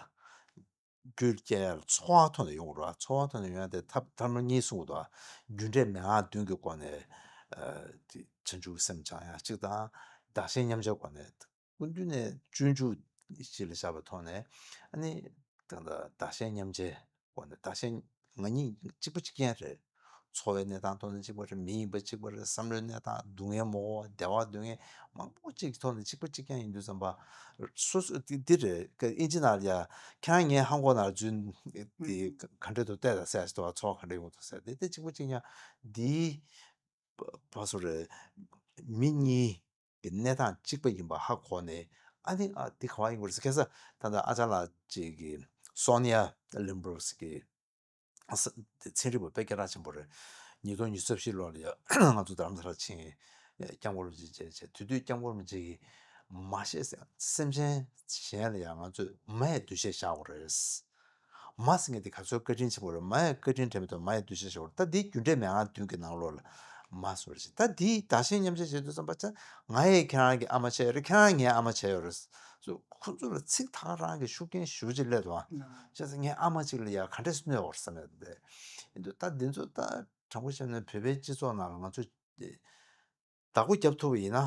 རྒྱུད་སྐྱེ་ཡག་ལ་འཚོ་བ་ཐོག་ནས་ཡོང་དགོས་རེད་བ། འཚོ་བ་ཐོག་ནས་ཡོང་ཡག་དེ་ཐབས་ཐབས་ལམ་གཉིས་གསུངས་འདུག་བ། རྒྱུ་འབྲས་མན་ངག་བདུན་གྱི་སྒོ་ནས་ཨ་དེ་བྱང་ཆུབ་ཀྱི་སེམས་སྦྱང་ཡག་གཅིག་དང་། བདག་གཞན་མཉམ་བརྗེའི་སྒོ་ནས། སྐུ་མདུན་ནས་སྤྱོད་འཇུག་གཞི་ལ་བཞག་པའི་ཐོག་ནས་ཨ་ནི་ད་ལྟ་བདག་གཞན་མཉམ་བརྗེའི་སྒོ་ནས། བདག་གཞན་ང་གཉིས་གཅིག་པ་གཅིག་རྐྱང་རེད། འཚོ་བའི་གནས་སྟངས་ཐོག་ནས་གཅིག་པ་རེད། མི་ཡིན་པ་གཅིག་པ་རེད། བསམ་བློའི་གནས་སྟངས། སྡུག་བསྔལ་མོ་བདེ་བ་སྡུག་བསྔལ་མང་པོ་གཅིག་གི་ཐོག་ནས་གཅིག་པ་གཅིག་རྐྱང་ཡིན་དུས་ཙམ་པ། སོ་སོ་འདི་འདི་རེད། ཨིན་ཇི་ནང་ལ་ཡ་ཁྱེད་རང་ངའི་ལྷམ་གོག་ནང་འཛུལ་ཏེ་ག་འདྲ་འདུག་བལྟས་དང་ཟེར་ཞིག་འདུག་བ། འཚོ་བ་ག་འདྲ་ཡོང་འདུག་ཟེར་ཏེ། དེ་གཅིག་པ་གཅིག་རྐྱང་འདིའི་བ་སོ་རེད། མི་གཉིས་ཀྱི་གནས་སྟངས་གཅིག་པ་ཡིན་པ་ཧ་གོ་ནས། ཨ་ནི་ཨ་འདི་ག་བ་ཡིན་དགོས་རེད་ཟེར། ཁ་སང་ད་ལྟ་ཨ་ཅག་ལགས་གཅིག་གིས་Sonia Lyubomirsky གི་ཚན་རིག་པ་དཔེ་སྐད་གྲགས་ཆེན་པོ་རེད། ཉིས་སྟོང་ཉི་ཤུ་རྩ་བཞི་ལོ་ལ་ཡ་ང་ཚོ་རྡ་རམ་ས་ལ་ཕྱིན། སྐྱབས་མགོན་རིན་པོ་ཆེ་མཇལ་བྱས། དེ་དུས་སྐྱབས་མགོན་རིན་པོ་ཆེ་གིས་མ་ཤེས་སེམས་ཅན་གཞན་ལ་ཡང་ང་ཚོས་མ་ཡི་འདུ་ཤེས་བཞག་དགོས་རེད། མ་ཟེར་མཁན་དེ་ག་ཚོད་བཀའ་དྲིན་ཆེན་པོ་རེད། མ་ཡི་བཀའ་དྲིན་དྲན་མི་ཐུབ། མ་ཡི་འདུ་ཤེས་བཞག་དགོས་རེད། ད་འདིའི་རྒྱུ་འབྲས་མན་ངག་བདུན་གྱི་ནང་ལོགས་ལ་མ་ཟེར་བ་ཞིག་ད་འདིའི་བདག་གཞན་མཉམ་བརྗེ་བྱེད་དུས་ཙམ་པ་ཆ་ང་ཡིས་ཁྱེད་རང་གི་ཨ་མ་བྱས་ཡོད་རེད། ཁྱེད་རང་ངའི་ཨ་མ་བྱས་ཡོད་རེད། སོ་ཁོ་ཚོ་ལ་ཚིག་ཐག་རང་གི་ཤུགས་རྐྱེན་ཞེ་པོ་ཅིག་སླེབས་འདུག་ཨ། ཨ། བྱས་ཙང་ངའི་ཨ་མ་གཅིག་ལ་ཡ་ག་འདྲས་གནོད་ཡོད་རེད་བསམ་ཡོད་དེ། ཡིན་དུས་ད་འདི་ཚོ་ད་དྲང་པོ་བཤད་ན་བོད་པའི་སྤྱི་ཚོགས་ནང་ལ་ང་ཚོ་བདག་པོ་རྒྱབ་ཐུབ་པ་ཡིན་ན་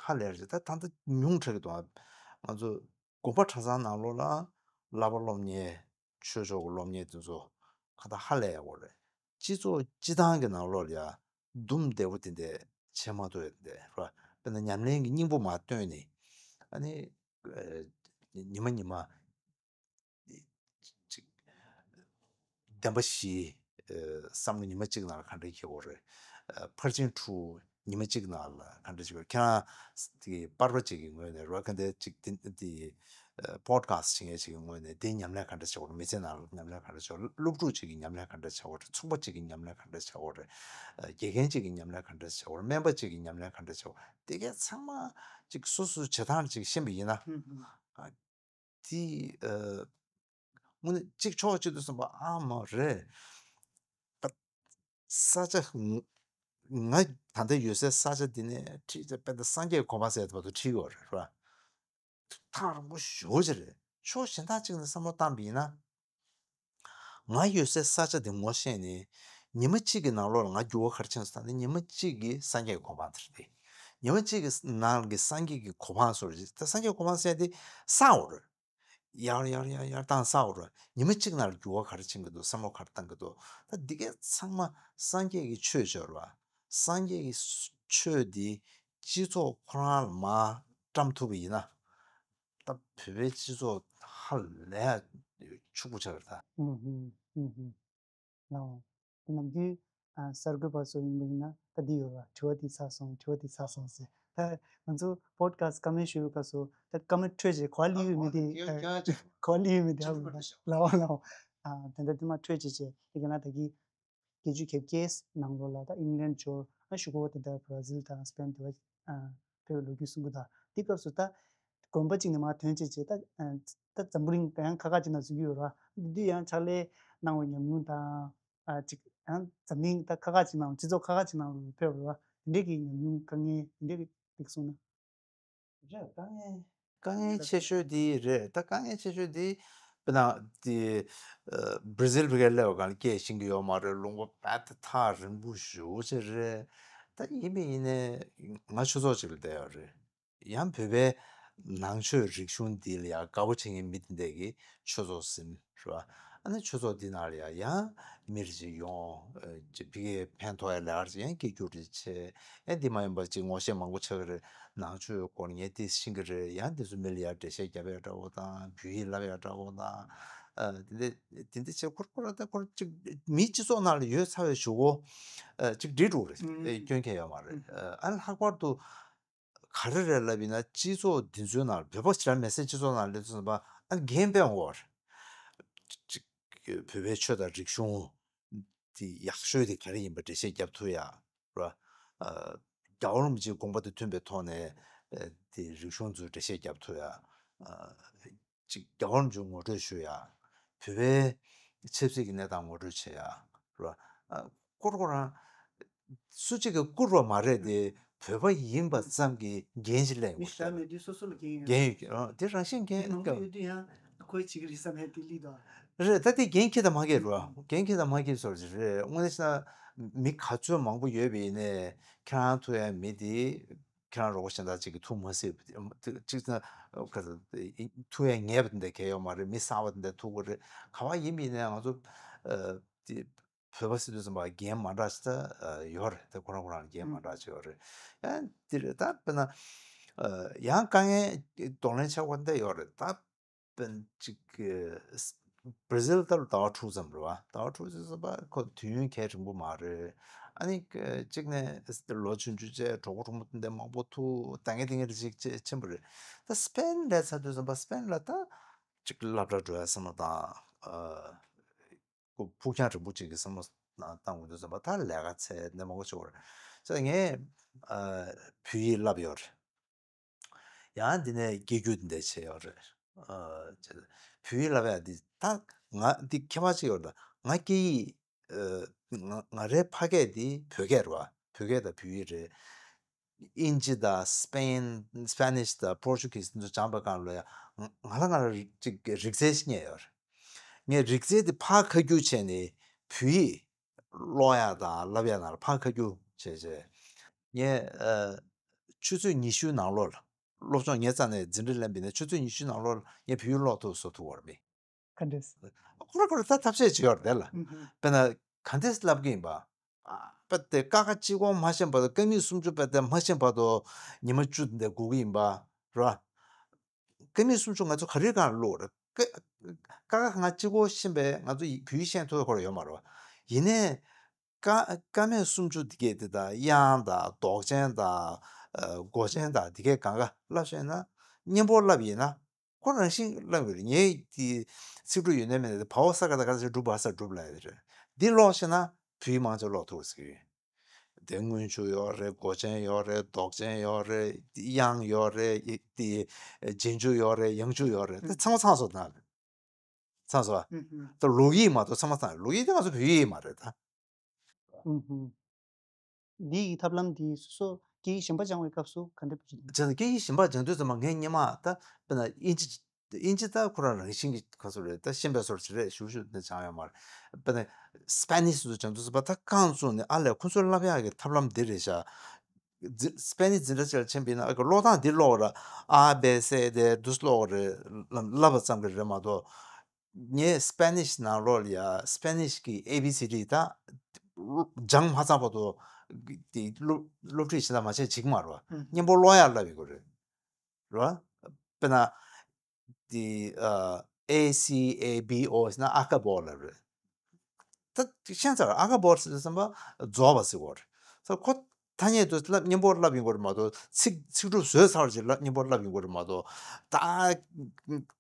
ཧ་ལས་རེད། ད་ད་ལྟ་ཉུང་དྲགས་ཀྱི་འདུག་ཨ། ང་ཚོ་དགོན་པ་གྲྭ་ཚང་ནང་ལོགས་ལ་བསླབ་པ་སློབ་གཉེར། ཆོས་ཕྱོགས་ཀྱི་སློབ་གཉེར་དེ་ཚོ་ག་ད་ཧ་ལས་ཡག་པོ་རེད། སྤྱི་ཚོགས་སྤྱི་བཏང་གི་ནང་ལོགས་ལ་ཡ་འདུམ་བདེ་པོ་དེ་འདྲ་བྱེད་མ་ཐུབ་ཡ་དེ་འདྲ་རེད། དཔེར་ན་ཉམས་ལེན་གྱི་སྙིང་པོ་མར་བཏོན་ནས། ཨ་ནི་ཨ་ཉི་མ་ཉི་མ་ཅིག་བདེན་པ་བཞི། ཨ་བསམ་བློ་ཉི་མ་གཅིག་ནང་ལ་ག་འདྲ་འཁྱེར་དགོས་རེད། ཨ་ཕར་ཕྱིན་དྲུག་ཉི་མ་གཅིག་ནང་ལ་ག་འདྲ་བྱེད་དགོས། ཁྱེད་རང་དེ་པར་པ་ཅིག་གི་ངོས་ནས་རོ་ག་འདྲ་ཅིག་དེ་དེ་ཨ་པོ་ཌི་ཁ་སི་ཊི་བྱེད་མཁན་ཅིག་གི་ངོས་ནས་དེ་ཉམས་ལེན་ག་འདྲ་བྱེད་དགོས་རེད། མི་ཚེ་ནང་ལ་ཉམས་ལེན་ག་འདྲ་བྱེད་དགོས་རེད། སློབ་ཕྲུག་ཅིག་གི་ཉམས་ལེན་ག་འདྲ་བྱེད་དགོས་རེད། ཚོགས་པ་ཅིག་གི་ཉམས་ལེན་ག་འདྲ་བྱེད་དགོས་རེད། ཨ་དགེ་རྒན་ཅིག་གི་ཉམས་ལེན་ག་འདྲ་བྱེད་དགོས་རེད། སྨན་པ་ཅིག་གི་ཉམས་ལེན་ག་འདྲ་བྱེད་དགོས་རེད། དེ་གས་ཚང་མ་ཅིག་སོ་སོའི་བྱེད་སྟངས་ཅིག་ཤེས་པ་ཡིན་ན། ཨ་དེ་ཨ་དངོས་གནས་གཅིག་ཕྱོགས་གཅིག་ཏུ་སོང་པ་ཨ་མ་རེད། ཨ་ས་ཆ་ང་ང་ད་ལྟ་ཡོད་སའི་ས་ཆ་འདི་ནས་ཁྲིད་ཚེ་དཔེ་ད་སངས་རྒྱས་གོ་འཕང་ཟེར་བ་དུ་ཁྲིད་ཡོད་རེད་བ། ཐག་རིང་པོ་ཞེ་པོ་ཅིག་རེད། ཕྱོགས་གཞན་དག་ཅིག་ནས་བསམ་བློ་བཏང་བ་ཡིན་ན། ང་ཡོད་སའི་ས་ཆ་དེ་ངོ་ཤེས་ནས། ཉི་མ་གཅིག་གི་ནང་ལོགས་ལ་ང་འགྱུར་བ་ག་རེ་ཕྱིན་སོང་ད་ནི། ཉི་མ་གཅིག་གི་སངས་རྒྱས་ཀྱི་གོ་འཕང་དེ་རེད། ཉི་མ་གཅིག་གི་ནང་གི་སངས་རྒྱས་ཀྱི་གོ་འཕང་སོགས་རེད། ད་སངས་རྒྱས་གོ་འཕང་ཟེར་དེ་ས་འོ་རེད། ཡར་ཡར་ཡར་ཡར་བཏང་ས་འོ་རེད། ཉི་མ་གཅིག་ནང་ལ་འགྱུར་བ་ག་རེ་ཕྱིན་གྱི་འདུག་བསམ་བློ་ག་རེ་བཏང་གི་འདུག་ད་འདི་གས་ཚང་མ་སངས་རྒྱས་ཀྱི་ཆོས་སྦྱོར་བ། སངས་རྒྱས་ཀྱི་ཆོས་འདི་སྤྱི་ཚོགས་ཁོ་རང་ལ་མར་བཀྲམ་ཐུབ་པ་ཡིན་ན། ད་བོད་པའི་སྤྱི་ཚོགས་ཧ་ལས་ཡ་ཕྱུག་པོ་ཆགས་ཀྱི་རེད་ད། ཨུམ་ཧུམ་ཨུམ་ཧུམ། ལའོ། དེ་ནམ་རྒྱུན་ཨ་གསར་འགོད་པ་ཚོ་ཡིན་པ་ཡིན་ན་ད་འདི་ཡོད་ར། དྲི་བ་འདི་ཚར་སོང་། དྲི་བ་འདི་ཚར་སོང་ཟེར། ད་ང་ཚོ་པོ་ཌི་ཁ་སི་ཊི་ཀོ་མེན་ཊི་ཞུ་བའི་སྐབས་སུ་ད་ཀོ་མེན་ཊི་འཕྲོད་བྱས་གོ་བ་ལེན་ཡོད་མེད་དེ། ཨ་གོ་བ་ལེན་ཡོད་མེད་དེ་ཧ་གོ་མ་རེད། ལའོ་ལའོ། ཨ་དེ་འདྲ་དེ་མ་འཕྲོད་བྱས་བྱས་དེ་ག་ན་ད་གི་བརྒྱད་ཅུ་གྱ་བརྒྱད་ནང་ལོགས་ལ་ད་ཨིང་ལན་འབྱོར། ཨ་གཞུག་གུ་དེ་འདྲ་བྷ་ར་ཟིལ་དང་སི་པེན་དེ་བ་ཨ་ཕེབས་པའི་ལོ་རྒྱུས་གསུང་གི་འདུག་དེ་སྐབས་སུ་ད་དགོན་པ་གཅིག་ནས་མར་ཐོན་བྱས་བྱས་ད་ཨ་ད་འཛམ་བུ་གླིང་ཡང་ཁག་ཁག་ཅིག་ནང་འཛུལ་གྱི་ཡོད་ར། འདི་དུས་ཡང་ཕྱག་ལས་གནང་བའི་ཉམས་མྱོང་དང་། ཨ་ཅིག་ཡང་འཛམ་གླིང་ད་ཁག་ཁག་ཅིག་ནང་སྤྱི་ཚོགས་ཁག་ཁག་ཅིག་ནང་ཕེབས་ར། དེ་འདྲས་ཀྱི་ཉམས་མྱོང་དཀའ་ངལ་དེ་འདྲས་ཀྱི་གསུང་ན། རེད། དཀའ་ངལ་དཀའ་ངལ་ཆེ་ཤོས་དེ་རེད། ད་དཀའ་ངལ་ཆེ་ཤོས་དེ་དཔེར་ན་དེ་ཨ་བྷ་ར་ཟིལ་བྷི་གའི་སླེབས་པ་གང་ལ་སྐད་ཤེས་ཀྱི་ཡོད་མ་རེད། ལུང་པ་རྦད་དེ་ཐག་རིང་པོ་ཞེ་པོ་ཅིག་རེད། ད་ཡིན་པས་ཡིན་ནའི་ང་ཆོས་ཚོགས་ཅིག་ལ་བསྡད་ཡོད་རེད། ཡང་བོད་པའི་ནང་ཆོས་རིག་གཞུང་འདི་ལ་ཡང་དགའ་པོ་བྱེད་མཁན་མི་དེ་འདྲས་ཀྱི་ཆོས་ཚོགས་ཟིན་རེད་བ། ཨ་ནི་ཆོས་ཚོགས་འདི་ནང་ལ་ཡང་ཡང་མི་རེ་ཅིག་ཡོང་། ཨ་ཅིག་ཕ་གིར་ཕན་ཐོགས་ཡ་ལས་ཀ་ཅིག་ཡང་སྐད་སྒྱུར་རེ་བྱས། ཡང་འདི་མ་ཡིན་པ་ཅིག་ངོ་ཤེས་མང་པོ་ཆགས་ཀྱི་རེད། ནང་ཆོས་སྐོར་ངས་འདི་ཤེས་ཀྱི་རེད། ཡང་འདི་ཚོ་མི་ལ་ཡང་འགྲེལ་བཤད་རྒྱབ་ཡ་འདྲ་བོ་དང་། བོད་ཡིག་བསླབ་ཡ་འདྲ་བོ་དང་། ཨ་དེ་འདྲ་དེ་འདྲ་བྱས་ཁོ་རང་ཁོ་རང་ད་ཁོ་རང་ཅིག་མིའི་སྤྱི་ཚོགས་ནང་ལ་ཡོད་ཚར་བའི་གཞུག་གུ་ཨ་ཅིག་འགྲིག་འགྲོ་གི་རེད། ཨ་སྐྱོན་གང་ཡང་ཡོད་མ་རེད། ཨ་ལྷག་པར་དུ་ག་རེ་རེད་ལབ་ཡིན་ན། སྤྱི་ཚོགས་འདི་ཚོའི་ནང་ལ་བོད་པ་ཞེ་དྲག་མེད་སའི་སྤྱི་ཚོགས་ནང་སླེབས་ཚུན་པ་ཨ་འགན་དཔེ་འོར་ཅིག་བོད་པའི་ཆོས་དང་རིག་གཞུང་དེ་ཡག་ཤོས་དེ་ག་རེ་ཡིན་པ་འགྲེལ་བཤད་རྒྱབ་ཐུབ་ཡ་ར། ཨ་རྒྱལ་བ་རིན་པོ་ཆེའི་དགོངས་པ་དང་མཐུན་པའི་ཐོག་ནས་ཨ་དེ་རིག་གཞུང་ཚོའི་འགྲེལ་བཤད་རྒྱབ་ཐུབ་ཡ། ཨ་ཅིག་རྒྱལ་བ་རིན་པོ་ཆེ་ངོ་སྤྲོད་ཞུ་ཡ། བོད་པའི་ཆབ་སྲིད་ཀྱི་གནས་སྟངས་ངོ་སྤྲོད་བྱེད་ཡ་ར། ཨ་སྐོར་སྐོར་རང་སུ་གཅིག་གིས་བསྐུར་བ་མ་རེད་དེ། བོད་པ་ཡིན་པ་ཙམ་གྱི་འགན་ཞིག་སླེབས་མི་ཡོང་གི་ཤ་མེད་དུས་སོ་སོ་ལ་འགན་ཡོད། འགན་ཡོད་ཀྱི་རེད། དེ་རང་བཞིན་འགན་མི་མང་པོ་ཡོད་དུས་ཡང་ཁོས་བྱེད་ཀྱི་རེད་བསམ་ཡ་དེ་སླེབས་འདུག་རེད། ད་དེ་འགན་འཁྱེར་དང་མ་འཁྱེར་རོ། འགན་འཁྱེར་དང་མ་འཁྱེར་སོགས་ཅིག་རེད། དངོས་གནས་བྱས་ན་མི་ག་ཚོད་མང་པོ་ཡོད་པ་ཡིན་ནའི་ཁྱེད་རང་ཐུག་ཡ་མི་དེ་ཁྱེད་རང་རོགས་པ་གཞན་དག་ཅིག་གིས་ཐུག་མ་སྲིད་པ་དེ། གཅིག་ན་ག་ཚོད་ཐུག་ཡ་ངེས་པ་དེ་འདྲ་གང་ཡང་ཡོད་མ་རེད། མི་གསར་པ་དེ་འདྲ་ཐུག་གི་རེད། ག་པར་ཡིན་པ་ཡིན་ནའི་ང་ཚོ་ཨ་དེ་བོད་པ་ཟེར་དུས་ཙམ་པ་འགན་མ་འདྲ་ཞིག་ད་ཡོད་རེད། ད་ཁོ་རང་ཁོ་རང་འགན་མ་འདྲ་ཞིག་ཡོད་རེད། ཡང་དེ་རེད། ད་དཔེར་ན་ཡང་དཀའ་ངལ་གདོང་ལེན་ཆགས་པ་འདི་ཡོད་རེད། ད་དཔེར་ན་ཅིག་བྷ་ར་ཟིལ་ད་ལོ་ཟླ་བ་དྲུག་ཙམ་རེད་བ། ཟླ་བ་དྲུག་ཙམ་ཟེར་བ་ཁོ་དུས་ཡུན་གལ་རིང་པོ་མ་རེད། ཨ་ནི་གཅིག་ནས་ལོ་ཆུང་ཆུང་བྱས་གྲོགས་པོ་གྲོགས་མོ་དེ་འདྲ་མང་པོ་ཐུག། ད་ངས་དེ་ངས་རེ་ཅིག་ཕྱིན་པ་རེད། ད་སི་པེན་སླེབས་ཚར་དུས་ཙམ་པ་སི་པེན་ལ་ད་ཅིག་སློབ་གྲྭ་འགྲོ་ཡ་བསམ་བློ་བཏང་། ཨ་ཁོ་ཕུགས་རྒྱང་རིང་པོ་ཅིག་གི་བསམ་བློ་བཏང་དགོས་དུས་ཙམ་པ་ད་ལས་ཀ་བྱས་འདི་མང་པོ་བྱེད་དགོས་རེད། བྱས་ཙང་ངས་ཨ་བོད་ཡིག་བསླབས་ཡོད་རེད། ཡང་འདི་ནས་སྐད་སྒྱུར་འདི་འདྲ་བྱས་ཡོད་རེད། ཨ་བྱས་བོད་ཡིག་བསླབ་ཡ་འདི་ད་ང་འདི་ཁྱད་པར་ཅིག་ཡོད་རེད། ད་ང་སྐད་ཡིག་ཨ་ང་ང་རའི་ཕ་སྐད་འདི་བོད་སྐད་རེད་བ། བོད་སྐད་དང་བོད་ཡིག་རེད། ཨིན་ཇི་དང་སི་པེན། སི་པེ་ནིཤ་དང་པོར་ཅུ་གིས་འདི་ཚོ་སྦྱངས་པའི་སྒང་ལ་ཡང་ང་ལ་ང་ལ་ཅིག་རིག་རྩལ་ཞིག་རྙེད་ཡོད་རེད། ངས་རིག་རྩལ་འདི་ཕར་ཁ་བསྒྱུར་བྱས་ནས་བོད་ཡིག་ཀློག་ཡག་དང་བསླབ་ཡག་ནང་ལ་ཕར་ཁ་བསྒྱུར་བྱས་བྱས། ངས་ཨ་ཆུ་ཚོད་ཉི་ཤུའི་ནང་ལོགས་ལ་སློབ་སྦྱོང་ངའི་རྩ་ནས་འཛིན་གྲྭ་ལེན་པ་ཡིན་ན་ཆུ་ཚོད་ཉི་ཤུའི་ནང་ལོགས་ལ་ངས་བོད་ཡིག་ཀློག་ཐུབ་བཟོ་ཐུབ་པ་རེད་པས། ག་འདྲས། ཁོ་རང་ཁོ་རང་ད་ཐབས་ཤེས་བྱེད་ཡོད་རེད་ལ། ཨུ་ཧུ། དཔེར་ན་ག་འདྲས་བསླབ་ཀྱི་ཡིན་པ། ཨ་དཔེ་དེ་ཀ་ཁ་གཅིག་པོ་མ་ཤེས་བར་དུ། ཀ་མད་སུམ་ཅུ་དཔེ་དེ་མ་ཤེས་བར་དུ་ཉི་མ་བཅུ་དེ་འདྲ་སྒུག་གི་ཡིན་པ་རེད། ཀ་མད་སུམ་ཅུ་ང་ཚོ་ག་རེའི་སྒང་ལ་བླུགས་རེད། ཀ་ཀ་ཁ་ང་གཅིག་པོ་ཤེས་པས་ང་ཚོ་ཡི་བོད་ཡིག་ཤེས་ཐུབ་ཁོ་རང་ཡོད་མ་རེད་བ། ཡིན་ནའི་ཀ་ཀ་མད་སུམ་ཅུ་འདི་གས་དེ་དང་དབྱངས་དང་འདོགས་ཅན་དང་ཨ་མགོ་ཅན་དང་འདི་གས་གང་ག་བསླབ་ཤེས་ན། མཉམ་པོ་བསླབ་ཡིན་ན་ཁོ་རང་བཞིན་བསླབ་ཡོད་རེད། ངའི་དེ་ཚིག་གྲོགས་ཡོད་ནའི་མེད་ནའི་བ་འོ་ས་ག་ད་ག་ས་སྒྲུབ་བ་ས་སྒྲུབ་ལབ་ཡོད་རེད། འདི་ཀློག་ཤེས་ན་བོད་ཡིག་མང་ཆེ་ཀློག་ཐུབ་ཟེར་གི་ཡོད། དེ་སྔོན་འཇུག་ཡོད་རེད། མགོ་ཅན་ཡོད་རེད། འདོགས་ཅན་ཡོད་རེད། དབྱངས་ཡོད་རེད། དེ་རྗེས་འཇུག་ཡོད་རེད། ཡང་འཇུག་ཡོད་རེད། དེ་ཚང་མ་ཚང་སོང་ན། ཚང་སོང་བ། ཨུ་ཧུ། ད་ལུགས་ཡིག་མ་གཏོགས་ཚང་མ་ཚང་། ལུགས་ཡིག་དེ་ང་ཚོ་བོད་ཡིག་མ་རེད་ད། ཨུ་ཧུ། འདི་ཡི་ཐབས་ལམ་འདི་སོ་སོ་སྐད་ཡིག་གཞན་པ་སྦྱང་བའི་སྐབས་སུ་ག་འདྲ་བྱེད་ཀྱི་འདུག་བྱས་ཙང་སྐད་ཡིག་གཞན་པ་སྦྱང་དུས་ཙམ་པ་ངས་སྔོན་མ་ད་དཔེར་ན་ཨིན་ཇི་ དབྱིན་ཇི་ད་ཁོ་རང་རང་བཞིན་གྱི་ཁ་སོ་རེད། ད་ཤེས་པའི་སོར་ཅིག་རེད། ཞུ་ཞུ་ནས་སྦྱང་ཡོད་མ་རེད། དཔེར་ན་སྤེ་ནིཤ་ཚོ་སྦྱང་དུས་ཙམ་པ་ད་རྐང་བཙུགས་ནས་ཨ་ལས་ཁོ་ཚོས་བསླབ་ཡག་གི་ཐབས་ལམ་འདི་རེད་ཤག་འཛི་སྤེ་ནིཤ་འཛིན་གྲྭ་ཅིག་ལ་ཕྱིན་པ་ཡིན་ན་ཨ་ཀ་ཀློག་སྟངས་འདི་ཀློག་ར། ཨ་བེ་སེ་དེ་འདུག་ཀློག་རེད། ལབ་པ་ཙམ་གྱིས་རེད་མ་གཏོགས། ངས་སྤེ་ནིཤ་ནང་ལོགས་ལ་ཡ་སྤེ་ནིཤ་གི་ཨེ་བི་སི་ཌི་ད་སྦྱང་མ་ཚར་བར་དུ་དེ་སློབ་སློབ་ཁྲིད་བྱེད་སྟངས་མ་བྱས་འགྲིག་མ་རེད་བ། ཨང་། སྙན་པོ་ཀློག་ཡག་བསླབ་ཡོང་གི་རེད། རེད་བ། དཔེར་ན་དེ་ཨ་ཨེ་སི་ཨེ་བི་ཨོ་ཟེར་ན་ཨ་ཀ་བོ་ལབ་རེད། ད་ཤེས་ཚར། ཨ་ཀ་བོ་ཟེར་བསམ་པ་རྫོགས་པ་ཟེར་བ་རེད། ད་ཁོ་ཐ་སྙད་དུ་བསླབ་སྙན་པོ་བསླབ་ཡོང་གི་རེད་མ་གཏོགས། ཚིག་ཚིག་གྲུབ་བཟོས་ཚར་རྗེས་བསླབ་སྙན་པོ་བསླབ་ཡོང་གི་རེད་མ་གཏོགས།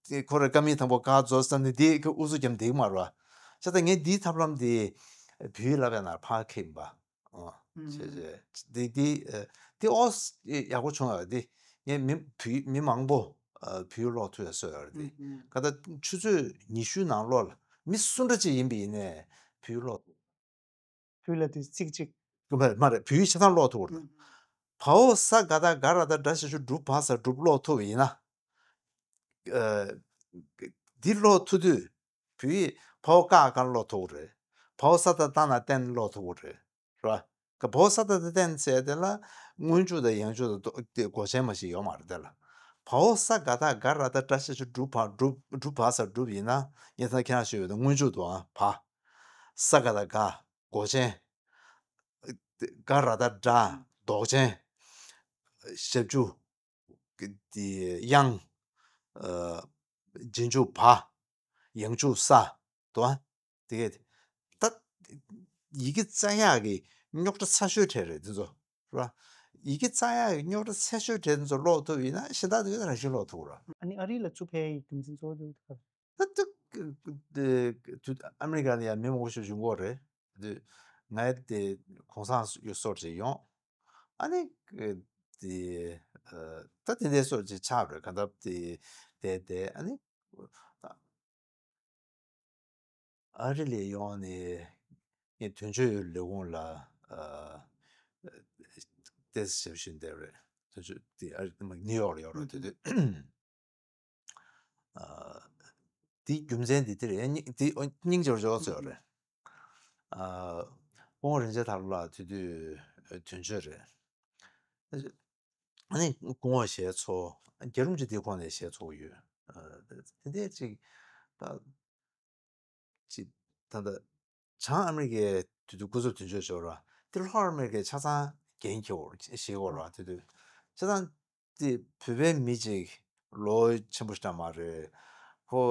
ད་ཁོ་རེ་ཀ་མིན་དང་པོ་ག་རྫོགས་ས་ནི་དེ་ཁོ་ཨུ་ཚུགས་རྒྱབ་འདེགས་མ་རེད་བ། བྱས་ཙང་ངས་འདིའི་ཐབས་ལམ་དེ་བོད་ཡིག་བསླབ་ཡག་ནང་ཕར་འཁྱེར་ཡིན་པ། ཨོ། ཨུམ། བྱས་བྱས་འདི་འདི་ཨ་འདི་ཨོ་ཡག་པོ་བྱུང་ཡོད། འདི་ངས་མི་བོད་མི་མང་པོ་ཨ་བོད་ཡིག་ཀློག་ཐུབ་ཡ་བཟོས་ཡོད་རེད། འདི་ཨུམ་ཨུམ། ག་ད་ཆུ་ཚོད་ཉི་ཤུ་ནང་ལོགས་ལ་མི་སུ་འདྲ་ཅིག་ཡིན་པ་ཡིན་ནའི་བོད་ཡིག་ཀློག་ཐུབ། བོད་ལ་དེ་ཚིག་གཅིག་མ་མ་རེད། བོད་ཡིག་ཆ་ཚང་ཀློག་ཐུབ་རེད། ཨུམ། བའོ་ས་ག་ད་ག་ར་ད་དྲ་ཞབས་ཀྱུ་གྲུ་བ་ས་གྲུབ་ཀློག་ཐུབ་པ་ཡིན་ན། ཨ་འདི་ཀློག་ཐུབ་དུས་བོད་ཡིག་བའོ་ཀ་ཀ་ཀློག་ཐུབ་རེད། བའོ་ས་ད་ཏ་ན་ཏན་ཀློག་ཐུབ་རེད། རེད་བ། ག་བའོ་ས་ད་ཏ་ཏན་ཟེར་དེ་ལ་སྔོན་འཇུག་དང་ཡང་འཇུག་དང་དེ་མགོ་ཅན་མ་ཞིག་ཡོད་མ་རེད། དེ་ལ་བའོ་ས་ག་ད་ག་ར་ད་དྲ་ཞབས་ཀྱུ་གྲུ་བ་གྲུ་གྲུ་བ་ས་གྲུབ་ཡིན་ན། ངས་ད་ཁྱེད་རང་ཞུས་པའི་སྔོན་འཇུག་དང་བ། ས་ག་ད་ག་མགོ་ཅན། ག་ར་ད་གྲ་ཨུམ། འདོགས་ཅན། ཞབས་ཀྱུ་དེ་དབྱངས། ཨ་རྗེས་འཇུག་བ། ཡང་འཇུག་ས། དོ། དེ་གས་ད་ཡི་གེ་བཙལ་ཡག་གི་རྙོག་དྲ་ཚ་ཤོས་གྲས་རེད་དེ་ཚོ། རེད་བ། ཡི་གེ་བཙལ་ཡག་གི་རྙོག་དྲ་ཚ་ཤོས་གྲས་དེ་ཚོ་ཀློག་ཐུབ་ཡིན་ན་གཞན་དག་དེ་གས་རང་བཞིན་ཀློག་ཐུབ་རེད། ཨ་ནི་ཨ་རི་ལ་ཚུར་ཕེབས་ཡག་རྒྱུ་མཚན་གཙོ་བོ་དེ་ག་རེ། ད་ཏུ་ཏུ་ཨ་མི་རི་ཀ་ལ་ཡང་མི་མང་པོ་ཞིག་བཞུགས་ཀྱི་ཡོད་རེད། དུས་ང་དེ་གུང་སེང་ཡོད་སོར་ཅིག་ཡོང་། ཨ་ནི་དེ་ད་དེ་འདྲ་སོར་ཅིག་ཆགས་རེད། ག་ད་དེ་དེ་དེ་ཨ་ནི་ཨ་རི་ལ་ཡོང་ནས་ངས་དོན་གཅོད་ལས་ཁུངས་ལ་ཨ་ཏོག་ཙམ་ཞབས་ཞུ་བྱས་རེད། དོན་གཅོད་དེ་ཨ་རི་ནིའུ་ཡོག་ལ་ཡོད་རེད། དེ་དུས། ཨ་དེའི་རྒྱུ་མཚན་དེ་དེ་རེད། སྙིང་དེ་སྙིང་རྗེ་བོ་ཅིག་ཡོད་རེད། ཨ་སྐུ་ངོ་རིན་ཆེན་ཐར་ལགས་དེ་དུས་དོན་གཅོད་རེད། ཨ་ནི་སྐུ་ངོ་ཞལ་འཚོ། རྒྱ་རུམ་གྱི་དེ་ཁོངས་ནས་ཞལ་འཚོ་གི་ཡོད། ཨ་དེ་འདྲ་ཅིག་ད་ཅིག་ད་ལྟ་བྱང་ཨ་མི་རི་ཀའི་དེ་དུས་སྐུ་ཚབ་དོན་གཅོད་ཞུ་བ་ར། དེ་ལྷོ་ཨ་མི་རི་ཀའི་ཆ་ཚང་འགན་འཁྱེར་བ་ཞིག་ཡོད་ར། དེ་དུས་ཆ་ཚང་དེ་བོད་པའི་མི་ཅིག་ལོ་ཆེན་པོ་ཞིག་འདྲ་མ་རེད། ཁོ་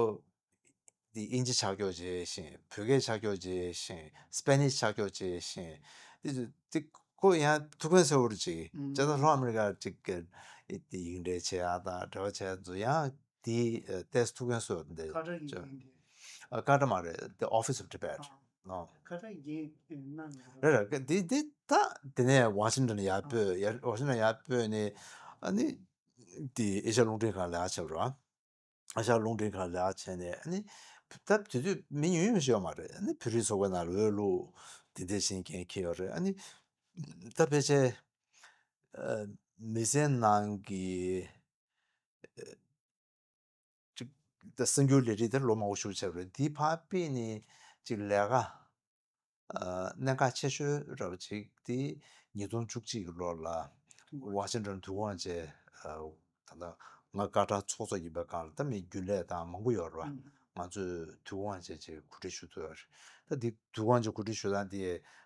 དེ་དབྱིན་ཇི་ཆ་འཇོག་བྱས་ཤིང་། བོད་སྐད་ཆ་འཇོག་བྱས་ཤིང་། སྤེ་ནིཤ་ཆ་འཇོག་བྱས་ཤིང་། དེ་དེ་ཁོ་ཡང་ཐུགས་ཕན་གསོས་པ་ཅིག་ཨུམ། བྱས་ཙང་ལྷོ་ཨ་མི་རི་ཀ་ཅིག་གི་དེ་ཡིག་འབྲེལ་བྱེད་ཡག་དང་འབྲེལ་བ་བྱེད་ཡག་ཚོ་ཡང་དེ་ཨ་ཏོག་ཙམ་ཐུགས་ཕན་གསོས་འདི་ཀ་ཊར་གྱི་ཅོ་ཡིན་ཏེ། ཨ་ཀ་ཊར་མ་རེད། The Office of Tibet། ཨ། ནོ། ཀ་ཊར་གྱི་གནང་ཡོད་རེད། རེད་རེད། དེ་དེ་ད་དེ་ནས་ཝ་ཤིང་ཊོན་ཡར་སྤོས། ཡར་ཝ་ཤིང་ཊོན་ཡར་སྤོས་ནས་ཨ་ནི་དེ་ཨེ་ཤ་ཡ་རླུང་འཕྲིན་ཁང་ལ་ཡར་ཕྱིན་ར། ཨེ་ཤ་ཡ་རླུང་འཕྲིན་ཁང་ལ་ཡར་ཕྱིན་ནས་ཨ་ནི་ད་དེ་དུས་མི་ཉུང་ཉུང་ཞིག་ཡོད་མ་རེད། ཨ་ནི་བོད་རིགས་ཚོགས་པའི་ནང་ལ་འོས་བླུགས། དེ་འདྲ་བྱས་འགན་འཁྱེར་ཡོད་རེད། ཨ་ནི་ད་ཕལ་ཆེར་ཨ་མི་ཚེ་ནང་གི་ཅིག་ད་གསར་འགྱུར་ལས་རིགས་དེར་ལོ་མང་པོ་ཞིག་བྱས་པ་རེད། དེའི་ཕར་ཕྱིན་ནས་ཅིག་ལས་ཀ་ཨ་གནད་འགག་ཆེ་ཤོས་འདྲ་པོ་ཅིག་དེ་ཉིས་སྟོང་བཅུ་གཅིག་གི་ལོ་ལ་ཝ་ཤིང་ཊོན་དུས་དབང་ཆེན། ཨ་ད་ལྟ་ང་ཀ་ཊར་ཚོགས་གཙོ་ཡིན་པའི་སྒང་ལ་ད་མི་རྒྱུན་ལས་དང་མང་པོ་ཡོད་རེད་བ། ང་ཚོས་དུས་དབང་ཆེན་ཅིག་གོ་སྒྲིག་ཞུ་ཐུབ་ཡོད་རེད། ད་དེ་དུས་དབང་ཆེན་གོ་སྒྲིག་ཞུ་སྟངས་དེ་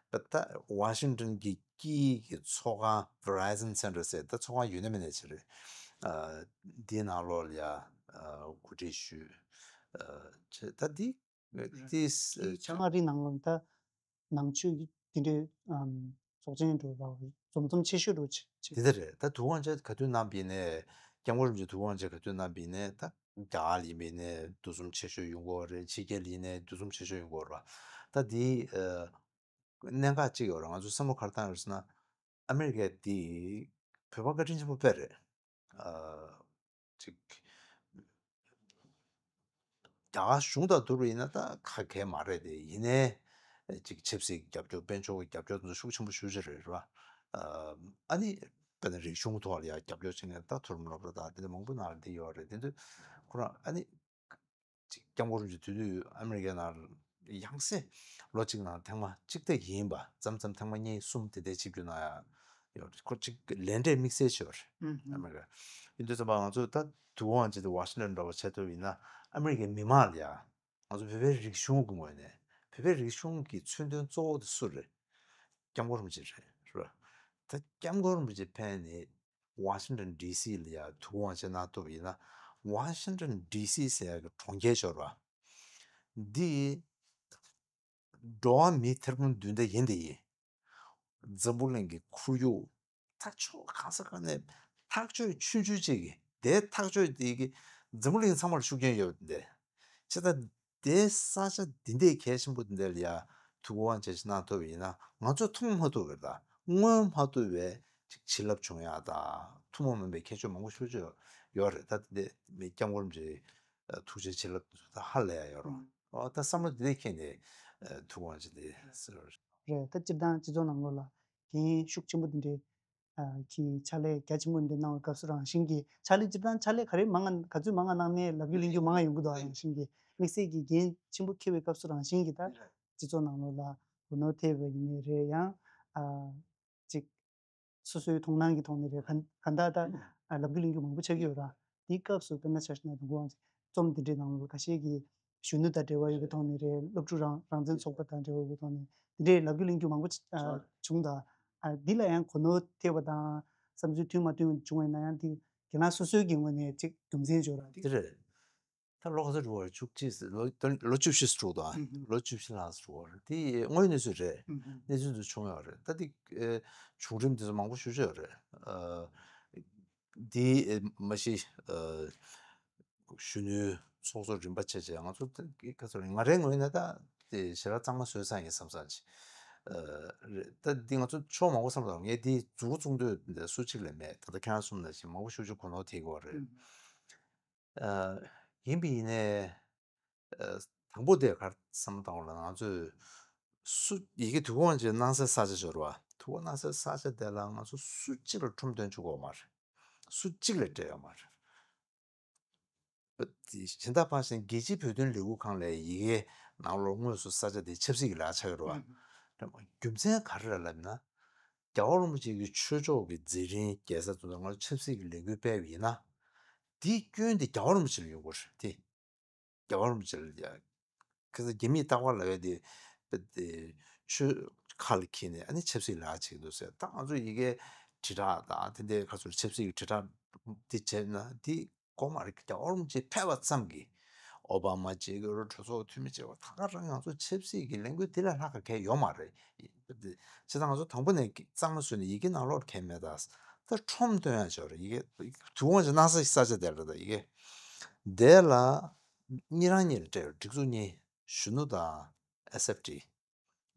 ད་ཝ་ཤིང་ཊོན་གྱི་དཀྱིལ་གྱི་ཚོགས་ཁང་Verizon Center ཟེར། ད་ཚོགས་ཁང་ཡོད་ན་མེད་ན་ཅིག་རེད། ཨ་དེའི་ནང་ལོགས་ལ་ཡ་ཨ་གོ་སྒྲིག་ཞུས། ཨ་བྱས། ད་དེ་རེད། དེ་དེ་བྱང་ཨ་རི་ནང་ལོགས་ད་ནང་ཆོས་ཀྱི་དེ་འདྲའི་ཨམ་ཚོགས་ཆེན་འགྲོ་ལ་འཛོམས་འཛོམས་ཆེ་ཤོས་འགྲོ་ཆེ་ཆེ། དེ་ལྟར་རེད། ད་དུས་དབང་ཆེན་ག་དུས་གནང་པ་ཡིན་ནའི། སྐྱབས་མགོན་རིན་པོ་ཆེ་དུས་དབང་ཆེན་ག་དུས་གནང་པ་ཡིན་ནའི། ད་རྒྱ་གར་ལ་ཡིན་པ་ཡིན་ནའི་འདུ་འཛོམས་ཆེ་ཤོས་ཡོང་གི་ཡོད་རེད། ཕྱི་རྒྱལ་ལ་ཡིན་ནའི་འདུ་འཛོམས་ཆེ་ཤོས་ཡོང་གི་ཡོད་རེད། ད་དེ་ཨ་གནད་འགག་ཅིག་ཡོད་རེད། ང་ཚོ་བསམ་བློ་ག་རེ་བཏང་ཡོད་རེད་ཟེར་ན། ཨ་མི་རི་ཀས་དེ་བོད་པ་བཀའ་དྲིན་ཆེན་པོ་དཔེ་རེད། ཨ་ཅིག་རྒྱ་གར་གཞུང་དང་བསྡུར་བ་ཡིན་ན་ད་ཁ་གས་མ་རེད་དེ། ཡིན་ནའི་ཅིག་ཆབ་སྲིད་ཀྱི་རྒྱབ་སྐྱོར། དཔལ་འབྱོར་གྱི་རྒྱབ་སྐྱོར་དེ་ཚོ་ཤུགས་ཆེན་པོ་ཞེ་པོ་ཅིག་རེད་རེད་བ། ཨ་ཨ་ནི་དཔེར་ན་རིག་གཞུང་ཐོག་ལ་ཡང་རྒྱབ་སྐྱོར་བྱེད་མཁན་ད་མཐོ་རིམ་སློབ་གྲྭ་དང་དེ་འདྲ་མང་པོ་ནང་ལ་འདི་ཡོད་རེད། དེ་ཚོ་ ཁོ་རང་ཨ་ནི་ཅིག་སྐྱབས་མགོན་རིན་པོ་ཆེ་དུས་དུས་ཨ་མི་རི་ཀའི་ནང་ཡང་སེ་ལོ་གཅིག་ནང་ཐེངས་མ་གཅིག་དེ་ཡིན་པ་མཚམས་མཚམས་ཐེངས་མ་གཉིས་གསུམ་དེ་འདྲ་ཆིབས་བསྒྱུར་གནང་ཡ་ཡོད་རེད། ཁོ་གཅིག་ལས་འབྲས་དམིགས་བསལ་ཞིག་ཡོད་རེད། ཨ་མི་རི་ཀ་ཡིན་དུས་ཙམ་པ་ང་ཚོས་ད་དུས་འཁོར་དབང་ཆེན་དེ་ཝ་ཤིང་ཊོན་འདྲ་བ་བྱས་ཐུབ་ཡིན་ན་ཨ་མི་རི་ཀའི་མི་མང་ལ་ཡ་ང་ཚོ་བོད་པའི་རིག་གཞུང་གི་ངོས་ནས་བོད་པའི་རིག་གཞུང་གི་མཚོན་དོན་གཙོ་བོ་དེ་སུ་རེད། སྐྱབས་མགོན་རིན་པོ་ཆེ་རེད། རེད་བ། ད་སྐྱབས་མགོན་རིན་པོ་ཆེ་ཕེབས་ནས་ཝ་ཤིང་ཊོན་ཌི་སི་ལ་ཡ་དུས་འཁོར་དབང་ཆེན་གནང་ཐུབ་ཡིན་ན་ཝ་ཤིང་ཊོན་ཌི་སི་ཟེར་ཡ་གི་གྲོང་ཁྱེར་ཤོར་བ་འདི་འགྲོ་བ་མི་ཐེར་འབུམ་བདུན་ད་ཡིན་དེ་ཡིན། འཛམ་བུ་གླིང་གི་ཁོར་ཡུག་ཐག་ཆོད་གང་ས་གང་ནས་ཐག་ཆོད་ཆུང་ཆུང་ཅིག་གི་དེ་ཐག་ཆོད་དེ་གི་འཛམ་བུ་གླིང་ཚང་མར་ཤུགས་རྐྱེན་ཡོད་དེ་ཅི་ད། དེ་ས་ཆ་འདི་འདྲའི་གལ་ཆེན་པོ་འདི་འདྲ་ལ་ཡ་ཐུགས་དབང་བྱས་ཤིག་གནང་ཐུབ་ཡིན་ན་ང་ཚོས་མཐོང་མ་ཐུབ་པའི་ད་མངོན་མ་ཐུབ་པའི་ཅིག་བྱིན་རླབས་བྱུང་ཡ་ད་ཐུན་མོང་མིན་པའི་ཁྱད་ཆོས་མང་པོ་ཤོད་ཆོད་ཡོད་རེད། ད་དེ་འདྲའི་མི་སྐྱབས་མགོན་གྱི་ཐུགས་རྗེ་བྱིན་རླབས་ད་ཧ་ལས་ཡ་ཡོད་རེད། ཨོ་ད་བསམ་བློ་འདི་འདྲའི་འཁྱེར་ནས་ཐུགས་དབང་བྱས་ཏེ་ཟེར་བ་རེད། རེད། ད་སྤྱིར་བཏང་སྤྱི་ཚོགས་ནང་ལོགས་ལ་འགན་ཤུགས་ཆེན་པོ་འདི་འདྲའི་གི་ཕྱག་ལས་རྒྱ་ཆེན་པོ་འདི་གནང་བའི་སྐབས་སུ་རང་བཞིན་གྱི་ཕྱག་ལས་སྤྱིར་བཏང་ཕྱག་ལས་ག་རེ་མང་ང་ག་ཚོད་མང་ང་གནང་ནའི་ལབ་རྒྱུ་ལེན་རྒྱུ་མང་ང་ཡོང་གི་འདུག་ཨ་རང་བཞིན་གྱི་དམིགས་བསལ་གྱི་འགན་ཆེན་པོ་འཁྱེར་བའི་སྐབས་སུ་རང་བཞིན་གྱི་ད་སྤྱི་ཚོགས་ནང་ལོགས་ལ་གོ་ནོར་ཐེབས་པ་ཡིན་ནའི་རེད། ཡང་ཨ་ཅིག་སོ་སོའི་མཐོང་སྣང་གི་ཐོག་ནས་རེད། ག་ག་འདྲ་ད་ཨ་ལབ་རྒྱུ་ལེན་རྒྱུ་མང་པོ་ཆགས་ཀྱི་ཡོད་ར། དེའི་སྐབས་སུ་དཔེར་ན་ཆ་བཞག་ན་དུས་འཁོར་དབང་ཆེན་རྩོམ་འདི་འདྲའི་ནང་ལོགས་ཁ་ཤས་ཀྱིས་གཞོན་ནུ་དང་འབྲེལ་བ་ཡོད་པའི་ཐོག་ནས་རེད། སློབ་ཕྲུག་རང་རང་བཙན་ཚོགས་པ་དང་འབྲེལ་བ་ཡོད་པའི་ཐོག་ནས་འདི་འདྲའི་ལབ་རྒྱུ་ལེན་རྒྱུ་མང་པོ་ཅིག་ཨ་བྱུང་ད། ཨ་འདི་ལ་ཡང་གོ་ནོར་ཐེབས་པ་དང་བསམ་ཚུལ་མཐུན་མ་མཐུན་བྱུང་བ་ཡིན་ན་ཡང་དེ་ཁྱེད་རང་སོ་སོའི་གི་ངོས་ནས་ཅིག་རྒྱུ་མཚན་བརྗོད་ར་དེ། དེ་རེད། ད་ལོ་ག་ཚོད་འགྲོ་བ་རེད། བཅུ་གཅིག་ལོ་ལོ་བཅུ་བཞི་འགྲོ་དང་ལོ་བཅུ་བཞི་ལྷག་འགྲོ་བ་རེད། དེ་དངོས་གནས་ཚུལ་རེད། གནས་ཚུལ་འདི་བྱུང་ཡོད་རེད། ད་དེ་བྱུང་རིམ་དེ་ཚོ་མང་པོ་ཞུ་ཆོག་རེད། དེ་མ་གཞི་གཞོན་ནུའི་ཚོགས་གཙོ་རིམ་པ་བྱས་བྱས་ང་ཚོ་ག་ཚོད་རེད། ང་རའི་ངོས་ནས་ད་དེ་ཞེ་དྲག་གཙང་མ་བཟོས་ཚར་ཡིན་བསམ་བསམ་ཅིག་རེད། ད་འདི་ང་ཚོ་ཕྱོགས་མང་པོ་བསམ་བློ་ངས་འདི་མཛུབ་གུ་བཙུགས་འདོད་འདི་སུ་གཅིག་ལས་མེད། ད་ལྟ་ཁྱེད་རང་གསུམ་ནང་བཞིན་མང་པོ་ཞུ་ཆོག་གོ་ནོར་ཐེབས་ཀྱི་ཡོད་རེད། ཡིན་པ་ཡིན་ནའི། དང་པོ་དེ་ག་རེ་བསམ་བློ་བཏང་བ་ལ་ང་ཚོས་སུ་ཡི་གེ་དུས་འཁོར་དབང་ཆེན་གནང་སའི་ས་ཆ་འབྱོར་བ། དུས་འཁོར་གནང་སའི་ས་ཆ་དེ་ལ་ང་ཚོ་སུ་གཅིག་ལ་ཁྲོམ་སྟོན་བཅུག་ཡོད་མ་རེད། སུ་གཅིག་ལ་སྤྲད་ཡོད་མ་རེད། གཞན་དག་ཕར་ཕྱིན་རྒྱལ་སྤྱིའི་བོད་དོན་ལས་འགུལ་ཁང་ལ་ཡི་གེ་ནང་ལོགས་དངོས་སུ་ས་ཆ་དེ་ཆབ་སྲིད་ཀྱི་ལས་ཆགས་ཀྱི་རེད་བ། རྒྱུ་མཚན་ག་རེ་རེད་ལབ་ན། རྒྱལ་བ་རིན་པོ་ཆེ་གི་ཆོས་ཕྱོགས་ཀྱི་མཛད་རིམ་རྒྱལ་ས་དུ་ང་ཚོ་ཆབ་སྲིད་ཀྱི་ལས་འགུལ་སྤེལ་བ་ཡིན་ན། དེའི་སྐྱོན་དེ་རྒྱལ་བ་རིན་པོ་ཆེ་ལ་ཡོང་གི་རེད་དེ། རྒྱལ་བ་རིན་པོ་ཆེ་ལ་ཡ། ཁ་སང་རྒྱ་མིས་རྟག་པར་ལབ་ཡ་དེ། དཔེ་དེ། ཆོས་ཁ་ལ་འཁྱེར་ནས་ཨ་ནི་ཆབ་སྲིད་ལ་བྱེད་ཀྱི་འདུག་ཟེར། ད་ང་ཚོ་ཡི་གེ་དྲིལ་བསྒྲགས་དང་དེ་འདྲའི་ཁ་ཚུར་ཆབ་སྲིད་ཀྱི་དྲིལ་བསྒྲགས་དེ་བྱས་ན་དེ་དགོས་མ་རེད། རྒྱལ་བ་རིན་པོ་ཆེ་ཕེབས་པ་ཙམ་གྱིས་ཨོ་བྷ་མ་བྱེད་ཀྱི་རེད། གྲོས་ཚོགས་འཐུས་མི་བྱེད་པ་ད་ག་རང་ང་ཚོ་ཆབ་སྲིད་ཀྱི་ལས་འགུལ་དེ་ལས་ལྷག་ག་གལ་ཡོད་མ་རེད། བྱས་ཙང་ང་ཚོ་དང་པོ་ནས་གཙང་མ་བཟོས་ནས་ཡི་གེ་ནང་ལོགས་འཁྱེར་མེད་ད། ད་ཁྲོམ་སྟོན་ཡ་ཆོག་རེད། ཡི་གེ་དུས་འཁོར་དབང་ཆེན་གནང་ས་ས་ཆ་དེ་རེད། ད་ཡི་གེ་དེ་ལ་གཉིས་རང་གཉིས་ལ་སྤྲད་ཡོད། སྒྲིག་འཛུགས་གཉིས། གཞོན་ནུ་དང་ཨེས་ཨེཕ་ཊི།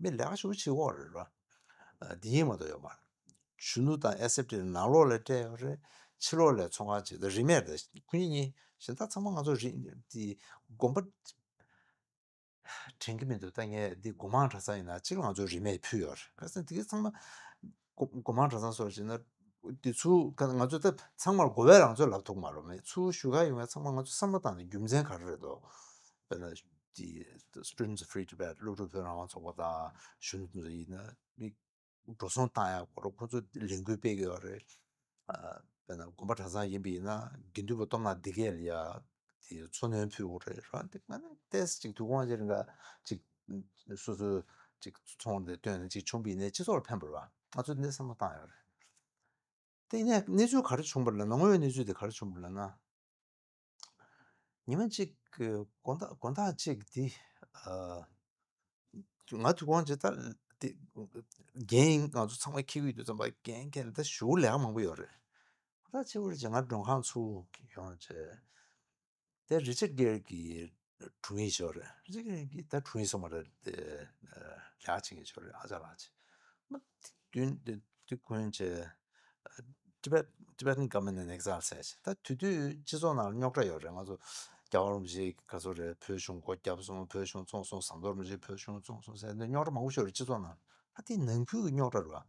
མི་ལས་ཀ་ཞེ་པོ་བྱེད་ཀྱི་ཡོད་རེད་བ། ཨ་འདི་གཉིས་མ་གཏོགས་ཡོད་མ་རེད། གཞོན་ནུ་དང་ཨེས་ཨེཕ་ཊི་ནང་ལོགས་ལ་སྤྲད་ཡོད་རེད། ཕྱི་ལོགས་ལ་ཚོང་ཁང་བྱེད་དུས་རིན་མེད་རེད། ཁོ་གཉིས་གཉིས་གཞན་དག་ཚང་མ་ང་ཚོ་རིན་དེ་དགོན་པ་དྲན་གྱི་མི་འདུག་ད་ངས་འདི་སྒོ་མང་གྲྭ་ཚང་ཡིན་ན་གཅིག་ལ་ང་ཚོ་རིན་མེད་ཕུལ་ཡོད་རེད། ཁ་སང་དེ་གའི་ཚང་མ་སྒོ་སྒོ་མང་གྲྭ་ཚང་སོགས་བྱས་ན་དེ་ཚུར་ང་ཚོ་ད་ཚང་མར་དགོས་པའི་རང་ཚོད་ལབ་ཐུབ་མ་རེད། མི་ཚུར་ཞུ་ག་ཡོང་བའི་ཚང་མ་ང་ཚོ་བསམ་བློ་བཏང་ནས་རྒྱུ་མཚན་ག་རེ་རེད་དོ། དཔེར་ན་དེ་Students of Free Tibet། སློབ་ཕྲུག་བོད་རང་དབང་ཚོགས་པ་དང་གཞོན་ནུ་ཡིན་ན་མི་འགྲོ་སོང་བཏང་ཡག་སྐོར་ཁོ་ཚོ་ལས་འགུལ་སྤེལ་གྱི་ཡོད་རེད། ཨ་དཔེར་ན་དགོན་པ་གྲྭ་ཚང་ཡིན་པ་ཡིན་ན་དགེ་འདུན་པ་སྟོབས་ན་བདེ་སྐྱིད་ལ་ཡ་དེ་འཚོ་སྣོན་ཕུལ་དགོས་རེད་ར། དེ་ང་ནི་ཏོག་ཙམ་ཅིག་དུས་འཁོར་དབང་ཆེན་རིང་ག་ཅིག་སོ་སོ་ཅིག་ཚོང་དེ་བཏོན་ནས་ཅིག་བྱུང་པ་ཡིན་ནའི་སྤྱི་ཚོགས་ལ་ཕན་པ་རེད་བ། ང་ཚོ་འདི་བསམ་བློ་བཏང་ཡོད་རེད། དེ་ནས་གནས་ཚུལ་ག་རེ་བྱུང་བ་རེད་ལབ་ན། དངོས་ཡོད་གནས་ཚུལ་དེ་ག་རེ་བྱུང་བ་རེད་ལབ་ན། ཉི་མ་གཅིག་གི་དགོང་དག་དགོང་དག་གཅིག་འདི་ཨ། ང་དུས་འཁོར་དབང་ཆེན་ད་དེ་འགན་ང་ཚོ་ཚང་མ་འཁྱེར་གྱི་ཡོད་དུས་ཙམ་པ་འགན་འཁྱེར་ནས་ད་ཞུ་ལས་ཀ་མང་པོ་ཡོད་རེད། ད་ཆེ་བོ་རེད་ཅེ་ང་མགྲོན་ཁང་ཚུར་ཡོང་བྱས། དེ་རི་ཅར་གྷེལ་གྱི་དྲུང་ཡིག་ཅིག་ཡོད་རེད། རི་ཅར་གྷེལ་གྱི་ད་དྲུང་ཡིག་སོང་བ་རེད། དེ་ལས་ཀ་བྱེད་མཁན་ཅིག་ཡོད་རེད། ཨ་ཅག་ལགས་ཅིག་མ་དེ་དུས་དེ་དེ་ཁོང་ཚོས་Tibet Tibetan Government and Exile ཟེར་ཞིག་ད་དེ་དུས་སྤྱི་ཚོགས་ནང་རྙོག་དྲ་ཡོད་རེད། ང་ཚོ་རྒྱལ་བ་རིན་པོ་ཆེ་ག་ཚོད་རེད། བོད་གཞུང་སྒོ་བརྒྱབ་སོང་། བོད་གཞུང་བཙོངས་སོང་། ཟམ་གདོང་རིན་པོ་ཆེ་བོད་གཞུང་བཙོངས་སོང་ཟེར་ནས་རྙོག་དྲ་མང་པོ་ཞིག་ཡོད་རེད་སྤྱི་ཚོགས་ནང་། ད་དེ་ནང་ཁུལ་གྱི་རྙོག་དྲ་རེད་བ།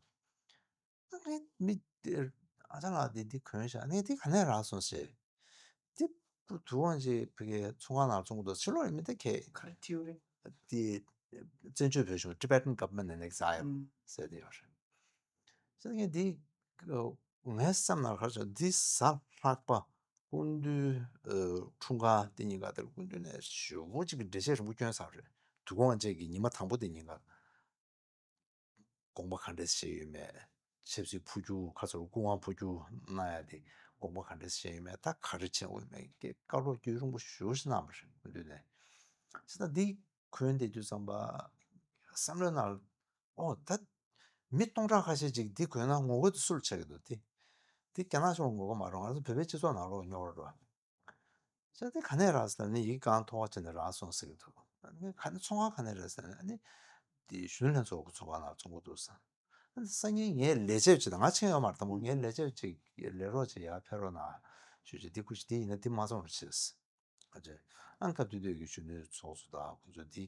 ད་ངས་མི་དེར་ཨ་ཅག་ལགས་དེ་འདི་གོན་བཞག་ངས་དེ་ག་ནས་རག་སོང་ཟེར། དེ་ པུ་དུ་ཝང་ཅིག་ཕ་གིའི་ཚོང་ཁང་ནང་བཙོང་གི་འདུག་ཕྱི་ལོགས་ཡིན་མིན་ད་ཁྱེད་ག་རེ་ཐིའུ་རེད། དེ་བཙན་བྱོལ་བོད་གཞུང་Tibetan Government and Exile ཟེར་དེ་ཡོད་རེད། ཟེར་ངས་འདི་ངའི་སེམས་ནང་ག་རེ་བྱུང་འདི་གཟའ་ལྷག་པ་སྐུ་མདུན་འཁྲུངས་སྐར་དེ་ཉིན་ཀ་དེར་སྐུ་མདུན་ནས་ཞེ་པོ་ཅིག་གི་འགྲེལ་བཤད་རིང་པོ་བསྐྱོན་ཚར་རེད། དུ་གོང་བཅས་ཀྱི་ཉི་མ་དང་པོ་དེ་ཉིན་ཀ་དགོངས་པ་ག་འདྲས་བཞེས་ཡོད་མེད། ཆབ་སྲིད་འཕོ་འགྱུར་ཁ་ཚོར་སྐུ་དབང་འཕོ་འགྱུར་གནང་ཡ་དེ་དགོངས་པ་ག་འདྲས་བཞེས་ཡོད་མེད། ད་ག་རེ་བྱེད་འོས་མེད་ཀྱི་བཀའ་སློབ་རྒྱུན་རིང་པོ་ཞེ་པོ་ཞིག་གནང་བ་རེད་སྐུ་མདུན་ནས། ཟེར་ད་འདི་གོན་བསྡད་དུས་ཙམ་པ་བསམ་བློའི་ནང་ཨོ་ད་མི་སྟོང་ཕྲག་ཁ་ཤས་ཅིག་འདི་གོན་ན་ངོ་རྒོལ་དེ་སུ་ལ་བྱེད་ཀྱི་འདུག་དེ་དེ་རྒྱ་ནག་གཞུང་ལ་ངོ་རྒོལ་མ་རེད། ང་ཚོ་བོད་པའི་སྤྱི་ཚོགས་ནང་ལོགས་རྙོག་ར་རེད། ཟེར་དེ་ག་ནས་རག་ཟེར་ནས་ཡིག་གང་མཐོང་བ་བྱས་ནས་རག་སོང་ཟེར་གྱི་འདུག་ཨ་ནི་ག་ནས་ཚོང་ཁང་ག་ནས་རེད་ཟེར་ནས་ཨ་ནི་དེ་གཞོན་ནུ་ལྷན་ཚོགས་ཀྱི་ཚོང་ཁང་ནང་བཙོང་གི་འདུག་ཟེར། ཨ་ནི་སང་ཉིན་ངའི་ལས་བྱེད་ཅིག་དང་ང་ཕྱིན་ཡོད་མ་རེད། དང་པོ་ངའི་ལས་བྱེད་ཅིག་ལས་རོགས་ཅིག་ཡར་ཕེབས་རོགས་གནང་ཞུས་ཅིག་འདི་ཁུ་ཅིག་འདི་ཡིན་ན་འདི་མ་བཙོང་རོགས་བྱེད་ཟེར། ཨ་ཅེ། ཨ་ནི་སྐབས་དེ་དུས་ཀྱི་གཞོན་ནུ་ཚོགས་གཙོ་དང་ཁོ་ཚོ་འདི་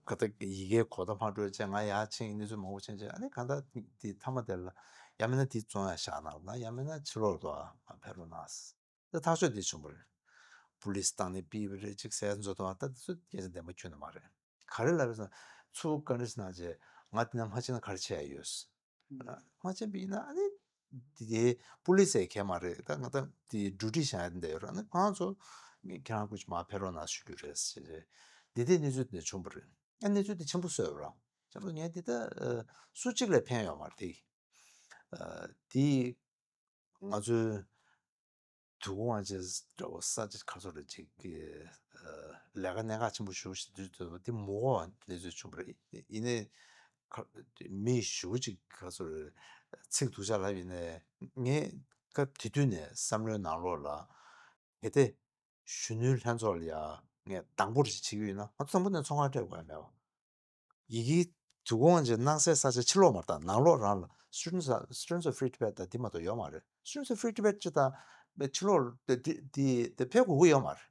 ག་ད་ཡི་གེ་གོ་བརྡ་མ་སྤྲོད་ཅེས་ང་ཡར་ཕྱིན་གནས་ཚུལ་མང་པོ་ཕྱིན་ཅེས་ཨ་ནི་གང་ལྟར་འདི་མཐའ་མ་དེ་ལ་ཡང་མིན་ན་འདི་བཙོང་ཡ་བཞག་གནང་ན་ཡང་མིན་ན་ཕྱི་ལོགས་ལ་ཕེབས་རོགས་གནང་། ད་ཐག་གཅོད་འདི་བྱུང་བ་རེད། པུ་ལིས་བཏང་ནས་ཕུད་པ་རེད་ཅིག་ཟས་འཛོ་དང་ད་དེ་ཚོ་སྐད་ཆ་བདེན་པ་ཁྱོན་ནས་མ་རེད། ག་རེ་ལབ་རེད་ཟེར་ན་ཚུར་བཀའ་འདྲི་ཞིག་གནང་རྗེས་ང་འདི་ན་མ་ཕྱིན་ན་ག་རེ་བྱས་ཡོད། མ་ཕྱིན་པ་ཡིན་ན་ཨ་ནི་དེ་དེ་པུ་ལིས་ཟེར་མཁན་མ་རེད། ད་ང་ད་དེ་ཌིའུ་ཊི་བཞག་ཡ་དེ་འདྲ་ཡོད་ར། ཨ་ནི་ཁོང་ཚོ་ཁྱེད་རང་སྐུ་མཁྱེན་མར་ཕེབས་རོགས་གནང་ཞུ་རྒྱུ་རེད་ཟེར་རྗེས་དེ་དེ་གནས་ཚུལ་དེ་འདྲ་བྱུང་བ་རེད། ཨ་གནས་ཚུལ་དེ་ཆེན་པོ་བཟོས་པ་ར། ཆེན་པོ་ངས་འདི་ད་སུ་གཅིག་ལ་ཕན་ཡོད་མ་རེད་དེ། དེ་ང་ཚོའི་དུ་གུང་ཨ་ཅེ་འདྲ་བོ་ས་ཆ་ཁ་ཚོ་རེ་ཅིག་གི་ལས་ཀ་གནད་འགག་ཆེན་པོ་ཞེ་པོ་ཞིག་འདུག་འདུག་འདི་མོ་གོ་གནས་ཚུལ་བྱུང་བ་རེད། ཡིན་ནའི་མི་ཞེ་པོ་ཅིག་ཁ་ཚོ་རེ་ཚིག་སྡུག་ཅག་ལབ་ཡིན་ནའི་ངས་སྐབས་དེ་དུས་ནས་བསམ་བློའི་ནང་ལོགས་ལ་གལ་ཏེ་གཞོན་ནུའི་ལྷན་ཚོགས་ལ་ཡ་ངས་དང་པོ་རེ་ཞིག་བྱེད་ཀྱི་ཡོད་ན་ང་ཚོ་དང་པོ་ནས་ཚོང་ཁང་སྤྲད་དགོས་ཡ་མེད་པ། ཡི་གེའི་དུ་གོང་ཅན་གནང་སའི་ས་ཆ་ཕྱི་ལོགས་མ་རེད། ད་ནང་ལོགས་རང་ལ་Students of- Students of Free Tibet ད་འདི་མ་གཏོགས་ཡོད་མ་རེད། Students of Free Tibet ཅི་ད་ཕྱི་ལོགས་དེ་དེ་དེ་དེ་ཕེབས་དགོས་ཀྱི་ཡོད་མ་རེད།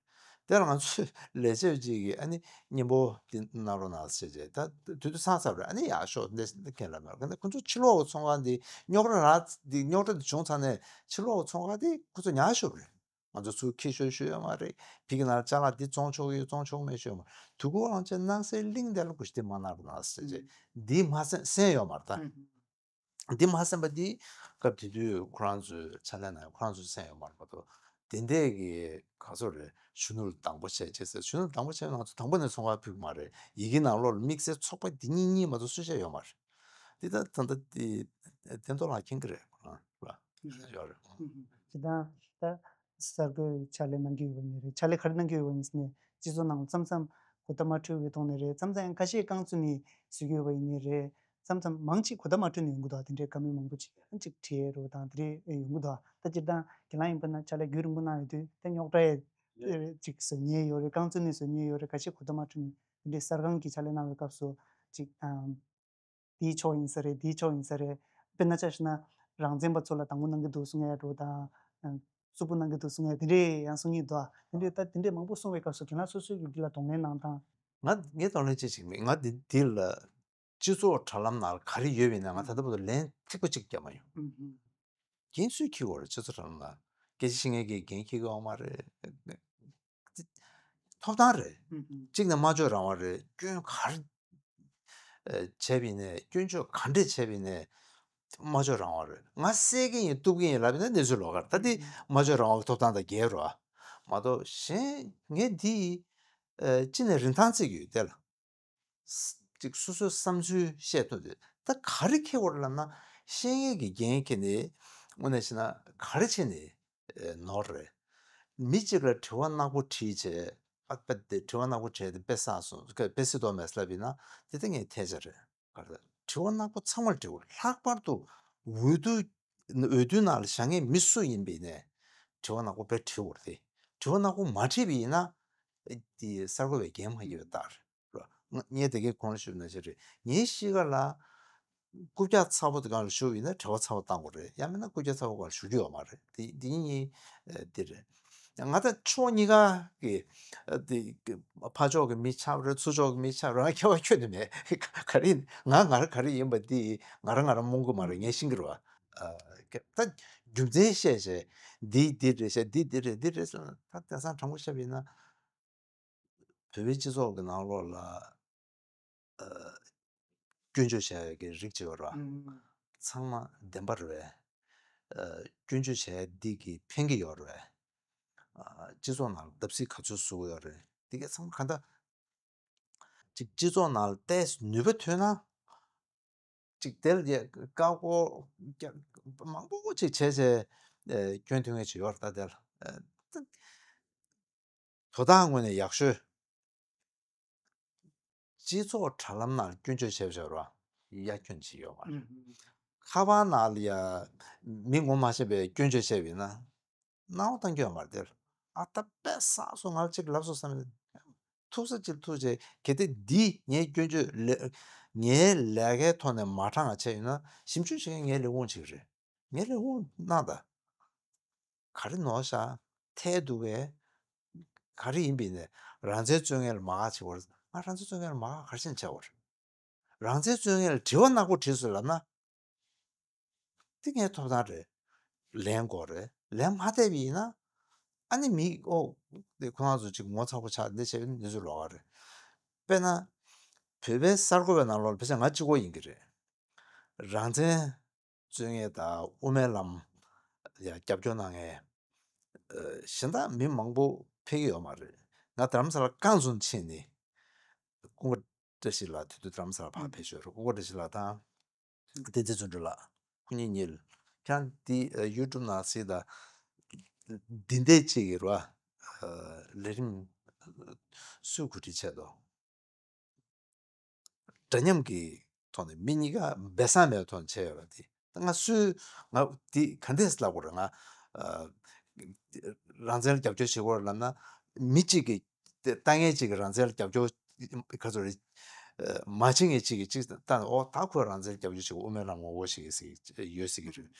དེ་ལ་ང་ཚོས་ལས་བྱེད་ཅིག་གིས་ཨ་ནི་སྙན་པོ་འདི་གནང་རོགས་གནང་ཟེར་བྱས་ད་དུས་ཚོད་ཚང་ཚར་བ་རེད། ཨ་ནི་ཡག་ཤོག་འདི་འདི་ཁས་ལེན་མ་རེད། ཁོ་ཚོ་ཕྱི་ལོགས་ཀྱི་ཚོང་ཁང་འདི་རྙོག་དྲ་རག་འདི་རྙོག་དྲ་འདི་བྱུང་ཚར་ནས་ཕྱི་ལོགས་ཀྱི་ཚོང་ཁང་འདི་ཁོ་ཚོ་ཉར་ཤོག་རེད། ང་ཚོ་ཚུར་ཁྱེར་ཤོག་ཞུས་ཡོད་མ་རེད། ཕ་གི་ནང་ཅ་ལག་འདི་བཙོང་ཆོག་ཡོད་བཙོང་ཆོག་མེད་ཞུས་ཡོད་མ་རེད། དུ་གུ་ཝང་ཅན་གནང་སའི་གླིང་དེ་ལ་གུ་ཤི་དེ་མ་གནང་རོགས་གནང་ཟེར་བྱས་འདི་མ་གསན་གསན་ཡོད་མ་རེད་ད། འདི་མ་གསན་པ་འདི་སྐབས་དེ་དུས་ཁོ་རང་ཚོའི་ཕྱག་ལས་གནང་ཡོད་ཁོ་རང་ཚོས་གསན་ཡོད་མ་རེད་མ་གཏོགས་དེ་འདྲས་ཀྱི་ག་ཚོད་རེད། གཞོན་ནུ་ལ་སྡང་པོ་བྱས་བྱས་ཟེར་གཞོན་ནུ་ལ་སྡང་པོ་བྱས་ན་ང་ཚོ་དང་པོ་ནས་ཚོང་ཁང་ཕུད་ཀྱི་མ་རེད། ཡི་གེ་ནང་ལོགས་ལ་དམིགས་བསལ་ཚོགས་པ་འདི་གཉིས་གཉིས་མ་གཏོགས་སུ་བཤད་ཡོད་མ་རེད། འདི་ད་ད་ལྟ་འདི་བསྟན་རྡོར་ལགས་མཁྱེན་གྱི་རེད་ཁོ་རང་ལ་ཡོད་རེད། ཇི་ལྟར་ད་གསར་འགོད་ཕྱག་ལས་གནང་གི་ཡོད་པ་ཡིན་ནའི་རེད། ཕྱག་ལས་ག་རེ་གནང་གི་ཡོད་པ་ཡིན་ཟེར་ནས་སྤྱི་ཚོགས་ནང་མཚམས་མཚམས་གོ་བརྡ་མ་འཕྲོད་པའི་ཐོག་ནས་རེད། མཚམས་མཚམས་ཡང་ཁ་ཤས་རྐང་བཙུགས་ནས་བཟོས་ཀྱི་ཡོད་པ་ཡིན་ནའི་རེད། མཚམས་མཚམས་མང་ཆེ་གོ་བརྡ་མ་འཕྲོད་ནས་ཡོང་གི་འདུག་དེ་འདྲའི་བཀའ་མོལ་མང་པོ་ཅིག་ཅིག་བྲིས་རོགས་དང་དེ་འདྲའི་ཡོང་གི་འདུག་ད་སྤྱིར་བཏང་ཁྱེད་རང་ཡིན་པ་ན་ཕྱག་ལས་རྒྱུན་རིང་པོ་གནང་ཡོད་དུས་ད་རྙོག་དྲ་ཡས་ཅིག་བཟོ་མཁན་ཡོད་རེད། རྐང་བཙུགས་ནས་བཟོ་མཁན་ཡོད་རེད། ཁ་ཤས་གོ་བརྡ་མ་འཕྲོད་ནས་དེ་འདྲའི་གསར་ཁང་གི་ཕྱག་ལས་གནང་བའི་སྐབས་སུ་ཅིག་དེའི་ཕྱོགས་ཡིན་ས་རེད། དེའི་ཕྱོགས་ཡིན་ས་རེད། དཔེར་ན་ཆ་བཞག་ན་རང་བཙན་པ་ཚོ་ལ་དང་པོ་གནང་གི་འདུག་གསུང་ཡ་འགྲོ་དང་། རྩུབ་པོ་གནང་གི་འདུག་གསུང་ཡ་དེ་འདྲས་ཡང་གསུང་གི་འདུག་དེ་འདྲས་ད་དེ་འདྲས་མང་པོ་གསུང་བའི་སྐབས་སུ་དེ་ན་སོ་སོའི་གི་འདི་ལ་གདོང་ལེན་གནང་དང་། ང་ངས་གདོང་ལེན་ཅི་ཞིག་མེད། ང་འདི་འདི་ལ་སྤྱི་ཚོགས་དྲ་ལམ་ནང་ལ་ག་རེ་ཡོད་པ་ཡིན་ན་ང་ད་ལྟ་བར་དུ་ལན་ཐིག་པ་གཅིག་བརྒྱབ་མ་ཡོང་། འགན་སུས་འཁྱེར་དགོས་རེད། སྤྱི་ཚོགས་དྲ་ལམ་ནང་སྐད་ཆ་བཤད་མཁན་གྱིས་འགན་འཁྱེར་གི་ཡོད་མ་རེད། ཐོབ་ཐང་རེད། གཅིག་ནས་སྨྲ་བརྗོད་རང་དབང་རེད། སྐྱོན་ག་རེ་བྱས་པ་ཡིན་ནའི་སྐྱོན་བརྗོད་ག་འདྲས་བྱས་པ་ཡིན་ནའི་སྨྲ་བརྗོད་རང་དབང་རེད། ང་བསད་ཀྱི་ཡིན་གཏུབ་ཀྱི་ཡིན་ལབ་ཡིན་ན་གནས་ཚུལ་ལོགས་ཀ་རེད། ད་འདི་སྨྲ་བརྗོད་རང་དབང་གི་ཐོབ་ཐང་དང་འགལ་རོ། མ་གཏོགས་གཞན་ངས་འདི་ཅི་ནས་རིན་ཐང་བརྩི་གི་ཡོད་དེ་ལ། ཅིག་སོ་སོའི་བསམ་ཚུལ་བཤད་ཐུབ་དེ་ད་ག་རེ་འཁྱེར་དགོས་རེད་ལབ་ན་ཤེས་ཡོན་གྱི་འགན་འཁྱེར་ནས་དངོས་གནས་བྱས་ན་ག་རེ་བྱས་ནས་ནོར་རེད། མི་གཅིག་ལ་དྲི་བ་ནག་པོ་དྲིས་བྱས་ཨ་དཔེ་དེ་དྲི་བ་ནག་པོ་དྲིས་ཏེ་དཔེ་བསགས་སོང་དཔེ་སྲིད་དོ་མེད་ལབ་ཡིན་ན་དེ་ལྟ་ངས་ཐལ་ཆ་རེད། ག་རེ་དྲི་བ་ནག་པོ་ཚང་མར་དྲི་དགོས། ལྷག་པར་དུ་འོས་བསྡུ་འོས་བསྡུ་ནང་ལ་བཞག་མཁན་མི་སུ་ཡིན་པ་ཡིན་ནའི་དྲི་བ་ནག་པོ་དཔེ་དྲི་དགོས་རེད། དེ་དྲི་བ་ནག་པོ་མ་དྲིས་པ་ཡིན་ན་དེ་གསར་འགོད་པའི་འགན་མ་འཁྱེར་བའི་རྟགས་རེད། ངས་དེ་གའི་གོང་ལ་ཞུས་ནང་བཞིན་རེད། ངའི་གཤིས་ཀ་ལ་རྐུབ་བཀྱག་ཚ་པོ་དེ་སྒང་ལ་བཞུགས་ཡིན་ན་དྲི་བ་ཚ་པོ་བཏང་དགོས་རེད། ཡང་མིན་ན་རྐུབ་བཀྱག་ཚ་པོ་སྒང་ལ་བཞུགས་རྒྱུ་ཡོད་མ་རེད། དེ་དེ་གཉིས་དེ་རེད། ང་ད་ཕྱོགས་གཉིས་ཀ་གི་དེ་ཕར་ཕྱོགས་ཀྱི་མི་ཆགས་རེད། ཚུར་ཕྱོགས་ཀྱི་མི་ཆགས་རེད། ང་ཁྱད་པར་ཁྱོན་ནས་མེད། ག་རེ་ཡིན་ང་ང་རང་ག་རེ་ཡིན་པ་དེ་ང་རང་ང་རང་རྨོངས་གི་མ་རེད། ངས་ཤེས་ཀྱི་རེད་བ། ད་ རྒྱུ་མཚན་བཤད་བྱས་འདི་འདི་རེད་བཤད་འདི་འདི་རེད་འདི་རེད་ཟེར་ན། ད་དེང་སང་དྲང་པོ་བཤད་པ་ཡིན་ན། བོད་པའི་སྤྱི་ཚོགས་ཀྱི་ནང་ལོགས་ལ་ཨ། སྐྱོན་བརྗོད་བྱ་ཡག་གི་རིགས་ཅིག་ཡོད་རེད་བ། ཨང་། ཚང་མ་བདེན་པ་རེད་བས། ཨ། སྐྱོན་བརྗོད་བྱ་ཡག་འདི་གིས་ཕན་གྱི་ཡོད་རེད་བས། ཨ། སྤྱི་ཚོགས་ནང་ལ་བརྡབ་གསིག་ག་ཚོད་བཟོ་གི་ཡོད་རེད། འདི་གས་ཚང་མ་ག་འདྲ། ཅིག་སྤྱི་ཚོགས་ནང་ལ་ཏོག་ཙམ་ནུས་པ་ཐོན་ན། ཅིག་དེ་ལ་ཡ་བཀའ་བསྒོ་རྒྱག་མང་པོ་ཅིག་བྱས་བྱས། ཨ། སྐྱོན་ཐོན་མཁན་ཅིག་ཡོད་རེད་ད། དེ་ལ། ཨ། དོ་བདག་ངོས་ནས་ཡག་ཤོས། སྤྱི་ཚོགས་དྲ་ལམ་ནང་སྐྱོན་བརྗོད་བྱས་པ་བྱས་རོགས་གཡར་སྐྱོན་བྱེད་ཡོད་མ་རེད། ཨུམ། ཁ་པར་ནང་ལ་ཡ་མི་ངོ་མ་ཤེས་པའི་སྐྱོན་བརྗོད་བྱས་པ་ཡིན་ན་སྣང་བ་གཏང་རྒྱུ་ཡོད་མ་རེད་དེ། ཨ། ད་དཔེ་བསགས་སོང་། ང་ལ་ཅིག་ལབ་སོང་བསམ། ཐུག་ས་ཅིག་ཐུག་བྱས། གལ་ཏེ་འདི་ངའི་སྐྱོན་བརྗོད་ལས་ངའི་ལས་ཀའི་ཐོག་ནས་མ་དྲང་བ་བྱས་ཡོད་ན། ཞིབ་འཇུག་བྱེད་མཁན་ངའི་ལས་ཁུངས་ཅིག་རེད། ངའི་ལས་ཁུངས་གནང་དང་། ག་རེ་ནོར་ཤག་ཐལ་འདུག་གས། ག་རེ་ཡིན་པ་ཡིན་ནའི་རང་བཙན་རྩོད་མཁན་ལ་མ་དགའ་བྱེད་དགོས་རེད། ང་རང་བཙན་རྩོད་མཁན་ལ་མ་དགའ་ག་རེ་བྱས་ནས་བྱེད་དགོས་རེད། རང་བཙན་རྩོད་མཁན་ལ་དྲི་བ་ནག་པོ་དྲིས་སོང་ལབ་ན། དེ་ངའི་ཐོབ་ཐང་རེད། ལན་དགོས་རེད། ལན་མ་བསྡད་པ་ཡིན་ན། ཨ་ནི་མི་ཨོ་དེ་ཁོ་རང་ཚོ་ཅིག་ངོ་ཚ་པོ་ཆགས་འདི་བྱས་པའི་གནས་ཚུལ་ལོགས་ཀ་རེད། དཔེར་ན། བོད་པའི་གསར་འགོད་པའི་ནང་ལོགས་ལ་ཕལ་ཆེར་ང་གཅིག་པོ་ཡིན་གྱི་རེད། རང་བཙན་རྩོད་མཁན་དང་དབུ་མའི་ལམ་ཡ་རྒྱབ་སྐྱོར་གནང་མཁན། ཨ། གཞན་དག་མི་མང་པོ་ཕེབས་ཀྱི་ཡོད་མ་རེད། ང་རྡ་རམ་ས་ལ་རྐང་བཙུགས་ཕྱིན་ནས། ཀུན་དགའ་བཀྲ་ཤིས་ལགས་དེ་དུས་རྡ་རམ་ས་ལ་ཕར་ཕེབས་ཤོར་རེད། ཀུན་དགའ་བཀྲ་ཤིས་ལགས་དང་། བསྟན་འཛིན་བརྩོན་འགྲུས་ལགས། ཁོ་གཉིས་གཉིས་ལ། ཁྱེད་རང་འདི་ཡུ་ཊུབ་ནང་གཟིགས་དང་། འདི་འདྲས་ཅིག་གི་ར། ལས་རིམ་སུས་གོ་སྒྲིག་བྱས་འདུག་འདྲ་མཉམ་གྱི་ཐོག་ནས་མི་གཉིས་ཀ་སྦས་གསང་མེད་པའི་ཐོག་ནས་བྱས་ཡོད་རེད་དེ། ད་ང་སུས་ང་འདི་ག་འདྲས་ལབ་དགོས་རེད། ང་ཨ། རང་བཙན་ལ་རྒྱབ་སྐྱོར་བྱེད་དགོས་རེད་ལབ་ན། མི་གཅིག་གིས་ལྟ་མཁན་གཅིག་གིས་རང་བཙན་ལ་རྒྱབ་སྐྱོར་ག་ཚོད་རེད། ཨ། མ་བྱེད་མཁན་གཅིག་གིས་གཅིག་ལྟ་ན། ཨོ་ད་ཁོས་རང་བཙན་ལ་རྒྱབ་སྐྱོར་བྱེད་དགོས། དབུ་མའི་ལམ་ངོ་རྒོལ་བྱེད་ཀྱི་ཟེར་ཡོད་ཟེར་གྱི་རེད།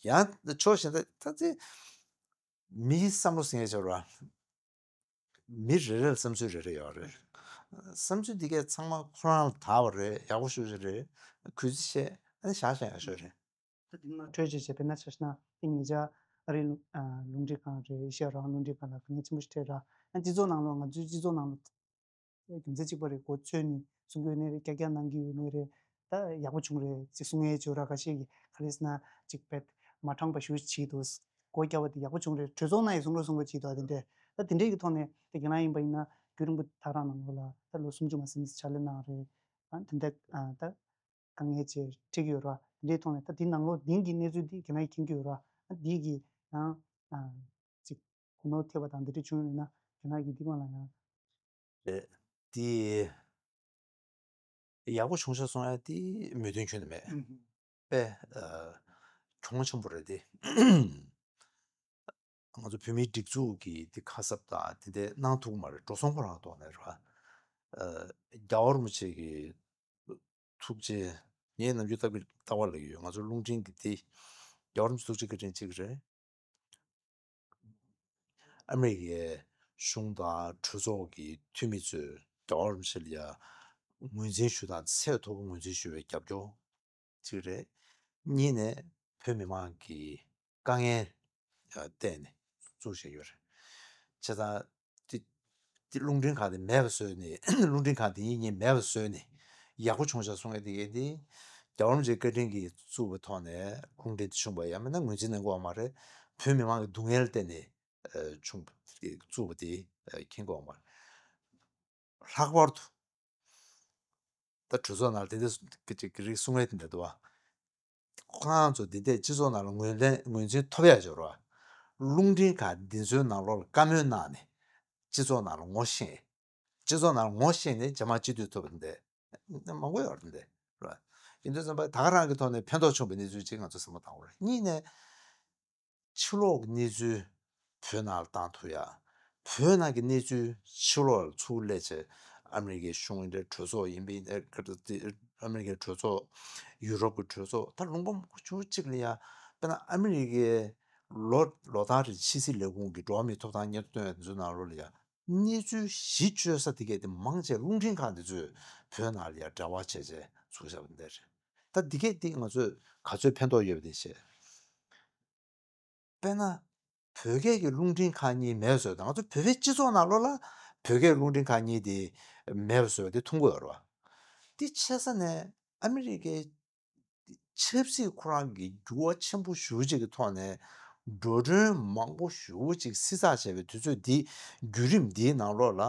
ཡང་ཕྱོགས་གཞན་དག་ད་ཚེ། མིའི་བསམ་བློ་ཟེར་མཁན་ཅིག་ཡོད་རེད་བ། མི་རེ་རེ་ལ་བསམ་ཚུལ་རེ་རེ་ཡོད་རེད། བསམ་ཚུལ་འདི་གས་ཚང་མ་ཁོ་རང་ལ་དག་པ་རེད། ཡག་པོ་ཞེ་པོ་ཅིག་རེད། གུས་བརྩི་བྱས། ཨ་ནི་བཞག་བཞག་ཡག་ཤོས་རེད། ད་དེ་མ་འཕྲོས་བྱས་བྱས། དཔེར་ན་ཆ་བཞག་ན་དེ་ཉེ་ཆར་ཨ་རིའི་རླུང་ཨ་རླུང་འཕྲིན་ཁང་རེད། ཨེ་ཤེ་ཡ་རང་དབང་རླུང་འཕྲིན་ཁང་ལ་དཀའ་ངལ་ཆེན་པོ་ཞིག་འཕྲད་ར། ཨ། སྤྱི་ཚོགས་ནང་ལོགས། ང་ཚོའི་སྤྱི་ཚོགས་ནང་ལོགས་རྒྱུ་མཚན་གཅིག་པ་རེད། མགོ་ཚོས་ནས་གསུང་གི་ཡོད་ནའི་རེད། ཀྱག་ཀྱག་གནང་གི་ཡོད་ནའི་རེད། ད་ཡག་པོ་བྱུང་རེད་ཅེས་གསུང་མཁན་ཅིག་ཡོད་ར། ཁ་ཤས་ཀྱིས་ག་རེ་ཟེར་ན་ཅིག་དཔེ་མ་དྲང་པ་ཞེ་པོ་ཅིག་བྱས་འདུག་སྒོ་བརྒྱབ་པ་དེ་ཡག་པོ་བྱུང་རེད། གྲོས་ཚོགས་ནང་ཡང་གསུང་རོགས་གསུང་རོགས་བྱས་འདུག་དེ་འདྲས། ད་དེ་འདྲས་ཀྱི་ཐོག་ནས་ད་ཁྱེད་རང་ཡིན་པ་ཡིན་ན་རྒྱུན་རིང་པོ་ད་རང་ནང་ལོགས་ལ་ད་ལོ་སུམ་ཅུ་མ་ཟིན་ཙམ་ཕྱག་ལས་གནང་རེད། ཨ། དེ་འདྲ། ཨ། ད་དཀའ་ངལ་ཅིག་འཕྲད་ཀྱི་ཡོད་ར། དེ་འདྲའི་ཐོག་ནས་ད་དེ་ནང་ལོགས་དེང་གི་གནས་ཚུལ་འདི་ཁྱེད་རང་གིས་མཁྱེན་གྱི་ཡོད་ར། ཨ། དེ་གི་ཡང་ཨ་ཅིག་གོ་ནོར་ཐེབས་པ་དང་དེ་འདྲ་བྱུང་ཡོད་ན་ཁྱེད་རང་གིས་འདི་སྒང་ལ་ཡང་། རེད། དེ་ཡག་པོ་བྱུང་ཤག་གསུང་ཡ་དེ་མོས་མཐུན་ཁྱོན་ནས་མེད། ཨུམ། དཔེ་ཨ་གྱོང་ཆེན་པོ་རེད་དེ། ང་ཚོ་བོད་མིའི་སྒྲིག་འཛུགས་ཀྱིས་དེ་ཁ་གསབ་དང་དེ་འདྲ་གནང་ཐུབ་ཀྱི་མ་རེད། འགྲོ་སོང་ཁོ་རང་ཐོག་ནས་རེད་བ། ཨ། རྒྱལ་བ་རིན་པོ་ཆེ་གི་ཐུགས་རྗེ། ངས་ནམ་རྒྱུན་ལྟ་བུ་ལྟ་བ་ལབ་ཀྱི་ཡོད། ང་ཚོ་རླུང་འཕྲིན་གྱི་དེ་རྒྱལ་བ་རིན་པོ་ཆེ་ཐུགས་རྗེ་བཀའ་དྲིན་གཅིག་རེད། ཨ་མི་རི་ཀའི་གཞུང་དང་གྲོས་ཚོགས་ཀྱི་འཐུས་མི་ཚོས་རྒྱལ་བ་རིན་པོ་ཆེ་ལ་ཡ་ངོས་འཛིན་ཞུ་སྟངས་ཚད་མཐོ་པོ་ངོས་འཛིན་ཞུ་བའི་རྒྱབ་སྐྱོར་གཅིག་རེད། གཉིས་ནས་བོད་མི་མང་གི་དཀའ་ངལ་བལྟས་ནས་བཙུགས་བཞག་ཡོད་རེད། བྱས་ཙང་དེ་དེ་རླུང་འཕྲིན་ཁང་དེ་མེད་པ་བཟོས་ནས། རླུང་འཕྲིན་ཁང་དེ་གཉིས་གཉིས་མེད་པ་བཟོས་ནས་ཡག་པོ་བྱུང་ཤག་གསུང་ཡ་དེ་གས་དེ། རྒྱལ་བ་རིན་པོ་ཆེའི་བཀའ་དྲིན་གྱིས་བཙུགས་པའི་ཐོག་ནས་རླུང་འཕྲིན་དེ་བྱུང་བ་ཡང་མིན་ན་ངོས་འཛིན་གནང་གི་ཡོད་མ་རེད། བོད་མི་མང་གི་སྡུག་བསྔལ་བལྟས་ནས་ཨ་བྱུང་། བཙུགས་པ་དེ་ཨ་མཁྱེན་གྱི་ཡོད་མ་རེད། ལྷག་པར་དུ་ད་གྲོས་ཚོགས་ནང་དེ་འདྲ་གི་ཅིག་གི་རིགས་གསུང་ཡ་དེ་འདྲ་འདུག་བ། ཁོ་རང་ཚོ་འདི་འདྲས་སྤྱི་ཚོགས་ནང་ལ་ངོས་ལེན་ངོས་འཛིན་ཐོབ་ཡ་འབྱོར་བ། རླུང་འཕྲིན་ཁང་འདི་ཚོའི་ནང་ལོགས་ལ་བཀའ་མོལ་གནང་ནས་སྤྱི་ཚོགས་ནང་ལ་ངོ་ཤེས། སྤྱི་ཚོགས་ནང་ལ་ངོ་ཤེས་ནས་རྗེས་མ་སྤྱི་འཐུས་ཐོབ་པ་འདི་མང་པོ་ཡོད་རེད་འདི་ར། ཡིན་དུས་ཙམ་པ་ད་ག་རང་གི་ཐོག་ནས་ཕན་ཐོགས་བྱུང་བའི་གནས་ཚུལ་ཅིག་ང་ཚོ་བསམ་བློ་བཏང་དགོས་རེད། གཉིས་ནས། ཕྱི་ལོགས་ཀྱི་གནས་ཚུལ་བོད་ནང་ལ་བཏང་ཐུབ་ཡ། བོད་ནང་གི་གནས་ཚུལ་ཕྱི་ལོགས་ལ་ཚུར་སླེབས་བྱས། ཨ་མི་རི་ཀའི་གཞུང་ཡིན་འདྲ། གྲོས་ཚོགས་ཡིན་པ་ཡིན་འདྲ། ཨ་མི་རི་ཀའི་གྲོས་ཚོགས། ཡུ་རོབ་ཀྱི་གྲོས་ཚོགས། ད་ལུང་པ་མང་པོ་ཅིག་ལ་ཡ། དཔེར་ན་ཨ་མི་རི་ཀའི་ལོ་ལོ་ལྟར་རེ་ཕྱི་སྲིད་ལས་ཁུངས་ཀྱི་འགྲོ་བ་མིའི་ཐོབ་ཐང་སྙན་ཐོ་སྟོན་ཡ་དེ་ཚོའི་ནང་ལོགས་ལ་ཡ། གནས་ཚུལ་གཞི་བཅོལ་ས་དེ་གས་དེ་མང་ཆེ་རླུང་འཕྲིན་ཁང་དེ་ཚོས་བོད་ནང་ལ་ཡ་འབྲེལ་བ་བྱས་བྱས་བཙུགས་བཞག་པ་འདི་རེད། ད་འདི་གས་དེ་ང་ཚོས་ག་ཚོད་ཕན་ཐོགས་ཡོད་པ་དེ་བྱས། དཔེར་ན། བོད་སྐད་ཀྱི་རླུང་འཕྲིན་ཁང་གཉིས་མེད་བཟོས་དང་། ང་ཚོ་བོད་པའི་སྤྱི་ཚོགས་ནང་ལོགས་ལ་བོད་སྐད་རླུང་འཕྲིན་ཁང་གཉིས་དེ་མེད་བཟོས་དེ་མཐོང་གི་ཡོད་རེད་བ། དེ་ཆེ་ས་ནས་ཨ་མི་རི་ཀའི་ཆབ་སྲིད་ཁོ་རང་གི་འགྱུར་བ་ཆེན་པོ་ཞེ་པོ་ཅིག་གི་ཐོག་ནས་འགྲོ་གྲོན་མང་པོ་ཞེ་པོ་ཅིག་བསྲི་ཚགས་བྱས་པའི་དུས་ཚོད་འདི། བརྒྱུད་རིམ་འདིའི་ནང་ལོགས་ལ་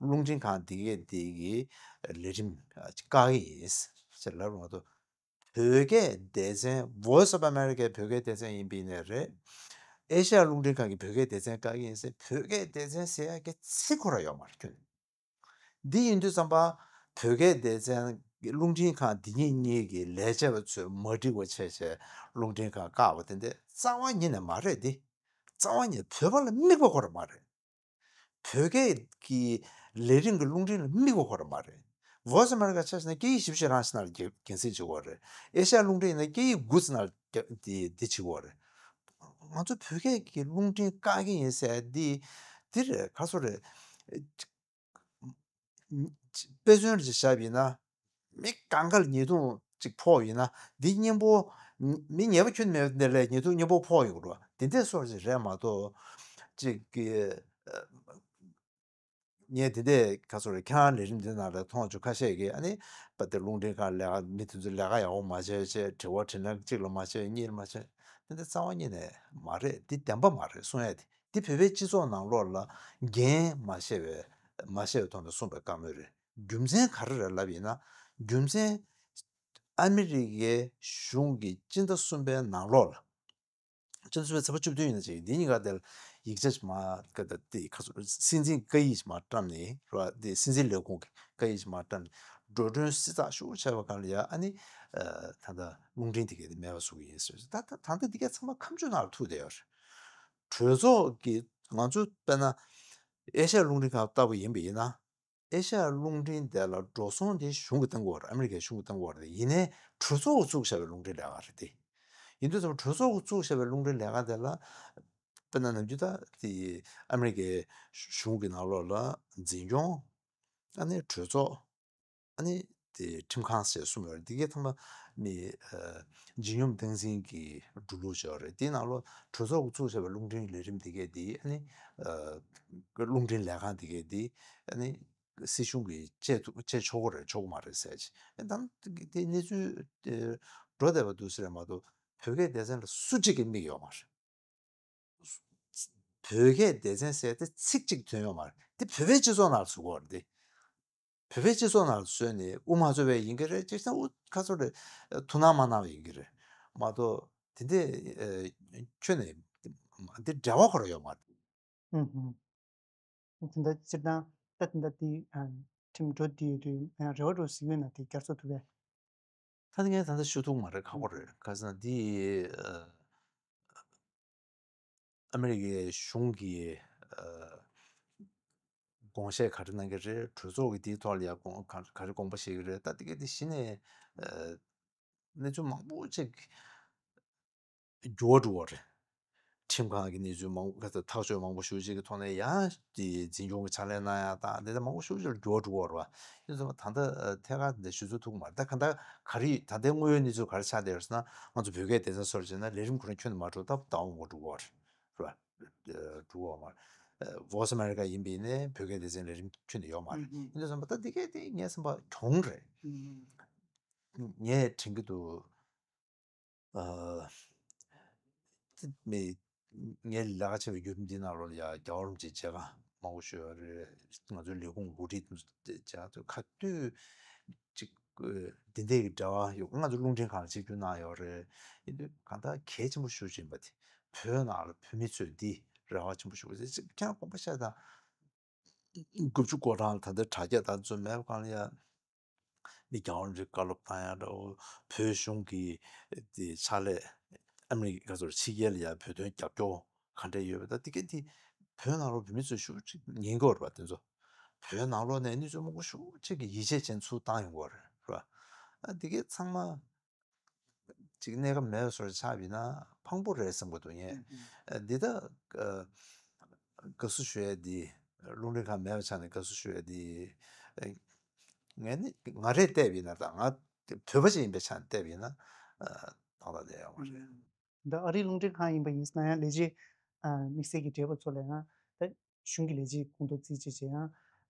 རླུང་འཕྲིན་ཁང་འདི་གས་འདི་གི་ལས་རིམ་བཀག་གི་ཡིན་ཟེར་ལབ་རུང་། ང་ཚོ་བོད་སྐད་སྡེ་ཚན། Voice of America བོད་སྐད་སྡེ་ཚན་ཡིན་པ་ཡིན་ནའི་རེད། ཨེ་ཤ་ཡ་རླུང་འཕྲིན་ཁང་གི་བོད་སྐད་སྡེ་ཚན་བཀག་གི་ཡིན་ཟེར། བོད་སྐད་སྡེ་ཚན་ཟེར་ཡ་གི་ཚིག་ཁོ་རང་ཡོད་མ་རེད་ཁྱོན། འདི་ཡིན་དུས་ཙམ་པ། བོད་སྐད་སྡེ་ཚན་གྱི་རླུང་འཕྲིན་ཁང་འདི་གཉིས་གཉིས་ཀྱི་ལས་བྱེད་པ་ཚོས་མ་འགྲིག་པ་བྱས་བྱས་རླུང་འཕྲིན་ཁང་བཀག་པ་དེ་འདི་རྩ་བ་ཉིད་ནས་མ་རེད་དེ། རྩ་བ་ཉིད་བོད་པ་ལ་དམིགས་པ་ཁོ་རང་མ་རེད། བོད་སྐད་ཀྱི་ལས་རིམ་གྱི་རླུང་འཕྲིན་ལ་དམིགས་པ་ཁོ་རང་མ་རེད། Voice of America ཆ་བཞག་ན་སྐད་ཡིག་བཞི་བཅུ་ཞེ་གྲངས་ཤིག་ནང་ལ་རྒྱ་རྒྱང་སྲིང་བྱེད་ཀྱི་ཡོད་རེད། ཨེ་ཤ་ཡ་རླུང་འཕྲིན་ཡིན་ན་སྐད་ཡིག་དགུ་ཙམ་ནང་ལ་རྒྱ་དེ་དེ་བྱེད་ཀྱི་ཡོད་རེད། ང་ཚོ་བོད་སྐད་ཀྱི་རླུང་འཕྲིན་བཀག་གི་ཡིན་ཟེར་འདི་འདི་རེད། ག་ཚོད་རེད། དཔེ་མཚོན་ཅིག་བཞག་པ་ཡིན་ན། མི་གང་ག་ལ་ཉེས་རྡུང་ཅིག་ཕོག་ཡིན་ན། འདི་སྙིང་པོ། མི་ཉེས་པ་ཁྱོན་མེད་པ་འདི་ལ་ཉེས་རྡུང་སྙིང་པོ་ཕོག་ཡོང་གི་རེད་བ། དེ་འདྲ་སོགས་ཅིག་རེད་མ་གཏོགས། ཅིག་གི་ངས་དེ་འདྲ་ག་ཚོད་རེད། ཁྱེད་རང་ལས་རིམ་འདི་ནང་ལ་མཐོང་བྱུང་ཁ་ཤས་ཀྱིས། ཨ་ནི་པ་དེ་རླུང་འཕྲིན་ཁང་ལས་ཀ་མི་དེ་ཚོ་ལས་ཀ་ཡག་པོ་མ་བྱས་བྱས། དྲི་བ་དྲིས་ལན་གཅིག་ལ་མ་བྱས། གཉིས་ལ་མ་བྱས། དེ་འདྲ་རྩ་བ་ཉིད་ནས་མ་རེད། འདི་བདེན་པ་མ་རེད་གསུང་ཡ་དེ། འདི་བོད་པའི་སྤྱི་ཚོགས་ནང་ལོགས་ལ་འགན་མ་བཞེས་པའི་མ་བཞེས་པའི་ཐོག་ནས་གསུངས་པའི་བཀའ་མོལ་རེད། རྒྱུ་མཚན་ག་རེ་རེད་ལབ་ཡིན་ན། རྒྱུ་མཚན་ཨ་མི་རི་ཀའི་གཞུང་གི་སྤྱི་ཟླ་གསུམ་པའི་ནང་ལོགས་ལ། སྤྱི་ཟླ་གསུམ་པའི་ཚེས་པ་བཅུ་བདུན་ཡིན་ན་ཅིག་འདི་གཉིས་ཀ་དེར་ཡིག་ཆ་ཞིག་མར་ག་ད་དེ་ཁ་སོ་སྲིད་འཛིན་བཀའ་ཡིག་ཞིག་མར་བཀྲམ་ནས་རེད་བ། དེ་སྲིད་འཛིན་ལས་ཁུངས་ཀྱི་བཀའ་ཡིག་ཞིག་མར་བཀྲམ་ནས་འགྲོ་གྲོན་བསྲི་ཚགས་ཤུགས་ཆེ་བ་གང་ལ་ཡ། ཨ་ནི་ད་ལྟ་རླུང་འཕྲིན་དེ་གས་དེ་མེད་པ་བཟོ་གི་ཡིན་ཟེར། ད་ད་ད་ལྟ་འདི་གས་ཚང་མ་ཁ་མཆུ་ནང་ལ་ཐུག་བསྡད་ཡོད་རེད། གྲོས་ཚོགས་ཀྱི་ང་ཚོ་དཔེར་ན་ཨེ་ཤ་ཡ་རླུང་འཕྲིན་ཁང་ལྟ་བུ་ཡིན་པ་ཡིན་ན། ཨེ་ཤ་ཡ་རླུང་འཕྲིན་དེ་ལ་འགྲོ་སོང་དེ་གཞུང་གིས་བཏང་གི་ཡོད་རེད། ཨ་མི་རི་ཀའི་གཞུང་གིས་བཏང་གི་ཡོད་རེད། ཡིན་ནའི་གྲོས་ཚོགས་ཀྱིས་བཙུགས་བཞག་པའི་རླུང་འཕྲིན་ལས་ཁང་རེད་དེ། ཡིན་དུས་ཙམ་གྲོས་ཚོགས་ཀྱིས་བཙུགས་བཞག་པའི་རླུང་འཕྲིན་ལས་ཁང་དེ་ལ། དཔེར་ན་ནམ་རྒྱུན་ད་དེ་ཨ་མི་རི་ཀའི་གཞུང་གི་ནང་ལོགས་ལ་འཛིན་སྐྱོང་། ཨ་ནི་གྲོས་ཚོགས། ཨ་ནི་དེ་ཁྲིམས་ཁང་ཟེར་གསུམ་ཡོད་རེད། འདི་གའི་ཐོག་མ་ནི་ཨ་ལྗིད་སྙོམས་སྟངས་འཛིན་གྱི་འགྲོ་ལུགས་ཅིག་ཡོད་རེད། དེའི་ནང་ལོགས་གྲོས་ཚོགས་ཀྱིས་བཙུགས་བྱས་པའི་རླུང་འཕྲིན་ལས་རིམ་འདི་གའི་འདི། ཨ་ནི་ཨ་རླུང་འཕྲིན་ལས་ཁང་འདི་གའི་འདི། ཨ་ནི་སྲིད་གཞུང་གིས་བཅད་ཐུབ་བཅད་ཆོག་གི་རེད་ཆོག་གི་མ་རེད་ཟེར་ཅིག་ཨ་ད་དེ་གནས་ཚུལ་དེ་འགྲོ་བསྡད་པ་འདུག་ཟེར་རེད་མ་གཏོགས། བོད་སྐད་སྡེ་ཚན་ལ་སུ་གཅིག་གིས་དམིགས་ཡོད་མ་རེད། བོད་སྐད་སྡེ་ཚན་ཟེར་དེ་ཚིག་གཅིག་ཐོན་ཡོད་མ་རེད། དེ་བོད་པའི་སྤྱི་ཚོགས་ནང་ལ་བཟོ་གི་ཡོད་རེད་དེ། བོད་པའི་སྤྱི་ཚོགས་ནང་ལ་བཟོས་ནས་དབུ་མ་བཟོ་བས་ཡིན་གྱི་རེད། ཅིག་ཙམ་དབུ་ཁ་ཚོ་རེ་ཐུགས་སྣང་མ་གནང་བས་ཡིན་གྱི་རེད་མ་གཏོགས། དེ་འདྲ་ཨ་ཁྱོན་ནས་འདི་འབྲེལ་བ་ཁོ་རང་ཡོད་མ་རེད། ཨུ་ཧུ། དེ་འདྲ་སྤྱིར་བཏང་ད་དེ་འདྲ་དེ་ཨ་ཁྲིམས་འགྲོ་དེ་ཡོད་དུས་ཨ་རེ་བ་འགྲོ་ཟིག་ཡོད་ན་དེ་བསྐྱར་གསོ་ཐུབ་པས། ད་ནི་ངས་ད་ལྟ་ཞུ་ཐུབ་མ་རེད། ཁག་པོ་རེད། ག་ཟེར་ན་འདི་ཨ་ཨ་མི་རི་ཀའི་གཞུང་གིས་ཨ་དགོངས་བཞེས་ག་རེ་གནང་གི་རེད། གྲོས་ཚོགས་ཀྱིས་དེའི་ཐོག་ལ་ཡ་དགོངས་ག་ག་རེ་དགོངས་པ་བཞེས་ཀྱི་རེད། ད་དེ་གས་དེ་གཞི་ནས་ཨ་གནས་ཚུལ་མང་པོ་ཅིག་འགྱུར་བ་འགྲོ་བ་རེད། ཁྲིམས་ཁང་གི་གནས་ཚུལ་མང་པོ་ཐག་གཅོད་མང་པོ་ཞེ་པོ་ཅིག་གི་ཐོག་ནས་ཡང་དེ་འཛིན་སྐྱོང་གི་ཕྱག་ལས་གནང་ཡ་དང་དེ་འདྲ་མང་པོ་ཞེ་པོ་ཅིག་འགྱུར་བ་འགྲོ་བ་རེད་བ། ཡིན་ཙང་ད་ལྟ་ཐད་ཀར་འདི་ཞུ་ཚོད་ཐུག་མ་རེད། ད་ག་འདྲ་ག་རེ་ད་ལྟའི་དངོས་ཡོད་གནས་ཚུལ་ག་རེ་ཆགས་བསྡད་ཡོད་ཟེར་ན། ང་ཚོ་བོད་སྐད་སྡེ་ཚན་སོར་བྱས་ན་ལས་རིམ་ཁོ་རང་ཁྱོན་ནས་མ་འགྲོ་སྟབས་བདག་འོང་གོ་འགྲོ་གི་རེད་བ། འགྲོ་གི་མ་རེད། Voice America ཡིན་པ་ཡིན་ནའི་བོད་སྐད་སྡེ་ཚན་ལས་རིམ་ཁྱོན་ནས་ཡོད་མ་རེད། ཡིན་དུས་ཙམ་པ་ད་འདི་གས་དེ་ངས་བསམ་པ་གྱོང་རེད། ངས་དྲན་གྱི་འདུག་ཨ། མི་ངའི་ལས་ཀ་བྱེད་པའི་བརྒྱུད་རིམ་འདི་ནང་ལོགས་ལ་ཡ་རྒྱལ་བ་རིན་པོ་ཆེའི་མཇལ་ཁ་མང་པོ་ཞུས་ཡོད་རེད། ང་ཚོའི་ལས་ཁུངས་འགོ་ཁྲིད་དང་མཇལ་ཁ་དུས་ཅིག་འདི་འདྲའི་གི་འབྲེལ་བ་ཡོད། ང་ཚོ་རླུང་འཕྲིན་ཁང་ལ་ཆིབས་བསྒྱུར་གནང་ཡོད་རེད། ཡིན་དུས་གང་ལྟར་གལ་ཆེན་པོ་ཞེ་པོ་ཅིག་ཡིན་པ་དེ་བོད་ནང་ལ་བོད་མི་ཚོས་འདི་རེ་བ་ཆེན་པོ་ཞེ་པོ་ཅིག་ཁྱེད་རང་དགོངས་པ་བཞེས་དང་། དགུ་བཅུ་གོ་གྲངས་ལ་ད་ལྟ་དྲ་རྒྱ་དང་ཚོ་མེད་པ་གང་ལ་ཡ། མི་རྒྱལ་བ་རིན་པོ་ཆེ་བཀའ་སློབ་བཏང་ཡ་འདྲ་བོ། བོད་གཞུང་གི་དེ་ཕྱག་ལས་ཨ་མི་རི་ཀ་ཚོར་ཕྱི་རྒྱལ་ལ་ཡ་བོད་དོན་རྒྱབ་སྐྱོར་ག་འདྲ་ཡོད་པ། ད་དེ་གས་དེ་བོད་ནང་ལོགས་བོད་མི་ཚོས་ཤུགས་ཅིག་ཉན་གྱི་ཡོད་རེད་པ། དེ་ཚོ་བོད་ནང་ལོགས་ནས་གནས་ཚུལ་མང་པོ་ཤུགས་ཅིག་གི་ཡིད་ཆེས་ཅན་ཚུར་བཏང་ཡོང་གི་ཡོད་རེད་པ། ཨ་དེ་གས་ཚང་མ་ཅིག་གནས་སྐབས་མེད་པ་བཟོ་འདྲ་ཆགས་པ་ཡིན་ན་ཕངས་པོ་རེད་བསམ་གྱི་འདུག་ངས། ཨ་འདི་ད་ཨ་དགའ་བསུ་ཞུ་ཡ་འདི་རླུང་འཕྲིན་ཁང་མེད་པ་ཆགས་ནས་དགའ་བསུ་ཞུ་ཡ་འདི། ཨ་ངས་ནི་ང་རས་བལྟས་པ་ཡིན་ན་དང་། ང་བོད་པ་ཞིག་ཡིན་པའི་ཆ་ནས་བལྟས་པ་ཡིན་ན་ཨ་ཏག་ཏག་བསྡད་ཡོད་མ་རེད། འདི་ཨ་རིའི་རླུང་འཕྲིན་ཁང་ཡིན་པ་ཡིན་ན་ཡང་ལས་བྱེད་ཨ་དམིགས་བསལ་གྱི་བགྲེས་པོ་ཚོ་ལ་ཡང་ད་གཞུང་གི་ལས་བྱེད་ཁོངས་གཏོགས་རྩིས་བྱེད་བྱེད་ཡང་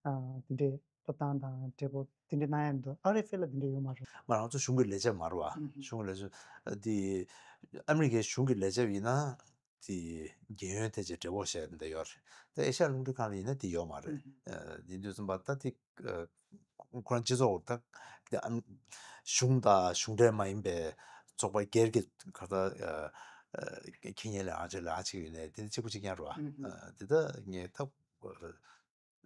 ཨ་དེ་འདྲའི་ཐོབ་ཐང་དང་བགྲེས་པོ་དེ་འདྲའི་གནང་ཡ་མི་འདུག་ཨ་རི་ཕེ་ལ་དེ་འདྲ་ཡོད་མ་རེད། མ་རང་ཚོ་གཞུང་གི་ལས་བྱེད་མ་རེད་བ། ཨུ་ཧུ། གཞུང་གི་ལས་བྱེད་འདི་ཨ་མི་རི་ཀའི་གཞུང་གི་ལས་བྱེད་ཡིན་ན་དེ་རྒན་ཡོལ་ཐེབས་ཀྱི་བགྲེས་པོ་བཤད་འདི་ཡོད་རེད། དེ་ཨེ་ཤ་ཡ་རླུང་འཕྲིན་ཁང་ལ་ཡིན་ན་དེ་ཡོད་མ་རེད། ཨུ་ཧུ། ཨ་དེ་དུས་ཙམ་པ་ད་དེ་ཨ་ཁོ་རང་སྤྱི་ཚོགས་ད་དེ་ཨ་གཞུང་དང་གཞུང་འབྲེལ་མ་ཡིན་པའི་ཚོགས་པ་སྒེར་གྱི་ག་ད་ཨ་ཨ་ཁེ་ཉེ་ལ་ཨ་ཅེ་ལ་ཨ་ཅེ་ཡོད་ནས་དེ་གཅིག་པུ་གཅིག་རྐྱང་རེད་བ། ཨུ་ཧུ། ཨ་དེ་ད་ངས་ད་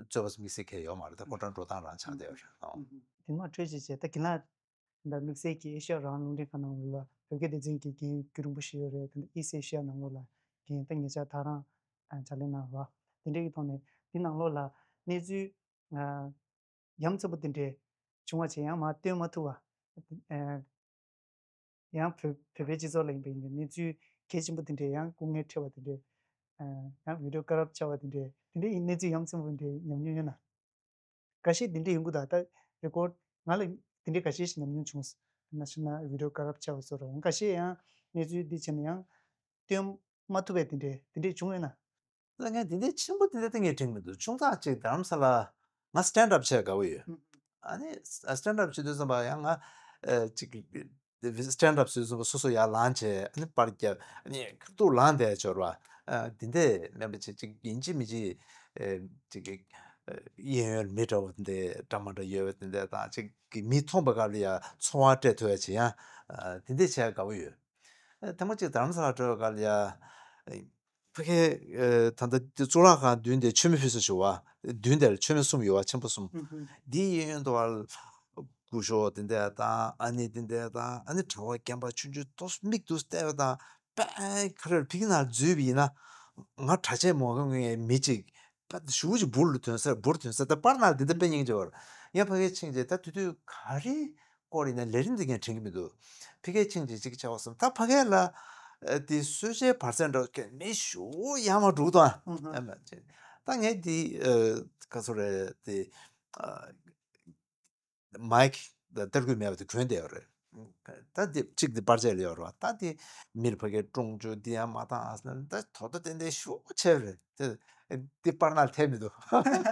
རྩོད་པ་དམིགས་བསལ་གང་ཡང་ཡོད་མ་རེད། ད་ཁོ་རང་འགྲོ་སྟངས་རང་ཆགས་བསྡད་ཡོད་རེད། ཨང་། དེ་མ་འཕྲོས་བྱས་བྱས་ད་གིན་ལ་ད་དམིགས་བསལ་གྱི་ཨེ་ཤ་ཡ་རང་དབང་རླུང་འཕྲིན་ཁང་ནང་ལོགས་ལ་བོད་སྐད་སྡེ་ཚན་གྱི་འགན་རྒྱུན་རིང་པོ་ཞིག་ཡོད་རེད། དེ་འདྲ་ཨི་སི་ཨེ་ཤ་ཡ་ནང་ལོགས་ལ་འགན་ད་ཉེ་ཆར་ད་རང་ཨ་ཕྱག་ལས་གནང་བ་དེ་འདྲའི་གི་ཐོག་ནས་འདི་ནང་ལོགས་ལ་གནས་ཚུལ་ཨ་ཡ་མཚན་པོ་དེ་འདྲའི་བྱུང་བ་བྱས་ཡང་མར་སྟོན་མ་ཐུབ་པ། ཨ་ཡང་བོད་བོད་པའི་སྤྱི་ཚོགས་ལ་ཡིན་པ་ཡིན་ན་གནས་ཚུལ་གལ་ཆེན་པོ་དེ་འདྲའི་ཡང་སྐུ་ངལ་འཕྲད་པ་དེ་འདྲའི་ཨ་ཡང་བི་ཌི་ཡོ་དཀར་རབ་ཆགས་པ་དེ་འདྲའི་དེ་འདྲའི་གནས་ཚུལ་ཡ་མཚན་པོ་དེ་འདྲའི་ཉམས་མྱོང་ཡོད་ན། འགའ་ཤས་དེ་འདྲའི་ཡོང་གི་འདུག་ད་རེ་ཀོར་ང་ལ་དེ་འདྲའི་འགའ་ཤས་ཤིག་ཉམས་མྱོང་བྱུང་སོང་། ན་ཤི་ན་བི་ཌི་ཡོ་དཀར་རབ་ཆགས་པ་སོགས་རེད། འགའ་ཤས་ཡང་གནས་ཚུལ་འདི་བྱས་ན་ཡང་སྟོན་མ་ཐུབ་པའི་དེ་འདྲའི་དེ་འདྲའི་བྱུང་ཡོད་ན། ད་ངས་དེ་འདྲའི་ཆེན་པོ་དེ་འདྲ་ད་ངས་དྲན་གྱི་མི་འདུག་ཆུང་ཙག་ཅིག་རྡ་རམ་ས་ལ་ང་སི་ཊེན་ཌི་ཨབ་བྱེད་དགའ་བོ་ཡོད། ཨ་ནི་སི་ཊེན་ཌི་ཨབ་བྱེད་དུས་ཙམ་པ་ཡང་ང་ཨ་ཅིག་སི་ཊེན་ཌི་ཨབ་བྱེད་དུས་ཙམ་པ་སོ་སོ་ཡར་ལངས་བྱས་ཨ་ནི་པར་བརྒྱབ་ཨ་ནི་ཁ་ཐུག་ལངས་བསྡད་ཆོར་བ། ཨ་དེ་འདྲས་མིན་པ་ཅིག་ཅིག་ཡིན་གཅིག་མིན་གཅིག་ཨ་ཅིག་གི་ཨ་གཡས་གཡོན་མི་འདྲ་བ་དེ་འདྲས་འདྲ་མ་འདྲ་ཡོད་པ་དེ་འདྲས་དང་ཅིག་གི་མིས་མཐོང་པ་ག་ལ་ཡ་ཚོར་བ་སྤྲད་ཐུབ་ཡ་བྱེད་ཡ་ཨ་དེ་འདྲས་བྱས་དགའ་བོ་ཡོད། ཨ་ཐེངས་མ་གཅིག་རྡ་རམ་ས་ལ་འགྲོ་བའི་སྐབས་ལ་ཡ། ཕ་གིའི་ཨ་ད་ལྟ་དེ་གཙུག་ལག་ཁང་མདུན་དེ་མཆོད་མེ་ཕུལ་ས་ཞུ་བ། མདུན་དེར་མཆོད་མེ་གསུམ་ཡོད་བ་ཆེན་པོ་གསུམ། ཨུ་ཧུ། འདིའི་གཡས་གཡོན་དུ་བ་སྐུ་ཞབས་དེ་འདྲ་དང་ཨ་ནི་དེ་འདྲ་དང་ཨ་ནི་གྲྭ་པ་རྒན་པ་ཆུང་ཆུང་ཏོག་མིག་ཏུ་བལྟས་པ་དང་དཔེ་ཁ་རེར་ཕ་གི་ནང་འཛུལ་བ་ཡིན་ན་ང་གྲྭ་ཆས་མོ་གི་ངའི་མི་གཅིག་ཞུ་ཅིག་འབུར་ལ་ཐོན་ས་འབུར་ཐོན་ས་ད་པར་ནང་འདི་འདྲ་དཔེ་སྙིང་རྗེ་བར་ཡ་ཕ་གིའི་ཆིང་རྗེ་ད་དུས་དུས་ག་རེ་སྐོར་ཡིན་ན་ལས་རིམ་འདི་ངས་དྲན་གྱི་མི་འདུག་ཕ་གིའི་ཆིང་རྗེ་གཅིག་བྱ་བ་སོང་ད་ཕ་གི་ལ་ཨ་དེ་གསོལ་ཇའི་བར་ཚད་འགྲོ་མཁན་མི་ཞུ་ཡ་མ་འགྲོ་དང་ཨ་མ་ཅེ་ད་ངས་དེ་ཨ་ག་ཚོད་རེད་དེ་ཨ། མའིག་ད་སྟར་སྐུད་མེད་པ་དེ་གོན་བསྡད་ཡོད་རེད། ད་དེ་གཅིག་དེ་པར་ཆས་ལ་ཡོད་རེད་བ། ད་དེ་མིར་ཕ་གིའི་ཀྲུང་ཅུ་འདི་ཡང་མ་བཏང་ཨ་སི་ན་ད་དོ་ད་ཏན་ཏན་ཤུགས་ཆེ་རེད་དེ། དེ་པར་ནང་ཐེབས་མི་འདུག་རེད།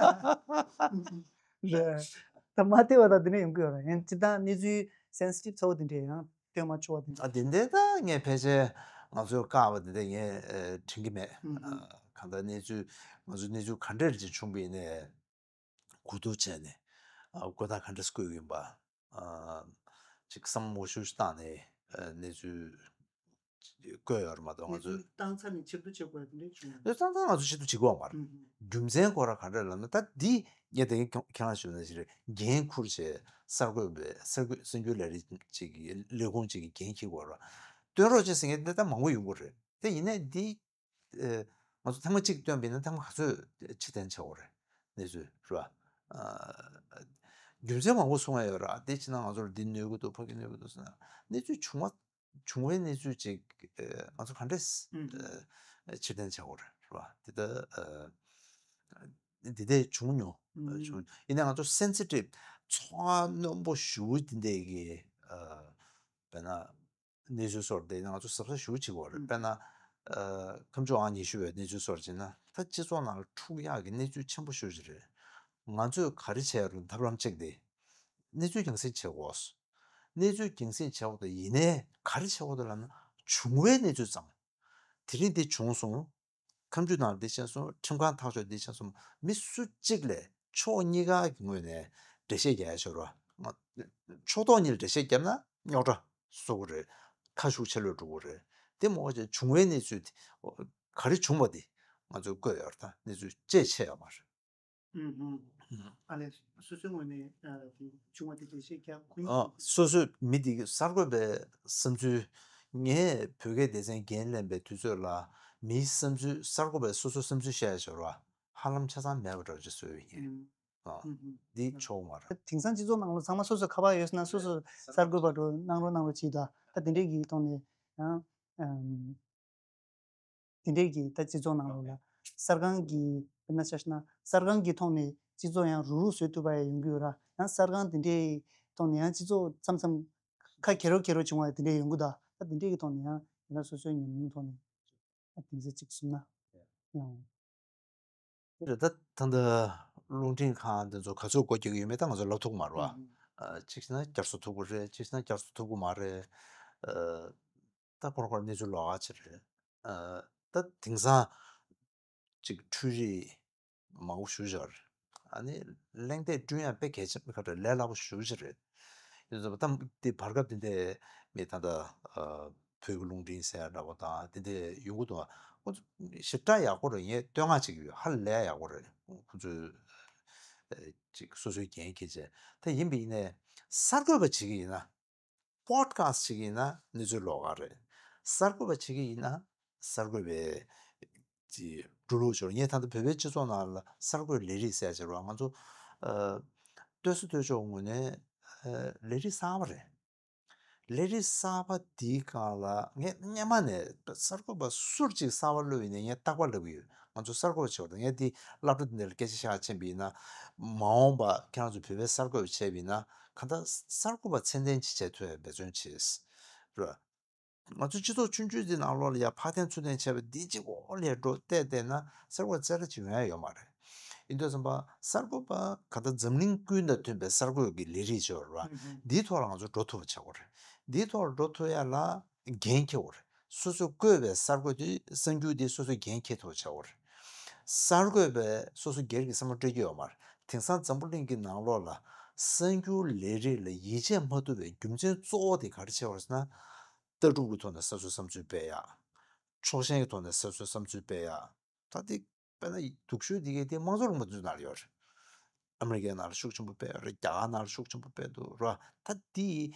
ད་མ་ཐེབས་པ་ད་དེ་ནས་ཡོང་གི་ཡོད་རེད། ཡང་སྤྱི་བཏང་གནས་ཚུལ་སེན་སི་ཊིབ་ཚ་བོ་དེ་འདྲས་ཡང་སྟོན་མ་ཆོག་པ་དེ་འདྲས། ཨ་དེ་འདྲས་ད་ངས་ཕལ་ཆེར་ང་ཚོས་བཀག་པ་དེ་འདྲས་ངས་དྲན་གྱི་མེད། གང་ལྟར་གནས་ཚུལ་ང་ཚོས་གནས་ཚུལ་ག་འདྲས་ཅིག་བྱུང་བ་ཡིན་ནའི། གོ་བསྡུར་བྱས་ནས་ཨ་བཀོད་སྟངས་ག་འདྲ་བཀོད་ཡིན་པ་ཨ་ཅིག་བསམ་བློ་ཞིབ་བཏང་ནས་ཨ་གནས་ཚུལ་བཀོད་ཡོད་རེད་མ་གཏོགས་ང་ཚོས་གནས་ཚུལ་བཏང་ཚར་ནས་ཕྱིར་བསྡུ་བྱེད་དགོས་པ་དེ་འདྲ་བྱུང་ཡོད། གནས་ཚུལ་བཏང་ཚར་ང་ཚོས་ཕྱིར་བསྡུ་བྱེད་དགོས་པ་མ་རེད། རྒྱུ་མཚན་ཁོ་རང་ག་འདྲ་ལབ་ན་ད་འདི་ངས་ད་གིན་ཁྱེད་རང་ཞུས་ན་ཞིག་རེད། འགན་འཁུར་བྱས་གསར་འགོད་པའི་གསར་འགོད་གསར་འགྱུར་ལས་རིགས་ཅིག་གི་ལས་ཁུངས་ཅིག་གི་འགན་འཁྱེར་དགོས་རེད། སྟོན་རོགས་བྱེད་ཟེར་མཁན་དེ་ད་མང་པོ་ཡོང་གི་རེད་དེ་ཡིན་ནའི་འདི། ཨེ། ང་ཚོ་ཐེངས་མ་གཅིག་བཏོན་པ་ཡིན་ན་ཐེངས་མ་ག་ཚོད་ཕྱིར་འཐེན་བྱ་དགོས་རེད། གནས་ཚུལ་རེད་བ། ཨ། རྒྱུ་མཚན་མང་པོ་གསུང་ཡ་ཡོད་ར། དེ་ཕྱིན་ན་ང་ཚོར་འདི་གནོད་ཀྱི་འདུག་ཕ་གི་གནོད་ཀྱི་འདུག་ཟེར་ན་གནས་ཚུལ་བྱུང་བ་བྱུང་བའི་གནས་ཚུལ་ཅིག་ཨེ། ང་ཚོ་ག་འདྲས་ཨུ་ཨེ། ཕྱིར་འཐེན་བྱ་དགོས་རེད་བ། དེ་ལྟ་ཨེ། འདི་འདྲས་བྱུང་མྱོང་ཨུ་བྱུང་། ཡིན་ནའི་ང་ཚོ་སེན་སི་ཊིབ་ཚོར་བ་རྣོན་པོ་ཞེ་པོ་འདི་འདྲས་ཀྱི་ཨེ། དཔེར་ན། གནས་ཚུལ་སོགས་དེ་ང་ཚོ་གཟབ་གཟབ་ཞེ་པོ་བྱེད་དགོས་རེད། དཔེར་ན། ཨ། ཁ་མཆུ་ཨང་ཉི་ཤུ་བའི་གནས་ཚུལ་སོགས་བྱས་ན་ད་སྤྱི་ཚོགས་ནང་ལ་འཁྲུག་ཡག་གི་གནས་ཚུལ་ཆེན་པོ་ཤོས་ཅིག་རེད། ང་ཚོས་ག་རེ་བྱས་རུང་ཐབས་ལམ་གཅིག་དེ་གནས་ཚུལ་རྒྱང་སྲིང་བྱེད་དགོས། གནས་ཚུལ་རྒྱང་སྲིང་བྱེད་དགོས་དེ་ཡིན་ནའི་ག་རེ་བྱེད་དགོས་དེ་ལབ་ན་བྱུང་བའི་གནས་ཚུལ་ཙམ། དེ་རིང་འདི་བྱུང་སོང་། ཁ་མཆུ་ནང་འདི་ཕྱིན་སོང་། ཁྲིམས་ཁང་ཐག་གཅོད་འདི་ཕྱིན་སོང་། མི་སུ་གཅིག་ལས་ཕྱོགས་གཉིས་ཀ་གི་ངོས་ནས་འགྲེལ་བཤད་རྒྱག་ཡ་ཤོར་བ། ཕྱོགས་གཏོགས་གཉིས་ལ་འགྲེལ་བཤད་བརྒྱབ་ན་རྙོག་དྲ་བཟོ་གི་རེད། ཁ་ཤུགས་ཆེ་ལོས་འགྲོ་གི་རེད། དེ་མ་འོངས་ཅན་བྱུང་བའི་གནས་ཚུལ་དེ་ག་རེ་བྱུང་བ་དེ་ང་ཚོས་བཀོད་ཡོད་རེད། ད་གནས་ཚུལ་བཅས་ཆེ་ཡོད་མ་རེད། ཨུམ་ཧུམ། ཨ་ལས་སོ་སོའི་ངོས་ནས་ཨ་དེ་བྱུང་བ་དེ་འགྲེལ་བཤད་རྒྱག་ཁོ་ཨ་སོ་སོའི་མི་དེ་གསར་འགོད་པའི་བསམ་ཚུལ། ངས་བོད་སྐད་སྡེ་ཚན་འགན་ལེན་པའི་དུས་ཚོད་ལ་མིའི་བསམ་ཚུལ་གསར་འགོད་པས་སོ་སོའི་བསམ་ཚུལ་བཤད་ཡ་ཤོར་བ་ཧ་ལམ་ཆ་ཚང་མེད་པ་འདྲ་ཅིག་བཟོས་ཡོད་ཡིན། ཨུམ། ཨ་ཨུམ་ཧུམ། འདི་ཆོག་མ་རེད། དེང་སང་སྤྱི་ཚོགས་ནང་ལ་ཚང་མ་སོ་སོ་ཁ་པར་ཡོད་ན་སོ་སོ་གསར་འགོད་པ་འགྲོ་གནང་རོགས་གནང་རོགས་བྱེད་ད། ད་དེ་འདྲས་ཀྱི་ཐོག་ནས་ཡང་ཨམ། དེ་འདྲས་ཀྱི་ད་སྤྱི་ཚོགས་ནང་ལོགས་ལ་གསར་ཁང་གི་དཔེར་ན་ཆ་བཞག་ན་གསར་ཁང་གི་ཐོག་ནས་སྤྱི་ཚོགས་ཡང་རུག་རུག་བཟོས་ཐུབ་པ་ཡང་ཡོང་གི་ཡོད་ར། ཡང་གསར་ཁང་དེ་འདྲས་ཐོག་ནས་ཡང་སྤྱི་ཚོགས་མཚམས་མཚམས་ཁ་གྱེས་རོགས་གྱེས་རོགས་བྱུང་བ་དེ་འདྲས་ཡོང་གི་འདུག་ད་དེ་འདྲས་ཀྱི་ཐོག་ནས་ཡང་ ན་སོ་སོའི་ཉམས་མྱོང་ཐོག་ནས་གཏིང་ཟབ་ཅིག་གསུངས་ན་ཡང་། རེད། ད་ད་ལྟ་རླུང་འཕྲིན་ཁང་འདི་ཚོ་ག་ཚོད་སྒོ་རྒྱག་གི་ཡོད་མེད་ད་ང་ཚོ་ལབ་ཐུབ་ཀྱི་མ་རེད་བ། ཨ། གཅིག་བྱས་ན་བསྐྱར་གསོ་ཐུབ་ཀྱི་རེད། གཅིག་བྱས་ན་བསྐྱར་གསོ་ཐུབ་ཀྱི་མ་རེད། ཨ། ད་ཁོ་རང་ཁོ་རང་གནས་ཚུལ་ལོགས་ཀ་ཅིག་རེད། ཨ། ད་དེང་སང་ཅིག་འཕྲུལ་རིག་མང་པོ་ཞེ་པོ་ཅིག་ཡོད་རེད། ཨ་ནི་གླེང་སྟེགས་བསྐྲུན་ཡ་དཔེ་གལ་ཆེན་པོ་ཁ་ཏོན་ལས་སླ་པོ་ཞེ་པོ་ཅིག་རེད། ཡིན་ཙང་ད་དེ་བར་སྐབས་དེ་འདྲའི་མི་ད་ལྟ་ཨ། བོད་ཀྱི་རླུང་འཕྲིན་ཟེར་ཡ་འདྲ་པོ་དང་དེ་འདྲ་ཡོང་གི་འདུག་ཁོ་ཚོ་ཞེ་དྲག་ཡག་པོ་རེད། ངས་བསྟོད་བསྔགས་བྱེད་ཀྱི་ཡོད། ཧ་ལས་ཡག་པོ་རེད། ཁོ་ཚོས་ཨ། ཅིག་སོ་སོའི་འགན་འཁྱེར་བྱས། ད་ཡིན་པ་ཡིན་ནའི་གསར་འགོད་པ་བྱེད་ཀྱི་ཡིན་ན། པོ་ཌི་ཁ་སི་ཊི་བྱེད་ཀྱི་ཡིན་ན་གནས་ཚུལ་ལོགས་ཀ་རེད། གསར་འགོད་པ་བྱེད་ཀྱི་ཡིན་ན་གསར་འགོད་པའི་ཅིག་འགྲོ་ལུགས་ཅིག་ཡོད་རེད། ངས་ད་ལྟ་བོད་པའི་སྤྱི་ཚོགས་ནང་ལ་གསར་འགོད་ལས་རིགས་ཟེར་ཡ་ཅིག་རེད་བ། ང་ཚོ་ཨ། སྟོད་གཟུགས་སྟོད་ཕྱོགས་ངོས་ནས་ཨ། ལས་རིགས་གསར་པ་རེད། ལས་རིགས་གསར་པ་འདིའི་སྒང་ལ་ངས་སྔོན་མ་ནས་གསར་འགོད་པ་སུ་གཅིག་གསར་པ་བླུགས་ཡིན་ནའི་ངས་རྟག་པར་ལབ་ཀྱི་ཡོད། ང་ཚོ་གསར་འགོད་པ་བྱེད་པ་དང་། ངས་འདི་སློབ་གྲྭ་འདི་ནས་སྐད་ཆ་བཤད་ཕྱིན་པ་ཡིན་ན། མ་འོངས་པ་ཁྱེད་རང་ཚོ་བོད་པའི་གསར་འགོད་པ་བྱས་པ་ཡིན་ན་གང་ལྟར་གསར་འགོད་པ་ཚད་ལྡན་ཅིག་བྱེད་ཐུབ་ཡ་འབད་བརྩོན་བྱེད། རེད། ང་ཚོ་སྤྱི་ཚོགས་ཆུང་ཆུང་འདི་ནང་ལོགས་ལ་ཡ་ཕར་འཐེན་ཚུར་འཐེན་བྱས་པ་འདི་གཅིག་པོ་ལ་འགྲོ་བལྟས་བལྟས་ན་གསར་འགོད་རྩེ་གྲ་ཅིག་ཡོང་ཡ་ཡོད་མ་རེད། ཡིན་དུས་ཙམ་པ་གསར་འགོད་པ་ག་ད་འཛམ་གླིང་ཀུན་དང་མཐུན་པའི་གསར་འགོད་ཀྱི་ལས་རིགས་ཅིག་ཡོད་རེད་བ། ཨུ་ཧུ། འདིའི་ཐོག་ལ་ང་ཚོ་འགྲོ་ཐུབ་པ་བྱེད་དགོས་རེད། འདིའི་ཐོག་ལ་འགྲོ་ཐུབ་ཡ་ལ་འགན་འཁྱེར་དགོས་རེད། སོ་སོས་བཀོད་པའི་གསར་འགོད་དེ་གསར་འགྱུར་དེ་སོ་སོས་འགན་འཁྱེར་ཐུབ་པ་བྱེད་དགོས་རེད། གསར་འགོད་པས་སོ་སོ་སྒེར་གྱི་བསམ་བློ་སྤྲད་ཀྱི་ཡོད་མ་རེད། དེང་སང་འཛམ་བུ་གླིང་གི་ནང་ལོགས་ལ་གསར་འགྱུར་ལས་རིགས་ལ་ཡིད་ཆེས་མ་ཐུབ་པའི་རྒྱུ་མཚན་གཙོ་བོ་དེ་ག་རེ་བྱས་པ་རེད་ཟེར་ན། ལྟ་གྲུབ་ཀྱི་ཐོག་ནས་གསར་བཟོའི་བསམ་ཚུལ་སྤེལ་ཡ། ཕྱོགས་ཞེན་གྱི་ཐོག་ནས་གསར་བཟོའི་བསམ་ཚུལ་སྤེལ་ཡ། ད་དེ་དཔེར་ན་སྡུག་ཤོས་དེ་གའི་དེ་དམངས་གཙོ་རིང་པོ་འདི་ཚོའི་ནང་ལ་ཡོད་རེད། ཨ་མི་རི་ཀའི་ནང་ལ་ཤུགས་ཆེན་པོ་སྤེལ་ཡོད་རེད། རྒྱ་གར་ནང་ལ་ཤུགས་ཆེན་པོ་སྤེལ་འདུག་ར། ད་དེ་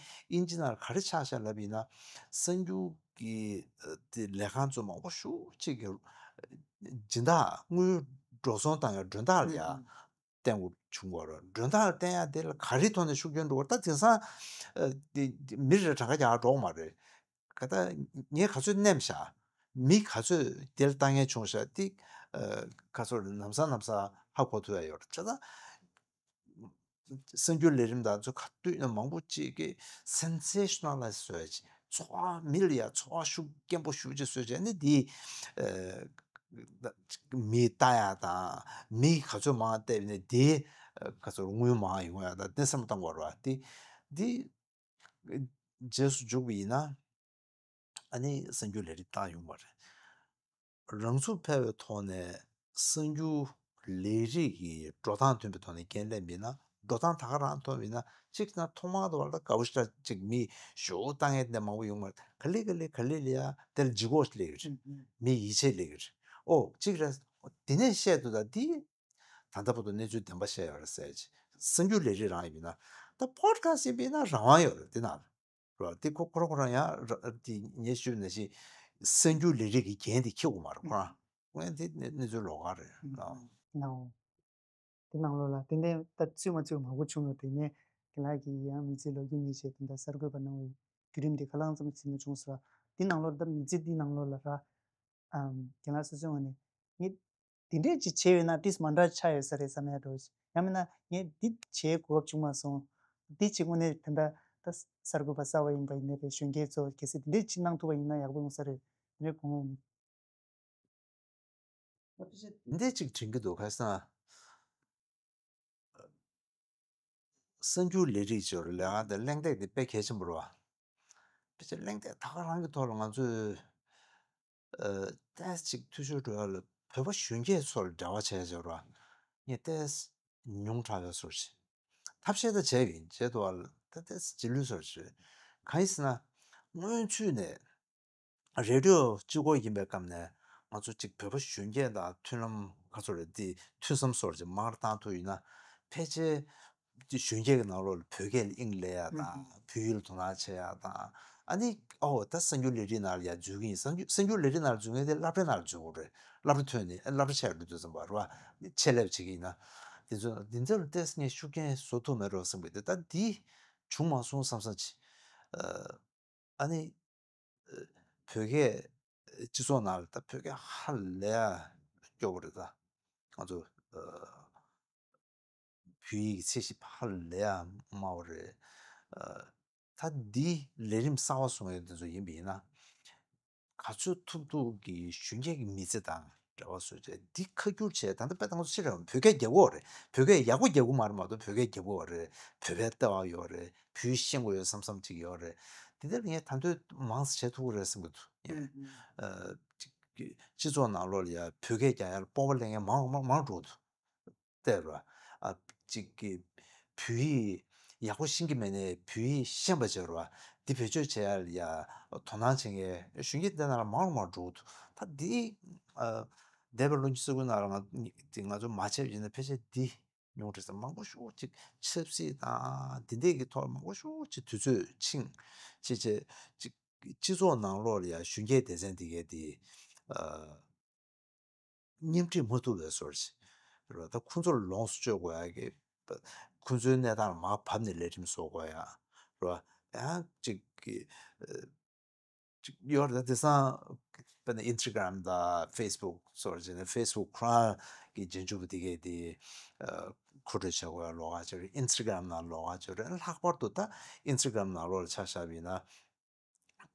དབྱིན་ཇི་ནང་ལ་ག་རེ་ཆགས་ཤག་ལབ་ཡིན་ན། གསར་འགྱུར་གྱི་ཨ་དེ་ལས་ཁང་ཚོ་མང་པོ་ཞེ་པོ་ཅིག་གི་སྦྱིན་བདག་དངུལ་འགྲོ་སོང་བཏང་ཡ་མགྲོན་བདག་ལ་ཡ་ཨུ་ཨུ། བསྟན་དགོས་བྱུང་བ་རེད། མགྲོན་བདག་ལ་བསྟན་ཡ་དེ་ལ་ག་རེའི་ཐོག་ནས་ཤུགས་རྐྱེན་འགྲོ་བ། ད་དེང་སང་ཨ་དེ་མི་རེ་གྲངས་ཀ་རྒྱག་འགྲོ་གི་མ་རེད། ག་ད་ངས་ག་ཚོད་ནེམ་ཤག་མི་ག་ཚོད་དེ་ལ་ལྟ་མཁན་བྱུང་ཤག་དེ་ཨ་ག་ཚོད་རེད། ལམ་སང་ལམ་སང་ཧ་གོ་ཐུབ་ཡ་ཡོད་རེད། བྱས་ཙང་གསར་འགྱུར་ལས་རིམ་དང་ཚོ་ག་དུས་ན་མང་པོ་ཅིག་གིས་སེན་སེ་ཤ་ནལ་ལའི་ཛི་བཟོ་ཡ་ཅིག་ཚོར་བ་མི་ལ་ཡ་ཚོར་བ་ཤུགས་སྐྱེན་པོ་ཞེ་པོ་ཅིག་བཟོས་བྱས་ནས་དེ་ཨ་མི་ལྟ་ཡ་དང་མི་ག་ཚོད་མང་བལྟས་ནས་དེ་ཨ་ག་ཚོད་དངུལ་མང་ཡོང་ཡ་དང་དེ་བསམ་བློ་བཏང་དགོས་རེད་བ། དེ་དེ་རྗེས་སུ་འཇུག་པ་ཡིན་ན། ཨ་ནི་གསར་འགྱུར་ལས་རིགས་བཏང་ཡོང་བ་རེད། རང་ཚུགས་འཕེར་བའི་ཐོག་ནས་གསར་འགྱུར་ལས་རིགས་ཀྱི་འགྲོ་སྟངས་མཐུན་པའི་ཐོག་ནས་འགན་ལེན་མིན་ན། འགྲོ་སྟངས་ད་ག་རང་ཐོག་མིན་ན། གཅིག་ན་ཐོག་མར་དུ་བར་ལ་དགའ་བོ་ཞེ་དྲག་ཅིག་མི་ཞོ་བཏང་ཡས་དེ་མང་པོ་ཡོང་བ་རེད། ག་ལེ་ག་ལེ་ག་ལེ་ལ་ཡ་དེ་ལ་ལྗིད་ཁོག་སླེབས་ཀྱི་རེད། ཨུ་ཨུ། མི་ཡིད་ཆེས་སླེབས་ཀྱི་རེད། ཨོ་གཅིག་རེད། དེ་ནས་བཤད་འདུག་ད་འདི་ད་ལྟ་བར་དུ་གནས་ཚུལ་བདེན་པ་བཤད་ཡོད་རེད་ཟེར་ཅིག་གསར་འགྱུར་ལས་རིགས་རང་ཡིན་ན། ད་པོ་ཌི་ཁ་སི་ཊི་ཡིན་པ་ཡིན་ན་རང་དབང་ཡོད་རེད་དེ་ནང་ལ། རེད་བ། དེ་ཁོ་ཁོ་རང་ཁོ་རང་ཡང་ར་དེ་ངས་ཞུས་ནང་བཞིན་གསར་འགྱུར་ལས་རིགས་ཀྱི་འགན་དེ་འཁྱེར་དགོས་མ་རེད། ཁོ་རང་ཁོ་ཡང་དེ་གནས་གནས་ཚུལ་ལོགས་ཀ་རེད། ལགས། ལགས། དེ་ནང་ལོགས་ལ་དེ་ནས་ད་ཚུད་མ་ཚུད་མང་པོ་བྱུང་ཡོད། དེ་ནས་རྒན་ལགས་ཀྱིས་ཡང་མི་ཚེ་ལོ་རྒྱུས་གཉིས་བྱས་དེ་འདྲ་གསར་འགོད་པ་གནང་བའི་བརྒྱུད་རིམ་དེ་ཁ་ལང་ཙམ་ཟིན་ན་བྱུང་ཟེར་བ། དེ་ནང་ལོགས་ལ་ད་མི་ཚེ་འདི་ནང་ལོགས་ལ་ར། ཨམ། རྒན་ལགས་སོ་སོའི་ངོས་ནས་ངས་དེ་འདྲས་ཅིག་བྱས་ཡོད་ན་ཏིས་མ་འདྲ་ཆགས་ཡོད་ས་རེད་བསམ་ཡ་འདྲ་བོ་ཞིག་ཡང་མིན་ན་ངས་འདི་བྱེད་གོ་སྐབས་བྱུང་མ་སོང་། འདི་ཅིག་དངོས་གནས་དེ་འདྲ་ད་གསར་འགོད་པ་གསར་པ་ཡིན་པ་ཡིན་ནའི་རེད། གཞོན་སྐྱེས་ཚོ་གལ་སྲིད་དེ་འདྲས་ཅིག་གནང་ཐུབ་པ་ཡིན་ན་ཡག་པོ་ཡོང་ས་རེད། དེ་འདྲས་དགོངས་ཡོད། འདི་འདྲས་ཅིག་དྲན་གྱི་འདུག་ག་རེ་ཟེར་ན། གསར་འགྱུར་ལས་རིགས་ཀྱི་ལས་ཀ་དེ་གླེང་སྟེགས་དེ་དཔེ་གལ་ཆེན་པོ་རེད་བ། ཕལ་ཆེར་གླེང་སྟེགས་ད་ག་རང་གི་ཐོག་ལ་ང་ཚོས་ཨ་ཏོག་ཙམ་ཅིག་འཐུས་ཤོར་འགྲོ་ཡ་ལ་བོད་པ་གཞོན་སྐྱེས་ཚོ་ལ་འབྲེལ་བ་བྱས་བྱས་རེད་བ། ངས་ཏོག་ཙམ་ཉུང་དྲགས་ཡོད་བཟོ་ཞིག་ཐབས་ཤེས་ད་བྱས་ཡིན། བྱས་འདུག་བ་ལ་ད་ཏོག་ཙམ་རྗེས་ལུས་བཟོ་ཞིག་གང་ཡིན་ཟེར་ན། སྔོན་ཚུད་ནས། རེ་ཌི་ཡོ་གཅིག་པོ་ཡིན་པའི་སྐབས་ནས་ང་ཚོ་གཅིག་བོད་པ་གཞོན་སྐྱེས་དང་མཐུན་ལམ་ག་ཚོད་རེད་དེ་ཐུན་མཚམས་སོར་ཅིག་མར་བཏང་ཐུབ་ཡིན་ན་ཕལ་ཆེར་གཞོན་སྐྱེས་ཀྱི་ནང་ལོགས་ལ་བོད་སྐད་ལ་དབྱིངས་སླེབས་ཡ་དང་བོད་ཡིག་ལ་དོ་སྣང་བྱེད་ཡ་དང་། ཨ་ནི་ཨོ་ད་གསར་འགྱུར་ལས་རིགས་ནང་ལ་ཡ་འཛུལ་གྱི་ཡིན། གསར་འགྱུར་གསར་འགྱུར་ལས་རིགས་ནང་ལ་འཛུལ་མཁན་དེ་སློབ་གྲྭའི་ནང་ལ་འཛུལ་དགོས་རེད། སློབ་གྲྭ་ཐོན་ནས་སློབ་གྲྭ་ཆེ་རུ་འཛུལ་ཙམ་པ་རེད་བ། ཆེད་ལས་བྱེད་ཀྱི་ཡིན་ན་དེ་ཚོ་དེ་ཚོ་ལ་ཏོག་ཙམ་ངས་ཤུགས་རྐྱེན་བཟོ་ཐུབ་མེད་འགྲོ་བསམ་གི་འདུག་ད་འདི་བྱུང་མ་སོང་བསམ་བསམ་བྱེད། ཨ་ནི། བོད་སྐད་སྤྱི་ཚོགས་ནང་ལ་ད་བོད་སྐད་ཧ་ལས་ཡ་སྐྱོ་པོ་རེད་ད། ང་ཚོ་བོད་ཡིག་གི་ཚད་གཞི་ཧ་ལས་ཡ་དམའ་བོ་རེད། ད་འདི་ལས་རིམ་གསར་བ་བཟོ་མཁན་དེ་ཚོ་ཡིན་པ་ཡིན་ན། ག་ཚོད་ཐུབ་ཐུབ་ཀྱི་གཞོན་སྐྱེས་ཀྱི་མི་ཚེ་དང་འབྲེལ་བ་བཟོ་བྱས་འདི་ཁ་བསྒྱུར་བྱས། ད་ལྟ་དཔེ་བཏང་ཚོ་ཕྱིར་རང་བོད་སྐད་རྒྱབ་ཀྱི་ཡོད་རེད། བོད་སྐད་ཡག་པོ་རྒྱབ་ཀྱི་མ་རེད་མ་གཏོགས་བོད་སྐད་རྒྱབ་ཀྱི་ཡོད་རེད། བོད་པའི་ལྟ་བ་ཡོད་རེད། བོད་ཡིག་ཤེས་དགོས་ཡོད་བསམ་བསམ་ཅིག་ཡོད་རེད། དེ་འདྲ་ངས་ད་དུང་མང་ཙམ་བྱེད་ཐུབ་ཀྱི་རེད་བསམ་གྱི་འདུག་ཡ། ཨ་ཅིག་སྤྱི་ཚོགས་ནང་ལོགས་ལ་ཡ་བོད་སྐད་རྒྱག་ཡ་ལ་སྤོབས་པ་སླེབས་མཁན་མང་མང་མང་འགྲོ་གི་འདུག་བལྟས་ར། ཨ་གཅིག་གི་བོད་ཡིག་ཡག་པོ་ཤེས་ཀྱི་མེད་ནས་བོད་ཡིག་ཤེས་པ་བྱེད་ར། འདི་བེད་སྤྱོད་བྱེད་ཡ་ལ་ཡ་དོ་སྣང་བྱེད་མཁན་གཞོན་སྐྱེས་འདི་ནང་ལ་མང་རུ་མང་རུ་འགྲོ་གི་འདུག་ད་འདི་ཨ་འདས་པའི་ལོ་ཉི་ཤུ་རྩ་དགུ་ནང་ལ་ང་འདི་ང་ཚོ་མ་བྱས་པ་ཡིན་ན་ཕལ་ཆེར་འདི་ཉུང་འདྲ་ས་མང་པོ་ཤོག་ཅིག་ཆབ་སྲིད་དང་འདི་འདྲས་ཀྱི་ཐོག་མང་པོ་ཤོག་ཅིག་དུས་ཚོད་ཕྱིན་ཅིག་བྱས་ཅིག་སྤྱི་ཚོགས་ནང་ལོགས་ལ་ཡ་གཞོན་སྐྱེས་སྡེ་ཚན་འདི་གས་འདི་ཨ། མཉམ་འཁྲིད་མ་ཐུབ་པའི་བཟོ་ཞིག་རེད་བ། ད་ཁོང་ཚོ་ལ་ལོངས་སུ་སྤྱོད་དགོས་ཡ་གི་ཁོང་ཚོའི་གནས་སྟངས་ལ་མར་བབས་ནས་ལས་རིམ་བཟོ་དགོས་ཡ་རེད་བ། ཡང་ཅིག་གི་ཅིག་ཡོད་རེད། ད་དེང་སང་དཔེར་ན་ཨིན་སི་ཊ་གྷ་རམ་དང་ཕེ་སི་བུག་སོགས་བྱས་ནས་ཕེ་སི་བུག་ཁོ་རང་གི་རྗེས་འཇུག་པ་དེ་གས་དེ་མཁོ་སྤྲོད་བྱེད་དགོས་ཡ་ལོགས་ཀ་ཅིག་རེད། ཨིན་སི་ཊ་གྷ་རམ་ནང་ལོགས་ཀ་ཅིག་རེད། ལྷག་པར་དུ་ད་ཨིན་སི་ཊ་གྷ་རམ་ནང་ལོགས་ལ་ཆ་བཞག་པ་ཡིན་ན།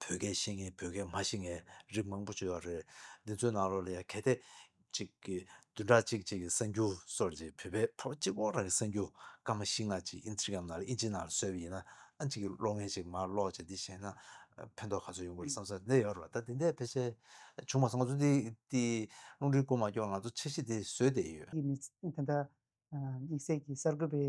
བོད་སྐད་ཤེས་མཁན་བོད་སྐད་མ་ཤེས་མཁན་རིགས་མང་པོ་ཅིག་ཡོད་རེད། འདི་ཚོའི་ནང་ལོགས་ལ་ཡ་གལ་ཏེ་གཅིག་གི་བདུན་ཕྲག་གཅིག་གཅིག་གི་གསར་འགྱུར་སོགས་ཀྱི་བོད་པའི་ཕལ་པ་གཅིག་པོ་རང་གི་གསར་འགྱུར་སྐར་མ་བཞི་ལྔ་ཅིག་ཨིན་སི་ཊ་གྷ་རམ་ནང་ལ་ཨིན་ཇི་ནང་ལ་བཟོས་པ་ཡིན་ན་ཨ་གཅིག་གི་ཀློག་མཁན་ཅིག་མར་ཀློག་བྱས་འདི་ཤེས་ན་ཕན་ཐོགས་ག་ཚོད་ཡོང་གི་རེད་བསམ་ས་འདི་ཡོད་རེད་བ། ད་འདི་འདྲས་ཕལ་ཆེར་བྱུང་མ་སོང་། ང་ཚོ་འདི་འདི་རླུང་འཕྲིན་སྐུ་མ་སྐྱོར་ང་ཚོ་འཆར་གཞི་འདི་བཟོས་བསྡད་ཡོད། ཡིན་ནི་ད་ལྟ་དམིགས་བསལ་གྱི་གསར་འགོད་པའི་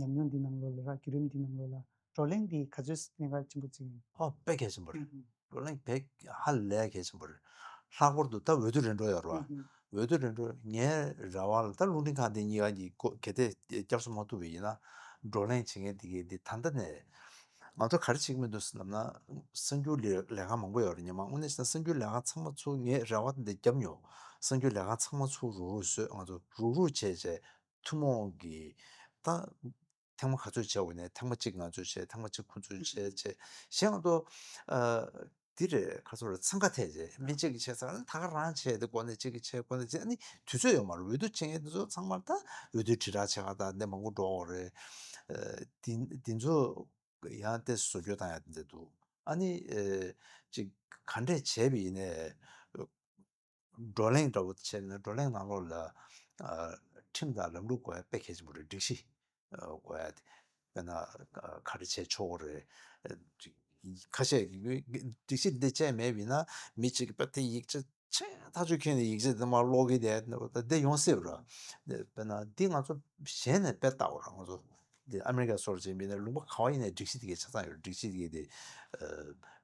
ཉམས་མྱོང་འདི་ནང་ལོགས་ལ་ར་བརྒྱུད་རིམ་འདི་ནང་ལོགས་ལ་བགྲོ་གླེང་འདི་ག་ཚོད་གནད་འགག་ཆེན་པོ་ཅིག་ཡིན། ཨོ་དཔེ་གལ་ཆེན་པོ་རེད། ཨུ་ཧུ། བགྲོ་གླེང་དཔེ་ཧ་ལས་གལ་ཆེན་པོ་རེད། ལྷག་པར་དུ་ད་འོས་བསྡུ་རེས་འགྲོ་ཡོད་རེད་བ། ཨུ་ཧུ། འོས་བསྡུ་རེས་འགྲོ་ངའི་རེ་བ་ལ་ད་རླུང་འཕྲིན་ཁང་འདི་གཉིས་ཀ་གི་གོ་གལ་ཏེ་བསྐྱར་གསོ་མ་ཐུབ་པ་ཡིན་ན་བགྲོ་གླེང་བྱེད་མཁན་འདི་གས་འདི་ད་ལྟ་ནས་ང་ཚོ་ག་རེ་བྱེད་ཀྱི་མི་འདུག་ཟེར་ལབ་ན་གསར་འགྱུར་ལས་ལས་ཁང་མང་པོ་ཡོད་རེད། ཉི་མ་དངོས་གནས་བྱས་ན་གསར་འགྱུར་ལས་ཁང་ཚང་མ་ཚུར་ངས་རེ་བ་འདི་བརྒྱབ་མྱོང་། གསར་འགྱུར་ལས་ཁང་ཚང་མ་ཚུར་རུག་རུག་བཟོས། ང་ཚོ་རུག་རུག་བྱས་བྱས་ཐུན་མོང་གི་ད་ཐེངས་མ་ག་ཚོད་བྱས་འོ་ནས་ཐེངས་མ་གཅིག་ང་ཚོས་བྱས། ཐེངས་མ་གཅིག་ཁོ་ཚོས་བྱས་བྱས་གཞན་ང་ཚོ་ཨ་འདི་རེད། ཁ་ཚོ་རེད། འཚང་ཁ་ཐད་བྱས་མི་གཅིག་གིས་བྱས་ཚར་ན་ད་ག་རང་བྱས་ཏེ་གོ་ནས་གཅིག་གིས་བྱས་གོ་ནས་བྱས། ཨ་ནི་དུས་ཚོད་ཡོད་མ་རེད། འོས་བསྡུ་བྱེད་མཁན་དེ་ཚོ་ཚང་མར་ད་འོས་བསྡུ་དྲིལ་བསྒྲགས་བྱེད་ག་ད་འདི་མང་པོ་འགྲོ་འོ་རེད། ཨ་འདི་འདི་ཚོ་ཡང་ཏོག་ཙམ་བཟོ་བཅོས་བཏང་ཡ་དེ་འདྲ་འདུག་ཨ་ནི་ཨེ་ཅིག་ག་འདྲས་བྱས་པ་ཡིན་ནའི་བགྲོ་གླེང་འདྲ་བོ་བྱས་ན་བགྲོ་གླེང་ནང་ལོགས་ལ་ཨ་ཁྲིམས་དང་ལམ་ལུགས་དགོས་ཡ་དཔེ་གལ་ཆེན་པོ་རེད། སྒྲིག་གཞི་ཨ་དགོས་ཡ་དེ་དཔེར་ན་ཨ་ག་རེ་བྱས་ཆོག་གི་རེད། ཨ་ཁ་ཤས་ཀྱིས་སྒྲིག་གཞི་འདི་བཅས་མེད་པ་ཡིན་ན་མི་གཅིག་གིས་དཔེ་དེ་ཡིག་ཆ་ཆེས་ཐག་གཅོད་ཁྱོན་ནས་ཡིག་ཆ་དེ་མར་ཀློག་གི་བསྡད་ད་དེ་ཡོང་སྲིད་པ་ར། དཔེར་ན་འདི་ང་ཚོ་གཞན་ནས་དཔེ་ལྟ་བ་ར། ང་ཚོ་འདི་ཨ་མི་རི་ཀ་སོགས་བྱས་མིན་ན་ལུང་པ་ག་བ་ཡིན་ནའི་སྒྲིག་གཞི་དེ་གའི་ཆ་ཚང་ཡོད་རེད། སྒྲིག་གཞི་དེ་གའི་དེ་ཨ་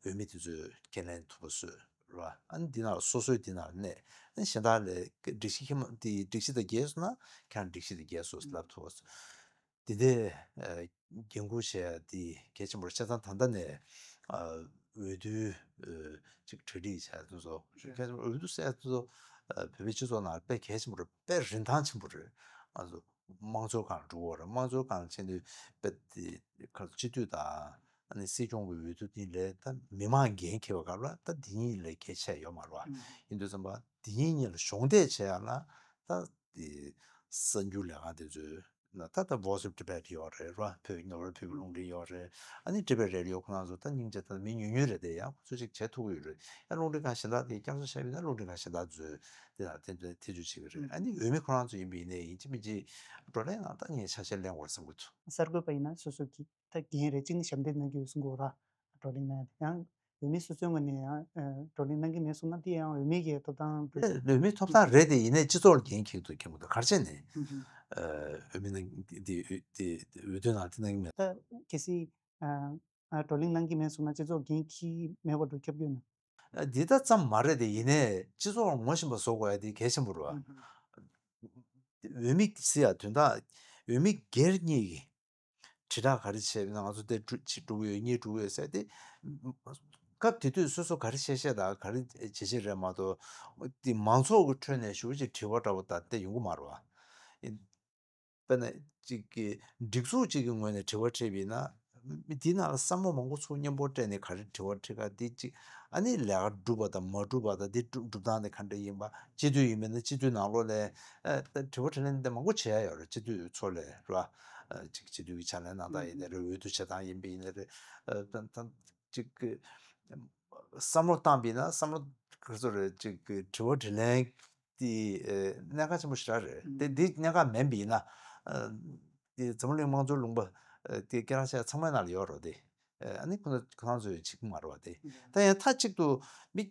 འོས་མི་དེ་ཚོས་ཁས་ལེན་ཐུབ་པ་བཟོས་ར། ཨ་ནི་འདི་ནང་ལ་སོ་སོའི་འདི་ནང་ལ་གནས། ཨ་ནི་གཞན་དག་ལས་སྒྲིག་གཞི་ཁྱི་མ་འདི་སྒྲིག་གཞི་དང་འགལ་སོང་ན་ཁྱེད་རང་སྒྲིག་གཞི་དང་འགལ་སོང་ལབ་ཐུབ་པ་བཟོས། དེ་འདྲའི་ཨ་འགན་འཁུར་བྱས་ཡ་དེ་གལ་ཆེན་པོ་རེད། བྱས་ཙང་ད་ལྟ་ནས་ཨ་འོས་བསྡུ་ཨ་ཅིག་གྲ་སྒྲིག་བྱས་དེ་ཚོ་གལ་ཆེན་པོ། འོས་བསྡུ་ཟེར་ཡ་དེ་ཚོ་ཨ་བོད་པའི་སྤྱི་ཚོགས་ནང་དཔེ་གལ་ཆེན་པོ་རེད། དཔེ་རིན་ཐང་ཆེན་པོ་རེད། ང་ཚོ་དམངས་གཙོའི་སྒང་ལ་འགྲོ་གི་རེད། དམངས་གཙོའི་སྒང་ལ་ཕྱིན་དུས་དཔེ་དེ་ག་སྤྱི་འཐུས་དང་ཨ་ནི་སྲིད་སྐྱོང་གི་འོས་བསྡུ་དེ་ལས་ད་མི་མང་འགན་འཁྱེར་བ་སྒང་ལ་ད་འདི་གཉིས་ལས་གལ་ཆེ་ཡོད་མ་རེད་བ། ཡིན་དུས་ཙམ་པ་འདི་གཉིས་གཉིས་ལ་གཞོགས་འདེགས་བྱེད་ཡ་ལ་ད་དེ་གསར་འགྱུར་ལས་ཁང་དེ་ཚོའི་ན་ད་ལྟ་Voice of Tibet ཡོད་རེད་ར། བོད་ཀྱི་ནོར་བུ་བོད་ཀྱི་རླུང་འཕྲིན་ཡོད་རེད། ཨ་ནི་Tibet Radio ཁོ་རང་ཚོ་ད་སྙིང་རྗེ་ད་མི་ཉུང་ཉུང་རེད་དེ་ཡང་ཁོ་ཚོ་ཅིག་བྱེད་ཐུབ་ཀྱི་ཡོད་རེད། ཡང་རླུང་འཕྲིན་ཁང་གཞན་དག་དེ་བསྐྱར་གསོ་བྱས་པ་ཡིན་ན་རླུང་འཕྲིན་ཁང་གཞན་དག་ཚོས་དེ་དང་དེ་ཚོ་ཐེ་བྱུས་བྱེད་ཀྱི་རེད། ཨ་ནི་འོས་མི་ཁོ་རང་ཚོ་ཡིན་པ་ཡིན་ནའི་ཡིན་གཅིག་མིན་གཅིག་བགྲོ་གླེང་ནང་ད་ངས་ཆ་ཤས་ལེན་དགོས་བསམ་གྱི་འདུག་གསར་འགོད་པ་ཡིན་ན་སོ་སོ་གི་ད་འགན་རེ་གཅིག་ནི་ཞབས་འདེགས་གནང་གི་ཡོད་གསུང་གི་ཡོད་ར། བགྲོ་གླེང་གནང་ཡ་དེ་ཡང་འོས་མི་སོ་སོའི་ངོས་ནས་ཡང་ཨ་བགྲོ་གླེང་གནང་གི་མེད་གསུངས་ན་དེ་ཡང་འོས་མི་གི་ཐོབ་ཐང་རེད། འོས་མིའི་ཐོབ་ཐང་རེད་དེ་ཡིན་ནའི་སྤྱི་ཚོགས་ལ་འགན་འཁྱེར་དུ་འཁྱེར་དགོས་འདུག་ག་རེ་བྱས་ནས་ཨ་འོས་མི་གནང་དེ་དེ་འོས་བསྡུ་ནང་དེ་གནང་གི་མེད། ད་གལ་སྲིད་ཨ་ཨ་བགྲོ་གླེང་གནང་གི་མེད་གསུངས་ན་སྤྱི་ཚོགས་འགན་འཁྱེར་མེད་པ་འགྲོ་ཁྱབ་ཡོད་ན། ཨ་འདི་ལྟ་ཙམ་མ་རེད་དེ་ཡིན་ནའི་སྤྱི་ཚོགས་ལ་ངོ་ཤེས་པ་བཟོ་དགོས་ཡ་དེ་གལ་ཆེན་པོ་རེད་བ། འོས་མི་ཟེར་ཡ་དོན་དག་འོས་མི་སྒེར་གཉིས་ཀྱི་དྲིལ་བསྒྲགས་ག་རེ་བྱས་པ་ཡིན་ན་ང་ཚོ་དེ་གཅིག་འགྲོ་གི་ཡོད་གཉིས་འགྲོ་གི་ཡོད་ཟེར་ཏེ། སྐབས་དེ་དུས་སོ་སོ་ག་རེ་བཤད་བཤད་དང་ག་རེ་བྱེད་བྱེད་རེད་མ་གཏོགས། དེ་མང་ཚོགས་ཀྱི་ཁྲོད་ནས་ཞུ་ཅིག་དྲི་བ་འདྲ་བོ་ད་ལྟ་ཡོང་གི་མ་རེད་བ། དཔེར་ན་གཅིག་གི་སྒྲིག་འཛུགས་གཅིག་གི་ངོས་ནས་དྲི་བ་དྲིས་པ་ཡིན་ན། མི་དེའི་ནང་ལ་བསམ་བློ་མང་པོ་ཚུར་མཉམ་པོ་སྤྲད་ནས་ག་རེ་དྲི་བ་དྲིས་ག་དེ་གཅིག་ཨ་ནི་ལས་ཀ་འགྲུབ་པ་དང་མ་འགྲུབ་པ་དང་དེ་འགྲུབ་འགྲུབ་སྟངས་དེ་ག་འདྲ་ཡིན་པ། སྤྱི་འཐུས་ཡིན་པ་ན་སྤྱི་འཐུས་ནང་ལོགས་ལ་ཨ་དྲི་བ་དྲིས་ལན་དེ་མང་པོ་བྱེད་ཡ་ཡོད་རེད། སྤྱི་འཐུས་ཚོ་ལས་རེད་བ། ཨ་གཅིག་སྤྱི་འཐུས་ཀྱི་ཕྱག་ལས་གནང་སྟངས་ཡིན་ནའི་རེད། འོས་བསྡུ་བྱེད་སྟངས་ཡིན་པ་ཡིན་ནའི་རེད། ཨ་ད་ད་གཅིག་གི་བསམ་བློ་བཏང་པ་ཡིན་ན་བསམ་བློ་ག་ཚོད་རེད། ཅིག་གི་དྲི་བ་དྲིས་ལན་དེ་ཨ་གནད་འགག་ཆེན་པོ་ཞེ་དྲག་རེད། དེ་འདི་གནད་འགག་མིན་པ་ཡིན་ན་ཨ་དེ་འཛམ་བུ་གླིང་དམངས་གཙོའི་ལུང་པ་ཨ་དེ་སྐད་གྲགས་ཆེ་ཚང་མའི་ནང་ལ་ཡོད་རེད་དེ། ཨ་ནི་ཁོ་ཚོ་ཁོ་ཚོས་བྱེད་ཀྱི་མ་རེད་བ་དེ། ད་ཡང་མཐའ་གཅིག་ཏུ་མི་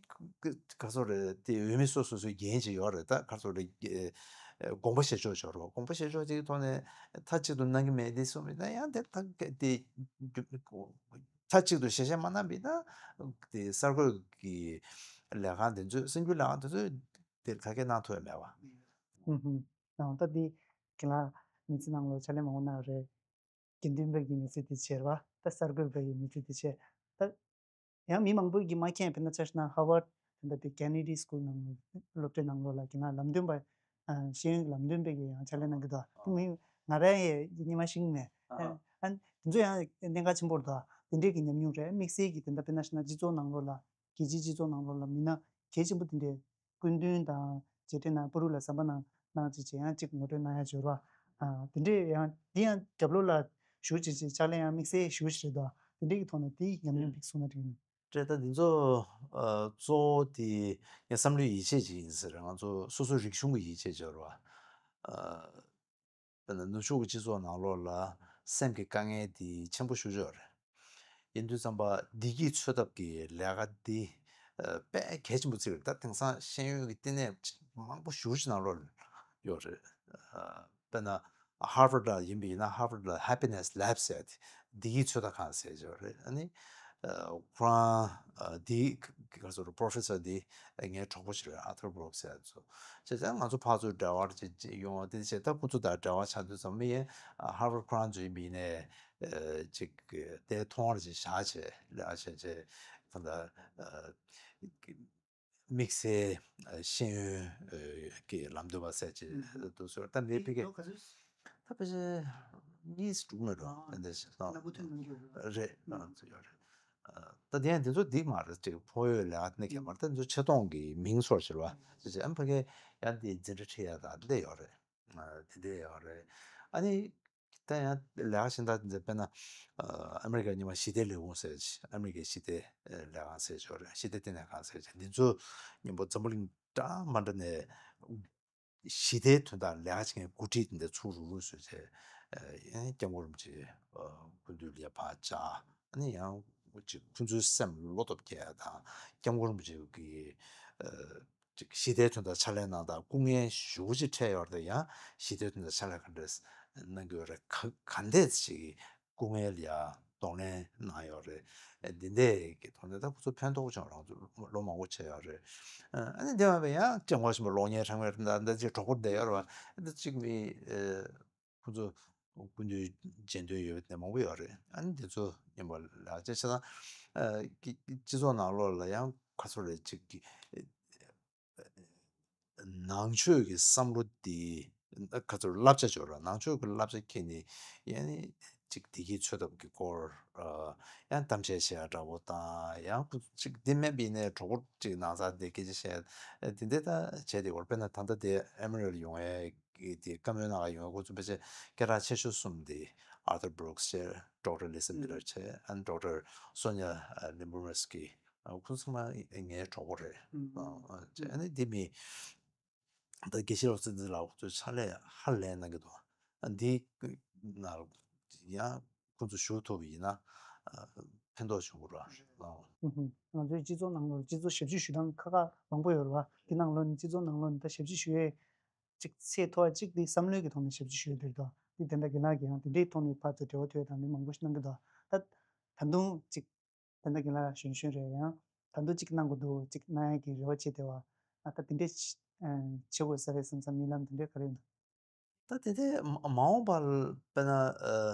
ག་ཚོད་རེད་དེ་འོས་མི་སོ་སོ་སོའི་འགན་ཅིག་ཡོད་རེད། ད་ག་ཚོད་རེད་ཨ་དགོངས་པ་བཞེས་ཕྱོགས་ཅིག་ཡོད་རེད་བ། དགོངས་པ་བཞེས་ཕྱོགས་ཅིག་གི་ཐོག་ནས་མཐའ་གཅིག་ཏུ་གནང་གི་མེད་དེ་གསུངས་མེད་ན་ཡང་དེ་ད་དེ། མཐའ་གཅིག་ཏུ་ཞལ་བཞེས་མ་གནང་བ་ཡིན་ན་དེ་གསར་འགོད་ཀྱི་ལས་ཁང་དེ་ཚོས་གསར་འགྱུར་ལས་ཁང་དེ་ཚོས་དེར་ག་གེ་གནང་ཐུབ་ཡ་མེད་པ། ཧུམ་ཧུམ། ད་ལྟ་འདི་ཁྱེད་རང་མི་ཚེ་ནང་ལོ་ཕྱག་ལས་མང་པོ་གནང་རེད། དགེ་འདུན་པ་གི་མི་ཚེ་དེ་བྱས་པ། ད་གསར་འགོད་པ་གི་མི་ཚེ་དེ་བྱས། ད་ཡང་མི་མང་པོ་གིས་མ་མཁྱེན། དཔེར་ན་ཆ་བཞག་ན་ཧར་ཝརཌ་དེ་འདྲ་དེ་ཀེ་ནེ་ཌི་སི་ཀུལ་ནང་སློབ་གྲྭའི་ནང་ལོགས་ལ་ཁྱེད་རང་ལམ་སྟོན་པ། ཨ། ཤེས་ཡོན་གྱི་ལམ་སྟོན་པའི་གི་ཡང་ཕྱག་ལས་གནང་གི་འདུག་དེ་མིན་ང་རང་ཡང་སྔོན་མ་ཤེས་མེད། ཨ། ཨ། དེ་ཚོ་ཡང་གནད་འགག་ཆེན་པོ་རེད་འདུག་དེ་འདྲའི་གི་ཉམས་མྱོང་རེད། དམིགས་བསལ་གྱི་དེ་འདྲ་དཔེར་ན་བཞག་ན་སྤྱི་ཚོགས་ནང་ལོགས་ལ། རྒྱལ་སྤྱིའི་སྤྱི་ཚོགས་ནང་ལོགས་ལ་མི་སྣ་གལ་ཆེན་པོ་དེ་འདྲའི་སྐུ་མདུན་དང་རྗེས་དྲན་ནང་བར་དུ་ལ་ཟམ་པ་ནང་གནང་ཅིག་བྱས་ཡང་ཅིག་ངོ་སྤྲོད་གནང་ཡ་འབྱོར་བ། ཨ། དེ་འདྲའི་ཡང་འདི་ཡང་རྒྱབ་ལོགས་ལ་ཞུགས་ཅིག་བྱས་ཕྱག་ལས་ཡང་དམིགས་བསལ་ཞུ་ཞིག་རེད་འདུག་དེ་འདྲའི་གི་ཐོག་ནས་དེའི་ཉམས་མྱོང་ཅིག་གསུངས་ན་འགྲིག་གི་མེད། རེད། ད་འདི་ཚོ་ཨ་གཙོ་བོ་དེ་ངས་བསམ་བློའི་ཡིད་ཆེས་ཅིག་ཡིན་ཟེར། ང་ཚོ་སོ་སོའི་རིག་གཞུང་གི་ཡིད་ཆེས་ཅིག་ཡོད་རེད་བ། ཨ། དཔེར་ན་ནུབ་ཕྱོགས་ཀྱི་སྤྱི་ཚོགས་ནང་ལོགས་ལ་སེམས་ཀྱི་དཀའ་ངལ་དེ་ཆེན་པོ་ཞེ་པོ་ཅིག་ཡོད་རེད། ཡིན་དུས་ཙམ་པ་བདེ་སྐྱིད་འཚོལ་ཐབས་ཀྱི་ལས་ཀ་འདི་ཨ་དཔེ་གལ་ཆེན་པོ་བརྩི་གི་རེད། ད་དེང་སང་ཤེས་ཡོན་གྱི་བསྟི་གནས་མང་པོ་ཞེ་པོ་ཅིག་ནང་ལོགས་ཡོད་རེད། ཨ་དཔེར་ན་ཧར་ཝརཌ་ལ་ཡིན་པ་ཡིན་ན་ཧར་ཝརཌ་ལ་Happiness Lab ཟེར་ཡ་དེ་བདེ་སྐྱིད་འཚོལ་སྟངས་ཁང་ཟེར་གྱི་ཡོད་རེད། ཨ་ནི་ཨ་ཁོ་རང་ཨ་དེའི་ག་ཚོད་རེད། པོ་རོ་ཕེ་སར་དེ་ངའི་གྲོགས་པོ་ཞིག་རེད། Arthur Brooks ཟེར་ཡ་ཚོ། བྱས་ཙང་ང་ཚོ་ཕར་ཚུར་འབྲེལ་བ་ཅིག་ཅིག་ཡོང་བ་དེ་བྱས། ད་ཁོ་ཚོ་དང་འབྲེལ་བ་ཆགས་དུས་ཙམ་མི་ཡན་ཧར་ཝརཌ་ཁོ་རང་ཚོ་ཡིན་པ་ཡིན་ནའི་ཨ་ཅིག་དེ་མཐོང་བར་ཅིག་བཞག་བྱས་ལས་ཀ་བྱས་བྱས། ད་ལྟ་ཨ་དམིགས་བསལ་ཤེས་ཡོན་གྱི་ལམ་སྟོན་པ་ཟེར་ཅིག་འདུག་ཟེར། ད་ངའི་ཕ་གི་ད་ཕལ་ཆེར་གཉིས་དྲུག་མེད་འགྲོ། ཨ་དེ་འདྲ་ཞིག་སོང་ནག་པོ་ཐོན་གནང་རྒྱུ་རེད། རེད། ཨ་ཚོ་ཡོད་རེད། ཨ་ད་དེ་ཡང་འདི་ཚོ་འདི་མ་རེད། ཅིག་ཕོ་ཡོད་ལས་ཀ་ནི་གས་མ་རེད། ད་འདི་ཚོ་ཆེ་མཐོང་གི་མིང་ཚོར་ཟེར་བ་ཅིག་ཅིག་ཨ་ཕ་གི་ཡང་འདི་འཛིན་གྲྭ་ཁྲིད་ཡ་ད་འདི་ཡོད་རེད། ཨ་དེ་འདྲ་ཡོད་རེད། ཨ་ནི། ད་ཡང་ལས་ཀ་གཞན་དག་འདི་དཔེར་ན་ཨ་ཨ་མི་རི་ཀ་ཉི་མ་ཞི་བདེ་ལས་ཁུངས་ཟེར་ཅིག་ཨ་མི་རི་ཀའི་ཞི་བདེ་ཨ་ལས་ཁང་ཟེར་ཅིག་ཡོད་རེད། ཞི་བདེ་ལྟེ་གནས་ཁང་ཟེར་ཅིག་འདི་ཚོ་མཉམ་པོ་འཛམ་བུ་གླིང་འདྲ་མ་འདྲ་ནས་ཞི་བདེའི་དོན་དག་ལས་ཀ་བྱེད་མཁན་འགོ་ཁྲིད་འདི་འདྲ་ཚུར་རུག་རུག་བཟོས་བྱས། ཨ་ཡང་སྐྱབས་མགོན་རིན་པོ་ཆེ་ཨ་སྐུ་མདུན་ལ་ཕར་བཅར། ཨ་ནི་ཡང་ཅིག་ཁོང་ཚོའི་སེམས་བློ་སྟོབས་སྐྱེད་ཡ་དང་སྐྱབས་མགོན་རིན་པོ་ཆེ་གི་ཨ་ཅིག་ཞི་བདེའི་དོན་དག་ཕྱག་ལས་གནང་སྟངས་སྐུ་ངལ་ཞེ་པོ་ཅིག་འཕྲད་ཡོད་རེད། ཡང་ཞི་བདེའི་དོན་དག་ཕྱག་ལས་ག་འདྲས་གནང་གི་ཡོད་རེད། ག་ག་འདྲས་ཅིག་སྐུ་ངལ་ཡང་གདོང་ལེན་གནང་ཡོད་རེད། འདི་འདྲས་ཀྱི་ཐོག་ནས་ད་ཁོ་ཚོ་ཕན་ཐོགས་ཀྱང་རང་ཚོ་ལོ་མང་པོ་བྱས་ཡོད་རེད། ཨ་ནི་དེ་མ་བས་ཡང་སྐྱབས་མགོན་ཆེན་པོ་གློག་བརྙན་ཚང་མས་ད་ལྟ་ཅིག་གྲོགས་པོ་བསྡད་ཡོད་རེད་བ། ད་ཅིག་མི་ཁོ་ཚོ་སྐུ་མདུན་མཇལ་འདོད་ཡོད་པ་དེ་མང་པོ་ཡོད་རེད། ཨ་ནི་དེ་ཚོ་མཉམ་པོ་ལ་ཅེ་ཆ་ཚང་སྤྱི་ཚོགས་ནང་ལོགས་ལ་ཡང་ག་ཚོད་རེད་ཅིག་གི་ནང་ཆོས་ཀྱི་བསམ་བློ་དེ་ག་ཚོད་བསླབ་བྱ་འབྱོར་ར། ནང་ཆོས་ཀྱི་བསླབ་བྱ་ཁྱེར་ནས་ཡང་ཅིག་བདེ་སྐྱིད་འཚོལ་ཐབས་ཀྱི་སྐོར་ཡང་གཏམ་བཤད་བྱེད་ཡ་འདྲ་བོ་དང་། ཡང་ཅིག་འདི་མིན་པའི་ནས་གྲོགས་པོ་ཅིག་ནང་ཚ་དེ་སྐད་ཆ་བཤད་དེ་འདི་ལྟ་བྱས་ཏེ་བར་དཔེར་ན་ད་ལྟ་དེ་ཨ་མི་རི་ཀར་ཡོང་ཡ། གི་དེ་བཀའ་མོལ་གནང་ག་ཡོང་བའི་སྐོར་ཚོ་ཕལ་ཆེར་སྐད་གྲགས་ཆེ་ཤོས་གསུམ་དེ་Arthur Brooks བྱས། Doctor Lisa Miller བྱས། ཨ་ནི་Doctor Sonja Lyubomirsky ཁོང་ཚང་མ་ངའི་གྲོགས་པོ་རེད། ཨ་ནི་དེ་མིན་ད་དགེ་བཤེས་བློ་བཟང་བསྟན་འཛིན་ལགས་ཁོང་ཚོས་ཕྱག་ལས་ཧ་ལས་གནང་གི་འདུག་འདི་ནང་ཡང་ཁོང་ཚོ་ཞུགས་ཐུབ་པ་ཡིན་ན་ཕན་ཐོགས་བྱུང་གི་རེད། ང་ཚོའི་སྤྱི་ཚོགས་ནང་ལོགས་སྤྱི་ཚོགས་ཞབས་ཞུ་ཞུ་སྟངས་ཁག་ཁག་མང་པོ་ཡོད་རེད་བ། དེ་ནང་ལོགས་ནས་སྤྱི་ཚོགས་ནང་ལོགས་ནས་ད་ཞབས་ཞུ་ཞུ་ཡས། གཅིག་ཚད་མཐོ་བ་གཅིག་དེ་བསམ་བློའི་གི་ཐོག་ནས་ཞབས་ཕྱི་ཞུ་ཡས་དེ་རེད་དོ། དེ་དེ་འདྲ་རྒན་ལགས་ཀྱིས་ཡང་དེ་འདྲའི་ཐོག་ནས་ཕར་ཚུར་འབྲེལ་བ་མཐུད་ཡས་དང་མི་མང་པོ་ཞིག་གནང་གི་འདུག་ད་ད་དུང་གཅིག་ད་ལྟ་རྒན་ལགས་གཞོན་གཞོན་རེད། ཡང་ད་དུང་གཅིག་གནང་དགོས་འདུག་གཅིག་གནང་ཡས་ཀྱི་རེ་བ་བྱེད་བསྡད་པ། ཨ་ད་དེ་འདྲས་བྱེད་དགོས་ས་རེད་བསམ་བསམ་རྨི་ལམ་དེ་འདྲས་ག་རེ་ཡོད་འདུག་ད་དེ་འདྲས་མ་མ་འོངས་པར་དཔེར་ན་ཨ་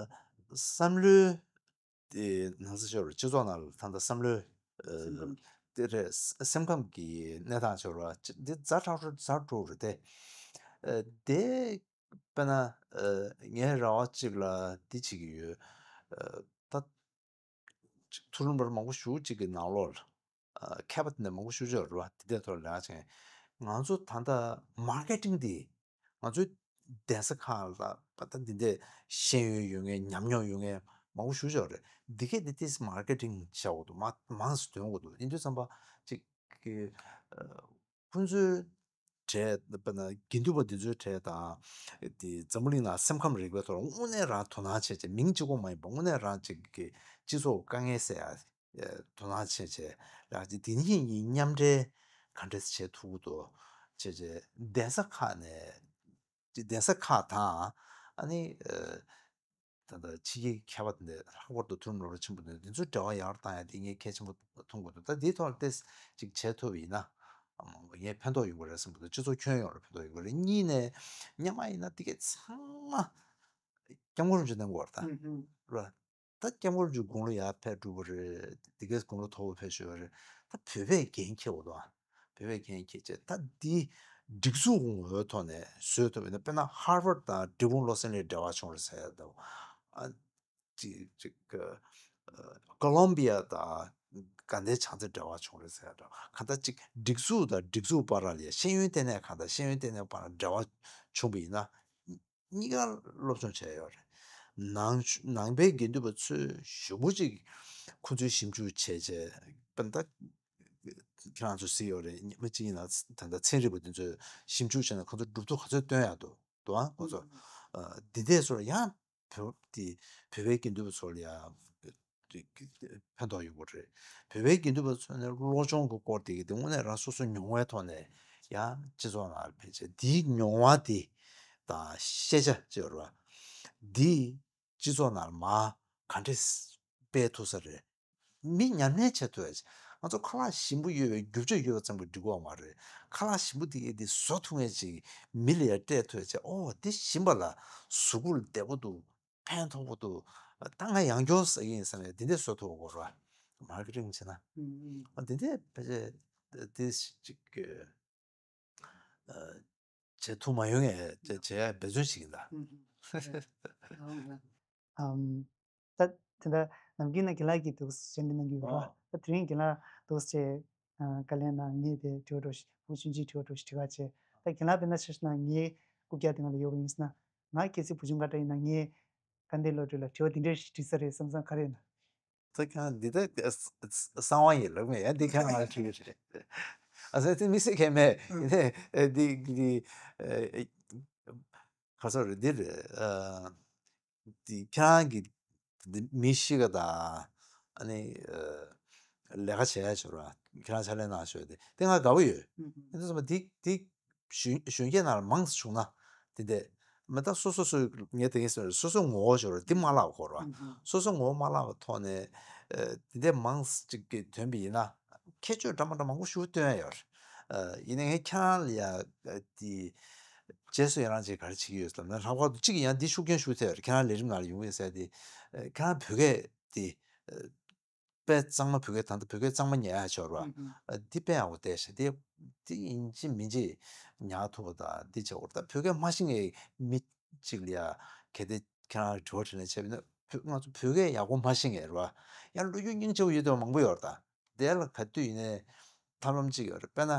བསམ་བློའི་དེ་ནང་ཚན་ཤོར་སྤྱི་ཚོགས་ནང་ལ་ད་ལྟ་བསམ་བློའི་སེམས་ཁམས་དེ་རེད། སེམས་ཁམས་ཀྱི་གནས་སྟངས་ཤོར་བ་འདི་ཛ་དྲག་ཤོས་ཛ་དྲག་རེད་དེ། ཨ་དེ་དཔེར་ན་ཨ་ངའི་རེ་བ་གཅིག་ལ་འདི་བྱེད་ཀྱི་ཡོད། ཨ་ད་ཅིག་མཐོ་རིམ་པ་མང་པོ་ཞེ་པོ་ཅིག་གི་ནང་ལོགས་ལ་ཨ་མཁས་པ་དེ་འདྲ་མང་པོ་ཞེ་པོ་ཅིག་ཡོད་རེད་བ། དེ་འདྲའི་ཐོག་ལ་ལས་ཀ་བྱེད་མཁན། ང་ཚོ་ད་ལྟ་མར་ཀེ་ཊིང་འདི་ང་ཚོའི་གདན་ས་ཁག་ལ་ད་ལྟ་འདི་འདྲའི་ཤེས་ཡོན་ཡོད་མཁན་ཉམས་མྱོང་ཡོད་མཁན་ མང་པོ་ཞུ་ཆོག་རེད། འདི་གས་འདི་ཏིས་མར་ཀེ་ཊིང་བྱ་འོ་དུ་མ་མང་སུ་དོན་འོ་དུ་ཡིན་དུས་ཙམ་པ་ཅིག་གི་ཁོང་ཚོའི་གྲས་དཔེར་ན་དགེ་འདུན་པ་འདི་ཚོའི་གྲས་དང་དེ་འཛམ་བུ་གླིང་ནང་སེམས་ཁམས་རིག་པའི་ཐོག་ལ་དངོས་གནས་རང་དོ་སྣང་བྱས་བྱས་མིང་གཅིག་པོ་མ་ཡིན་པ་དངོས་གནས་རང་ཅིག་གི་སྤྱི་ཚོགས་དཀའ་ངལ་སེལ་ཡ་དོ་སྣང་བྱས་བྱས་རང་ཅིག་དེ་གཉིས་ཡིན་མཉམ་འབྲེལ་ག་འདྲས་བྱེད་ཐུབ་ཀྱི་འདུག་བྱས་བྱས་གདན་ས་ཁག་ནས་གདན་ས་ཁག་དང་ཨ་ནི་ད་ལྟ་ཕྱི་རྒྱལ་མཁས་པ་དེ་འདྲ་ལྷག་པར་དུ་མཐོ་རིམ་སློབ་གྲྭ་ཆེན་པོ་དེ་འདི་ཚོའི་འབྲེལ་བ་ཡག་རུ་བཏང་ཡ་དེ་ངས་གལ་ཆེན་པོ་མཐོང་གི་འདུག་ད་འདིའི་ཐོག་ལ་ཏོག་ཙམ་ཅིག་བྱེད་ཐུབ་པ་ཡིན་ན་ངས་ཕན་ཐོགས་ཡོང་གི་རེད་བསམ་གི་འདུག་སྤྱི་ཚོགས་ཁྱོན་ཡོངས་ལ་ཕན་ཐོགས་ཡོང་གི་རེད། གཉིས་ནས་སྔོན་མ་ཡིན་ན་དེ་གས་ཚང་མ་སྐྱབས་མགོན་རིན་པོ་ཆེ་གནང་དགོས་རེད་ད། ད་སྐྱབས་མགོན་རིན་པོ་ཆེ་དགུང་ལོ་ཡར་ཕེབས་གྲུབ་པ་རེད། དེ་གས་དགུང་ལོ་མཐོ་པོ་ཕེབས་ཤོར་བ་རེད། ད་བོད་པས་འགན་འཁྱེར་དགོས་འདུག་ཨ། བོད་པས་འགན་འཁྱེར་བྱས་ད་འདི་སྒྲིག་འཛུགས་ངོ་བོའི་ཐོག་ནས་བཟོས་ཐུབ་པ་ཡིན་ན། དཔེར་ན་ཧར་ཝར་དང་འབྲས་སྤུངས་བློ་གསལ་གླིང་འབྲེལ་བ་བྱུང་རེད་ཟེར་ཡ་དང་ཨ་ཅིག་ཅིག་ཀ་ལོམ་བི་ཡ་དང་དགའ་ལྡན་བྱང་རྩེ་འབྲེལ་བ་བྱུང་རེད་ཟེར་ཡ་དང་གང་ལྟར་ཅིག་སྒྲིག་འཛུགས་དང་སྒྲིག་འཛུགས་བར་ལ་ཡ་ཤེས་ཡོན་ལྟེ་གནས་ཁང་དང་ཤེས་ཡོན་ལྟེ་གནས་བར་ལ་འབྲེལ་བ་བྱུང་བ་ཡིན་ན། གཉིས་ཀ་སློབ་སྦྱོང་བྱས་ཡོད་རེད། ནང་ནང་པའི་དགེ་འདུན་པ་ཚོས་ཞུ་མོ་ཅིག་ཁོ་ཚོའི་ཞིབ་འཇུག་བྱས་བྱས་པ་ད་ཁྱེད་རང་ཚོ་གཟིགས་ཡོད་རེད། མི་གཅིག་ཡིན་ན་ད་ལྟ་ཚན་རིག་པ་དེ་ཚོས་ཞིབ་འཇུག་བྱས་ན་ཁོ་ཚོ་གྲུབ་ཐོབ་ག་ཚོད་བཏོན་ཡག་འདུག་འདུག་ཨང་ཁོ་ཚོ་འདི་འདྲས་ཚོར་ཡང་བོད་དེ་བོད་པའི་དགེ་འདུན་པ་ཚོར་ཡང་ཕན་ཐོགས་ཡོང་གི་རེད། བོད་པའི་དགེ་འདུན་པ་ཚོ་ནས་བློ་སྦྱོང་གི་སྐོར་དེ་གི་དེ་དངོས་གནས་རང་སོ་སོ་མྱོང་བའི་ཐོག་ནས་ཡང་སྤྱི་ཚོགས་ནང་ལ་ཕན་ཆེ་དེའི་མྱོང་བ་དེ་དང་ཤེས་བྱ་ཅེས་པ་འདི་སྤྱི་ཚོགས་ནང་ལ་མ་ག་འདྲས་སྤེལ་ཐུབ་ས་རེད། མི་ཉམས་ལེན་བྱེད་ཐུབ་ཡ་ང་ཚོ་ཁ་ལག་ཞིམ་པོ་ཡོད་པའི་རྒྱུ་ཆ་ཡོད་པ་ཙམ་གྱིས་འགྲིག་གི་མ་རེད། ཁ་ལག་ཞིམ་པོ་དེ་གི་དེ་བཟོ་ཐུབ་མཁན་ཅིག་མི་ལ་ཡ་སྤྲད་ཐུབ་ཡ་བྱས་ཨོ་དེ་ཞིམ་པ་ལ་གཟུགས་པོ་ལ་བདེ་པོ་འདུག་ཕན་ཐོགས་པོ་འདུག་ད་ང་ཡང་སྐྱོར་ཟ་གི་ཡིན་བསམ་ཡ་དེ་འདྲས་བཟོ་ཐུབ་དགོས་ར། མར་ཀེ་ཊིང་བྱས་ན། ཨ་དེ་འདྲས་ཕལ་ཆེར་དེ་ཅིག་བྱེད་ཐུབ་མ་ཡོང་ངས་བྱས་བྱས་ཡ་འབད་བརྩོན་བྱེད་ཀྱི་ཡིན་ད། ཨམ། ད་དེ་འདྲ་ནམ་རྒྱུན་ན་རྒན་ལགས་ཀྱིས་འདུག་སེ་ཞལ་འདེབས་གནང་གི་ཡོད་ར། ཨ་ད་དེ་རིང་རྒན་ལགས་འདུག་སེ་བྱས་ཨ་བཀའ་ལན་གནང་། ངས་དེ་དྲི་བ་འདྲ་ཞིག་བུ་ཆུང་ཆུང་དྲི་བ་འདྲ་ཞིག་དྲི་ག་བྱས། ད་རྒན་ལགས་དཔེར་ན་ཆ་བཞག་ན་ངའི་རྐུབ་བཀྱག་དེ་ང་ལ་ཡོད་པ་ཡིན་ཟེར་ན། ང་གལ་སྲིད་བུ་ཆུང་ཁ་བརྡ་ཡིན་ན་ངས་དཀའ་ལས་སློབ་གྲྭ་ལ་དྲི་བ་འདི་འདྲ་ཞིག་དྲི་ས་རེད་བསམ་བསམ་ག་རེ་ཡིན་ན། ད་ཁྱེད་རང་འདི་ད་གསང་བ་ཡིན་ལབ་མེད་ཡ། འདི་ཁྱེད་རང་ལ་དྲི་གི་རེད། ཨ་ཟེར་དེ་མི་སྲིད་མཁན་མེད་ཡིན་ནའི་འདི་འདི་ག་ཚོད་རེད་འདི་རེད། འདི་ཁྱེད་རང་གི་འདི་མི་ཤི་ཀ་དང་ཨ་ནི་ལས་ཀ་བྱེད་ཡ་ཆོག་ར། ཁྱེད་རང་ཕྱག་ལས་གནང་ཤོག་དེ་དེ་ང་དགའ་པོ་ཡོད། ཡིན་དུས་ཙམ་པ་འདི་འདི་གཞོན་གཞོན་སྐྱེས་ནང་ལ་མང་ཙམ་བྱུང་ན་དེ་འདྲས་མི་ད་སོ་སོ་སོའི་ངས་དེ་ངས་སོ་སོ་ངོ་བོ་ཆོག་ར་འདི་མ་བརླག་གོ་ར། སོ་སོ་ངོ་བོ་མ་བརླག་པའི་ཐོག་ནས་དེ་འདྲས་མང་ཙམ་ཅིག་གི་ཐོན་པ་ཡིན་ན། ཁྱད་ཆོས་འདྲ་མི་འདྲ་མང་པོ་ཞིག་སྟོན་ཡ་ཡོད་རེད། ཡིན་ནའི་ངས་ཁྱེད་རང་ལ་ཡ་དེ་རྗེས་སུ་ཡི་རང་བྱེད་ག་རེ་བྱེད་ཀྱི་ཡོད་ཟེར་ན། ལྷག་པར་དུ་གཅིག་ཡང་འདི་ཤུགས་རྐྱེན་ཞུ་ཐེབས་རེད། ཁྱེད་རང་ལས་རིམ་ནང་ལ་ཡོང་གི་ཟེར་ཏེ། ཁྱེད་རང་བོད་སྐད་དེ་དཔེ་གཙང་མ་བོད་སྐད་ད་ལྟ་བོད་སྐད་གཙང་མ་ཉན་ཡ་ཆོག་ར། འདི་དཔེ་ཡག་པོ་བལྟས་ཤག་དེ་དེ་ཡིན་གཅིག་མིན་གཅིག་ཉར་ཐུབ་པ་དང་འདི་བྱེད་དགོས་རེད། ད་བོད་སྐད་མ་ཤེས་མཁན་མི་གཅིག་ལ་ཡ་གལ་ཏེ་ཁྱེད་རང་དྲི་བ་དྲིས་ལན་བྱས་པ་ཡིན་ན་བོད་ང་ཚོ་བོད་སྐད་ཡག་པོ་མ་ཤེས་མཁན་རེད་བ། ཡང་བློ་རྒྱུགས་སྙིང་རྗེ་པོ་ཡོད་དེ་མང་པོ་ཡོད་རེད་ད། དེ་ལ་ག་དུས་ཡིན་ནའི་ཐབས་ལམ་གཅིག་ཡོད་རེད། དཔེར་ན།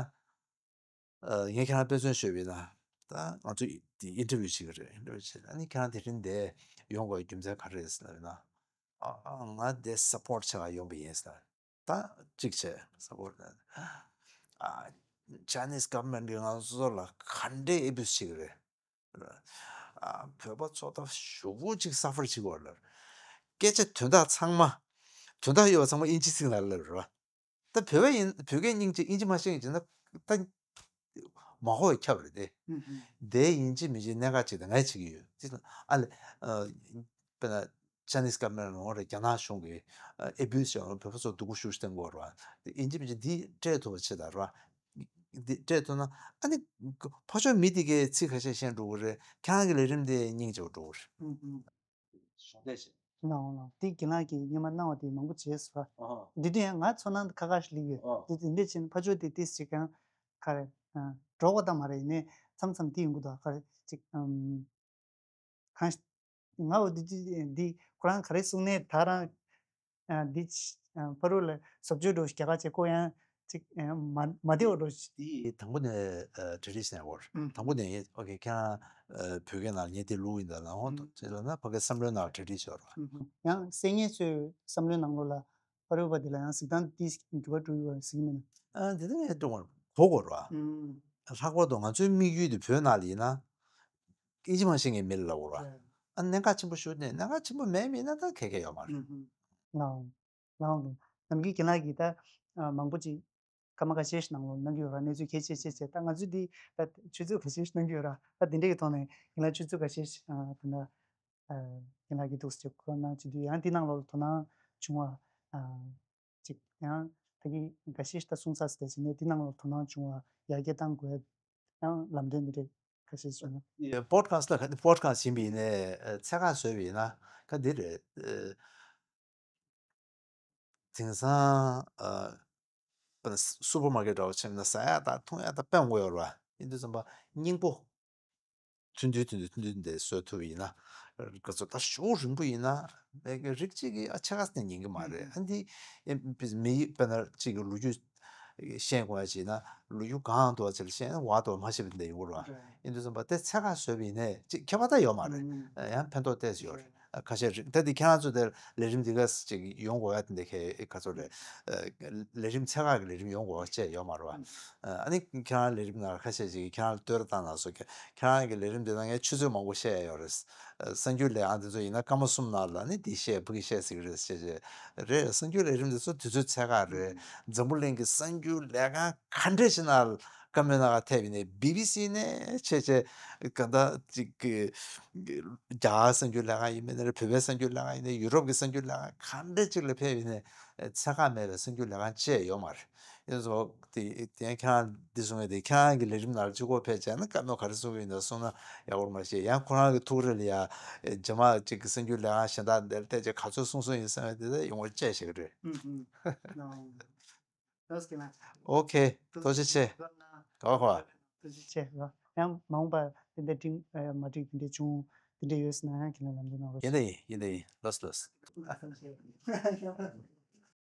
ངས་ཁྱེད་རང་དཔེ་མཚོན་ཞུས་པ་ཡིན་ན། ད་ང་ཚོ་དེ་ཨིན་ཊར་བིའུ་བྱེད་ཀྱི་རེད། ཨིན་ཊར་བིའུ་བྱེད། ཨ་ནི་ཁྱེད་རང་དེ་རིང་འདིར་ཡོང་དགོས་རྒྱུ་མཚན་ག་རེ་རེད་ཟེར་ན། ཨ་ཨ་ང་འདི་སཔོར་ཊི་བྱེད་ག་ཡོང་པ་ཡིན་ཟེར། ད་གཅིག་བྱས་སཔོར་ཊི་ཨ་ཅའི་ནིས་གོ་ཝར་མེན་ཊི་གིས་ང་ཚོ་ལ་ག་འདྲས་ཨེ་བིའུ་སི་བྱེད་ཀྱི་རེད། ཨ་བོད་པ་ཚོ་ད་ཞེ་པོ་ཅིག་སབ་ཕར་བྱེད་ཀྱི་ཡོད་རེད། སྐད་ཆ་དོན་དག་ཚང་མ་དོན་དག་ཡོད་པ་ཚང་མ་ཨིན་ཇི་ཚིག་ནང་ལ་སླེབས་རེད་བ། ད་བོད་པ་ཡིན་བོད་སྐད་སྙིང་རྗེ་ཨིན་ཇི་མ་ཤེས་ཀྱི་ན་ད་མ་ཧོ་ཁྱབ་རེད་དེ། དེ་ཡིན་གཅིག་མིན་གཅིག་གནད་འགག་ཅིག་དང་ངས་བྱེད་ཀྱི་ཡོད་དེ། ཨ་ལས་དཔེར་ན་ཅའི་ནིས་གོ་ཝར་མེན་ཊི་ལ་ངོ་རེ་རྒྱ་ནག་གཞུང་གིས་ཨེ་བིའུ་སི་བྱས་བོད་པ་ཚོ་སྡུག་པོ་ཞེ་པོ་བསྟན་གྱི་ཡོད་རེད་བ། དེ་ཡིན་གཅིག་མིན་གཅིག་འདི་སྤྲད་ཐུབ་པ་བྱེད་དང་རེད་བ། འདི་སྤྲད་ཐུབ་ན་ཨ་ནི་ཕར་ཕྱོགས་མི་དེ་གས་ཚིག་ཁ་ཤས་ཤེས་འགྲོ་གི་རེད། ཁྱེད་རང་གི་ལས་རིམ་དེ་སྙིང་རྗེ་པོ་འགྲོ་གི་རེད། གཞུང་འབྲེལ་བྱེད། ལགས་འོང་ལགས། དེ་རྒན་ལགས་ཀྱིས་སྔོན་མ་གནང་བ་དེ་མང་པོ་བྱས་སོང་། ཨ་ཧ། འདི་དུས་ཡང་ང་ཚོར་སྣང་ཁ་ཁ་ཞིག་སླེབས་ཡོད། ཨ། དེ་དེ་འདྲས་བྱས་ན་ཕར་ཕྱོགས་དེ་ཏོག་ཙམ་ཅིག་ཡང་ག་རེ་ཨ་འགྲོ་དགོས་ད་མ་རེད། ཡིན་ནའི་མཚམས་མཚམས་དེ་ཡོང་གི་འདུག་ག་རེ་ཅིག་ཨམ་གང་ང་འོ་འདི་འདི་འདི་ཁོ་རང་ག་རེ་གསུང་ནའི་ད་རང་ཨ་འདི་ཨ་ཕ་རོལ་ལ་བཟོ་བཅོས་འདྲ་བོ་ཞིག་རྒྱག་ག་བྱས། ཁོ་ཡང་ ཅིག་ཨེ་མ་མ་བདེ་བ་འགྲོ་ཞིག་དེ་དང་པོ་ནས་ཨ་གྲ་སྒྲིག་བྱས་ཡོད་རེད། ཨུམ། དང་པོ་ནས་ཨོ་ཁེ་ཁྱེད་རང་ཨ་བོད་སྐད་ནང་ངས་དེ་བླུགས་ཡིན་ད་ལ་ཧོ་ཨུམ། ཅེས་ལབ་ན་ཕ་གིའི་བསམ་བློའི་ནང་གྲ་སྒྲིག་བྱས་ཡོད་རེད། ཨུམ། ཡང་གསན་མཁན་ཚོའི་བསམ་བློའི་ནང་ལོགས་ལ་ཕ་རོལ་པོ་དེ་ལ་ཡང་གཟིགས་སྟངས་དེ་འགྱུར་བ་འགྲོ་ཡི་བ་གཟིགས་མིན། ཨ་དེ་ནས་ཀྲུང་གོ་གོ་ར། ཨུམ། ལྷག་པར་དུ་ང་ཚོའི་དམིགས་ཡུལ་དེ་བོད་ནང་ལ་ཡིན་ན་ཨིན་ཇི་མ་ཤེས་མཁན་མི་ལ་ལབ་དགོས་ར། ཨ་གནད་འགག་ཆེན་པོ་ཞུ་ནས་གནད་འགག་ཆེན་པོ་མེད་མིན་ན་ད་གལ་གལ་ཡོད་མ་རེད། ཨུམ། ལའོ། ལའོ་ནམ་རྒྱུན་རྒན་ལགས་ཀྱིས་ད་མང་པོ་ཅིག་སྐར་མ་ཁ་ཤས་ཤིག་ནང་ལོགས་གནང་གི་ཡོད་ར། གནས་ཚུལ་གལ་ཆེ་ཆེ་ཆེ་ད་ང་ཚོས་འདི་ད་ཆུ་ཚོད་ཁ་ཤས་ཤིག་གནང་གི་ཡོད་ར། ད་དེ་འདྲ་གི་ཐོག་ནས་རྒན་ལགས་ཆུ་ཚོད་ཁ་ཤས་ཤིག་ད་ལྟ། རྒན་ལགས་ཀྱིས་འདུག་ཟེར་ཁོ་ན་བྱེད་དུས་ཡང་འདི་ནང་ལོགས་དོ་སྣང་བྱུང་བ་ཅིག་ཡང་ད་གིན་འགའ་ཤས་ཤིག་ད་གསུངས་ཚར་ཟེར་བྱས་ནས་འདི་ནང་ལོགས་དོ་སྣང་བྱུང་བ་ཡར་རྒྱས་གཏང་དགོས་ཡང་ལམ་སྟོན་འདི་འདྲ་འགའ་ཤས་བྱུང་ན། པོ་ཌི་ཁ་སི་ཊི་ལ་ག་ནི་པོ་ཌི་ཁ་སི་ཊི་ཡིན་པ་ཡིན་ནའི་ཚད་བཀག་བཟོས་པ་ཡིན་ན་ག་འདི་རེད། དེང་སང་ཨ་དཔེར་ན་སུ་པར་མར་ཀེཊ་འདྲ་བོ་ཕྱིན་ན་ཟ་ཡག་དང་འཐུང་ཡག་དང་དཔེ་མང་པོ་ཡོད་རེད་བ། ཡིན་དུས་ཙམ་པ་སྙིང་པོ་ཐུང་ཐུང་ཐུང་ཐུང་ཐུང་ཐུང་དེ་བཟོ་ཐུབ་པ་ཡིན་ན། ག་ཚོད་ད་ཞེ་པོ་རིང་པོ་ཡིན་ན་མེད་ཀི་རིགས་གཅིག་གིས་ཨ་ཆ་ག་ས་ནས་ཉན་གི་མ་རེད། ཨ་འདི་མི་དཔེར་ན་གཅིག་གི་ལོ་རྒྱུས་ཤེས་དགོས་ཡ་བྱས་ན་ལོ་རྒྱུས་གང་དུ་བ་ཅིག་ལ་ཤེས་ན་བ་དུ་བ་མ་ཤེས་པ་འདི་ཡོང་གི་རེད་བ། ཡིན་དུས་ཙམ་པ་དེ་ཚད་བཀག་བཟོས་པ་ཡིན་ནའི་ཅིག་ཁྱད་པར་ད་ཡོད་མ་རེད། ཡང་ཕན་ཐོགས་ཏོག་ཙམ་ཡོད་རེད། ཁ་ཤས་རིགས་ད་འདི་ཁྱེད་རང་ཚོ་དེར་ལས་རིམ་འདི་ག་ཅིག་ཡོང་དགོས་ཡ་དེ་འདྲ་ག་ག་ཚོད་རེད། ལས་རིམ་ཚད་བཀག་གི་ལས་རིམ་ཡོང་དགོས་ཡ་བཅས་ཡོད་མ་རེད་བ། ཨ་ནི་ཁྱེད་རང་ལས་རིམ་ནང་ཁ་ཤས་ཅིག་ཁྱེད་རང་ལ་བསྟོད་ར་བཏང་ན་སོ་ཁྱེད་རང་གི་ལས་རིམ་འདི་ནང་ངས་ཆུ་ཚོད་མང་པོ་བཤད་ཡ་ཡོད་རེད། གསར་འགྱུར་ལས་ཁང་འདི་ཚོ་ཡིན་ན་སྐར་མ་གསུམ་ནང་ལ་ནི་འདི་བཤད་ཕ་གི་བཤད་ཟེར་གི་རེད་བཤད་བྱས་རེད། གསར་འགྱུར་ལས་རིམ་འདི་ཚོ་དུས་ཚོད་ཚད་བཀག་རེད། འཛམ་བུ་གླིང་གི་གསར་འགྱུར་ལས་ཁང་ག་འདྲས་ཅིག་ནང་བཀའ་མོལ་གནང་ག་ཐེབས་ཡིན་ནའི་བི་བི་སི་ནས་བྱས་བྱས་ག་ད་ཅིག་གི་རྒྱ་གར་གསར་འགྱུར་ལས་ཁང་ཡིན་མིན་ན་རེད། བོད་པའི་གསར་འགྱུར་ལས་ཁང་ཡིན་ནའི་ཡུ་རོབ་ཀྱི་གསར་འགྱུར་ལས་ཁང་ག་འདྲས་ཅིག་ལ་ཕེབས་ཡིན་ནའི་ཚད་བཀག་མེད་པའི་གསར་འགྱུར་ལས་ཁང་བཅས་ཡོད་མ་རེད། ཡིན་ཙང་དེ་དེ་ཡང་ཁྱེད་རང་འདི་གསུང་ཡ་དེ་ཁྱེད་རང་གི་ལས་རིམ་ནང་ལ་གཅིག་པོ་ཕེབས་བྱས་ན་བཀའ་མོལ་ག་རེ་གསུང་གི་ཡིན་ན་གསུང་ན་ཡག་པོ་མ་ཤེས། ཡང་ཁོ་རང་གི་ཐུགས་རེ་ལ་ཡ་རྗེས་མ་གཅིག་གི་གསར་འགྱུར་ལས་ཁང་གཞན་དག་འདིར་བལྟས་བྱས་ག་ཚོད་གསུང་གསུང་ཡིན་བསམ་ཡ་དེ་ད་ཡོང་བ་བཅས་བྱེད་ཀྱི་རེད། ཨུམ་ཨུམ། ལགས་སོ་རྒན་ལགས། ཨོ་ཁེ། ཐུགས་རྗེ་ཆེ། ག་པར། ཐུགས་རྗེ་ཆེ། ཡང་མ་འོངས་པ་དེ་འདྲ་འགྲིག་མ་འགྲིག་དེ་འདྲ་བྱུང་དེ་འདྲ་ཡོད་ཟེར་ན་ཡང་ཁྱེད་རང་ལམ་འགྲོ་གནང་རོགས། ཡིན་ད་ཡིན་ཡིན་ད་ཡིན། ལགས་སོ་ལགས་སོ།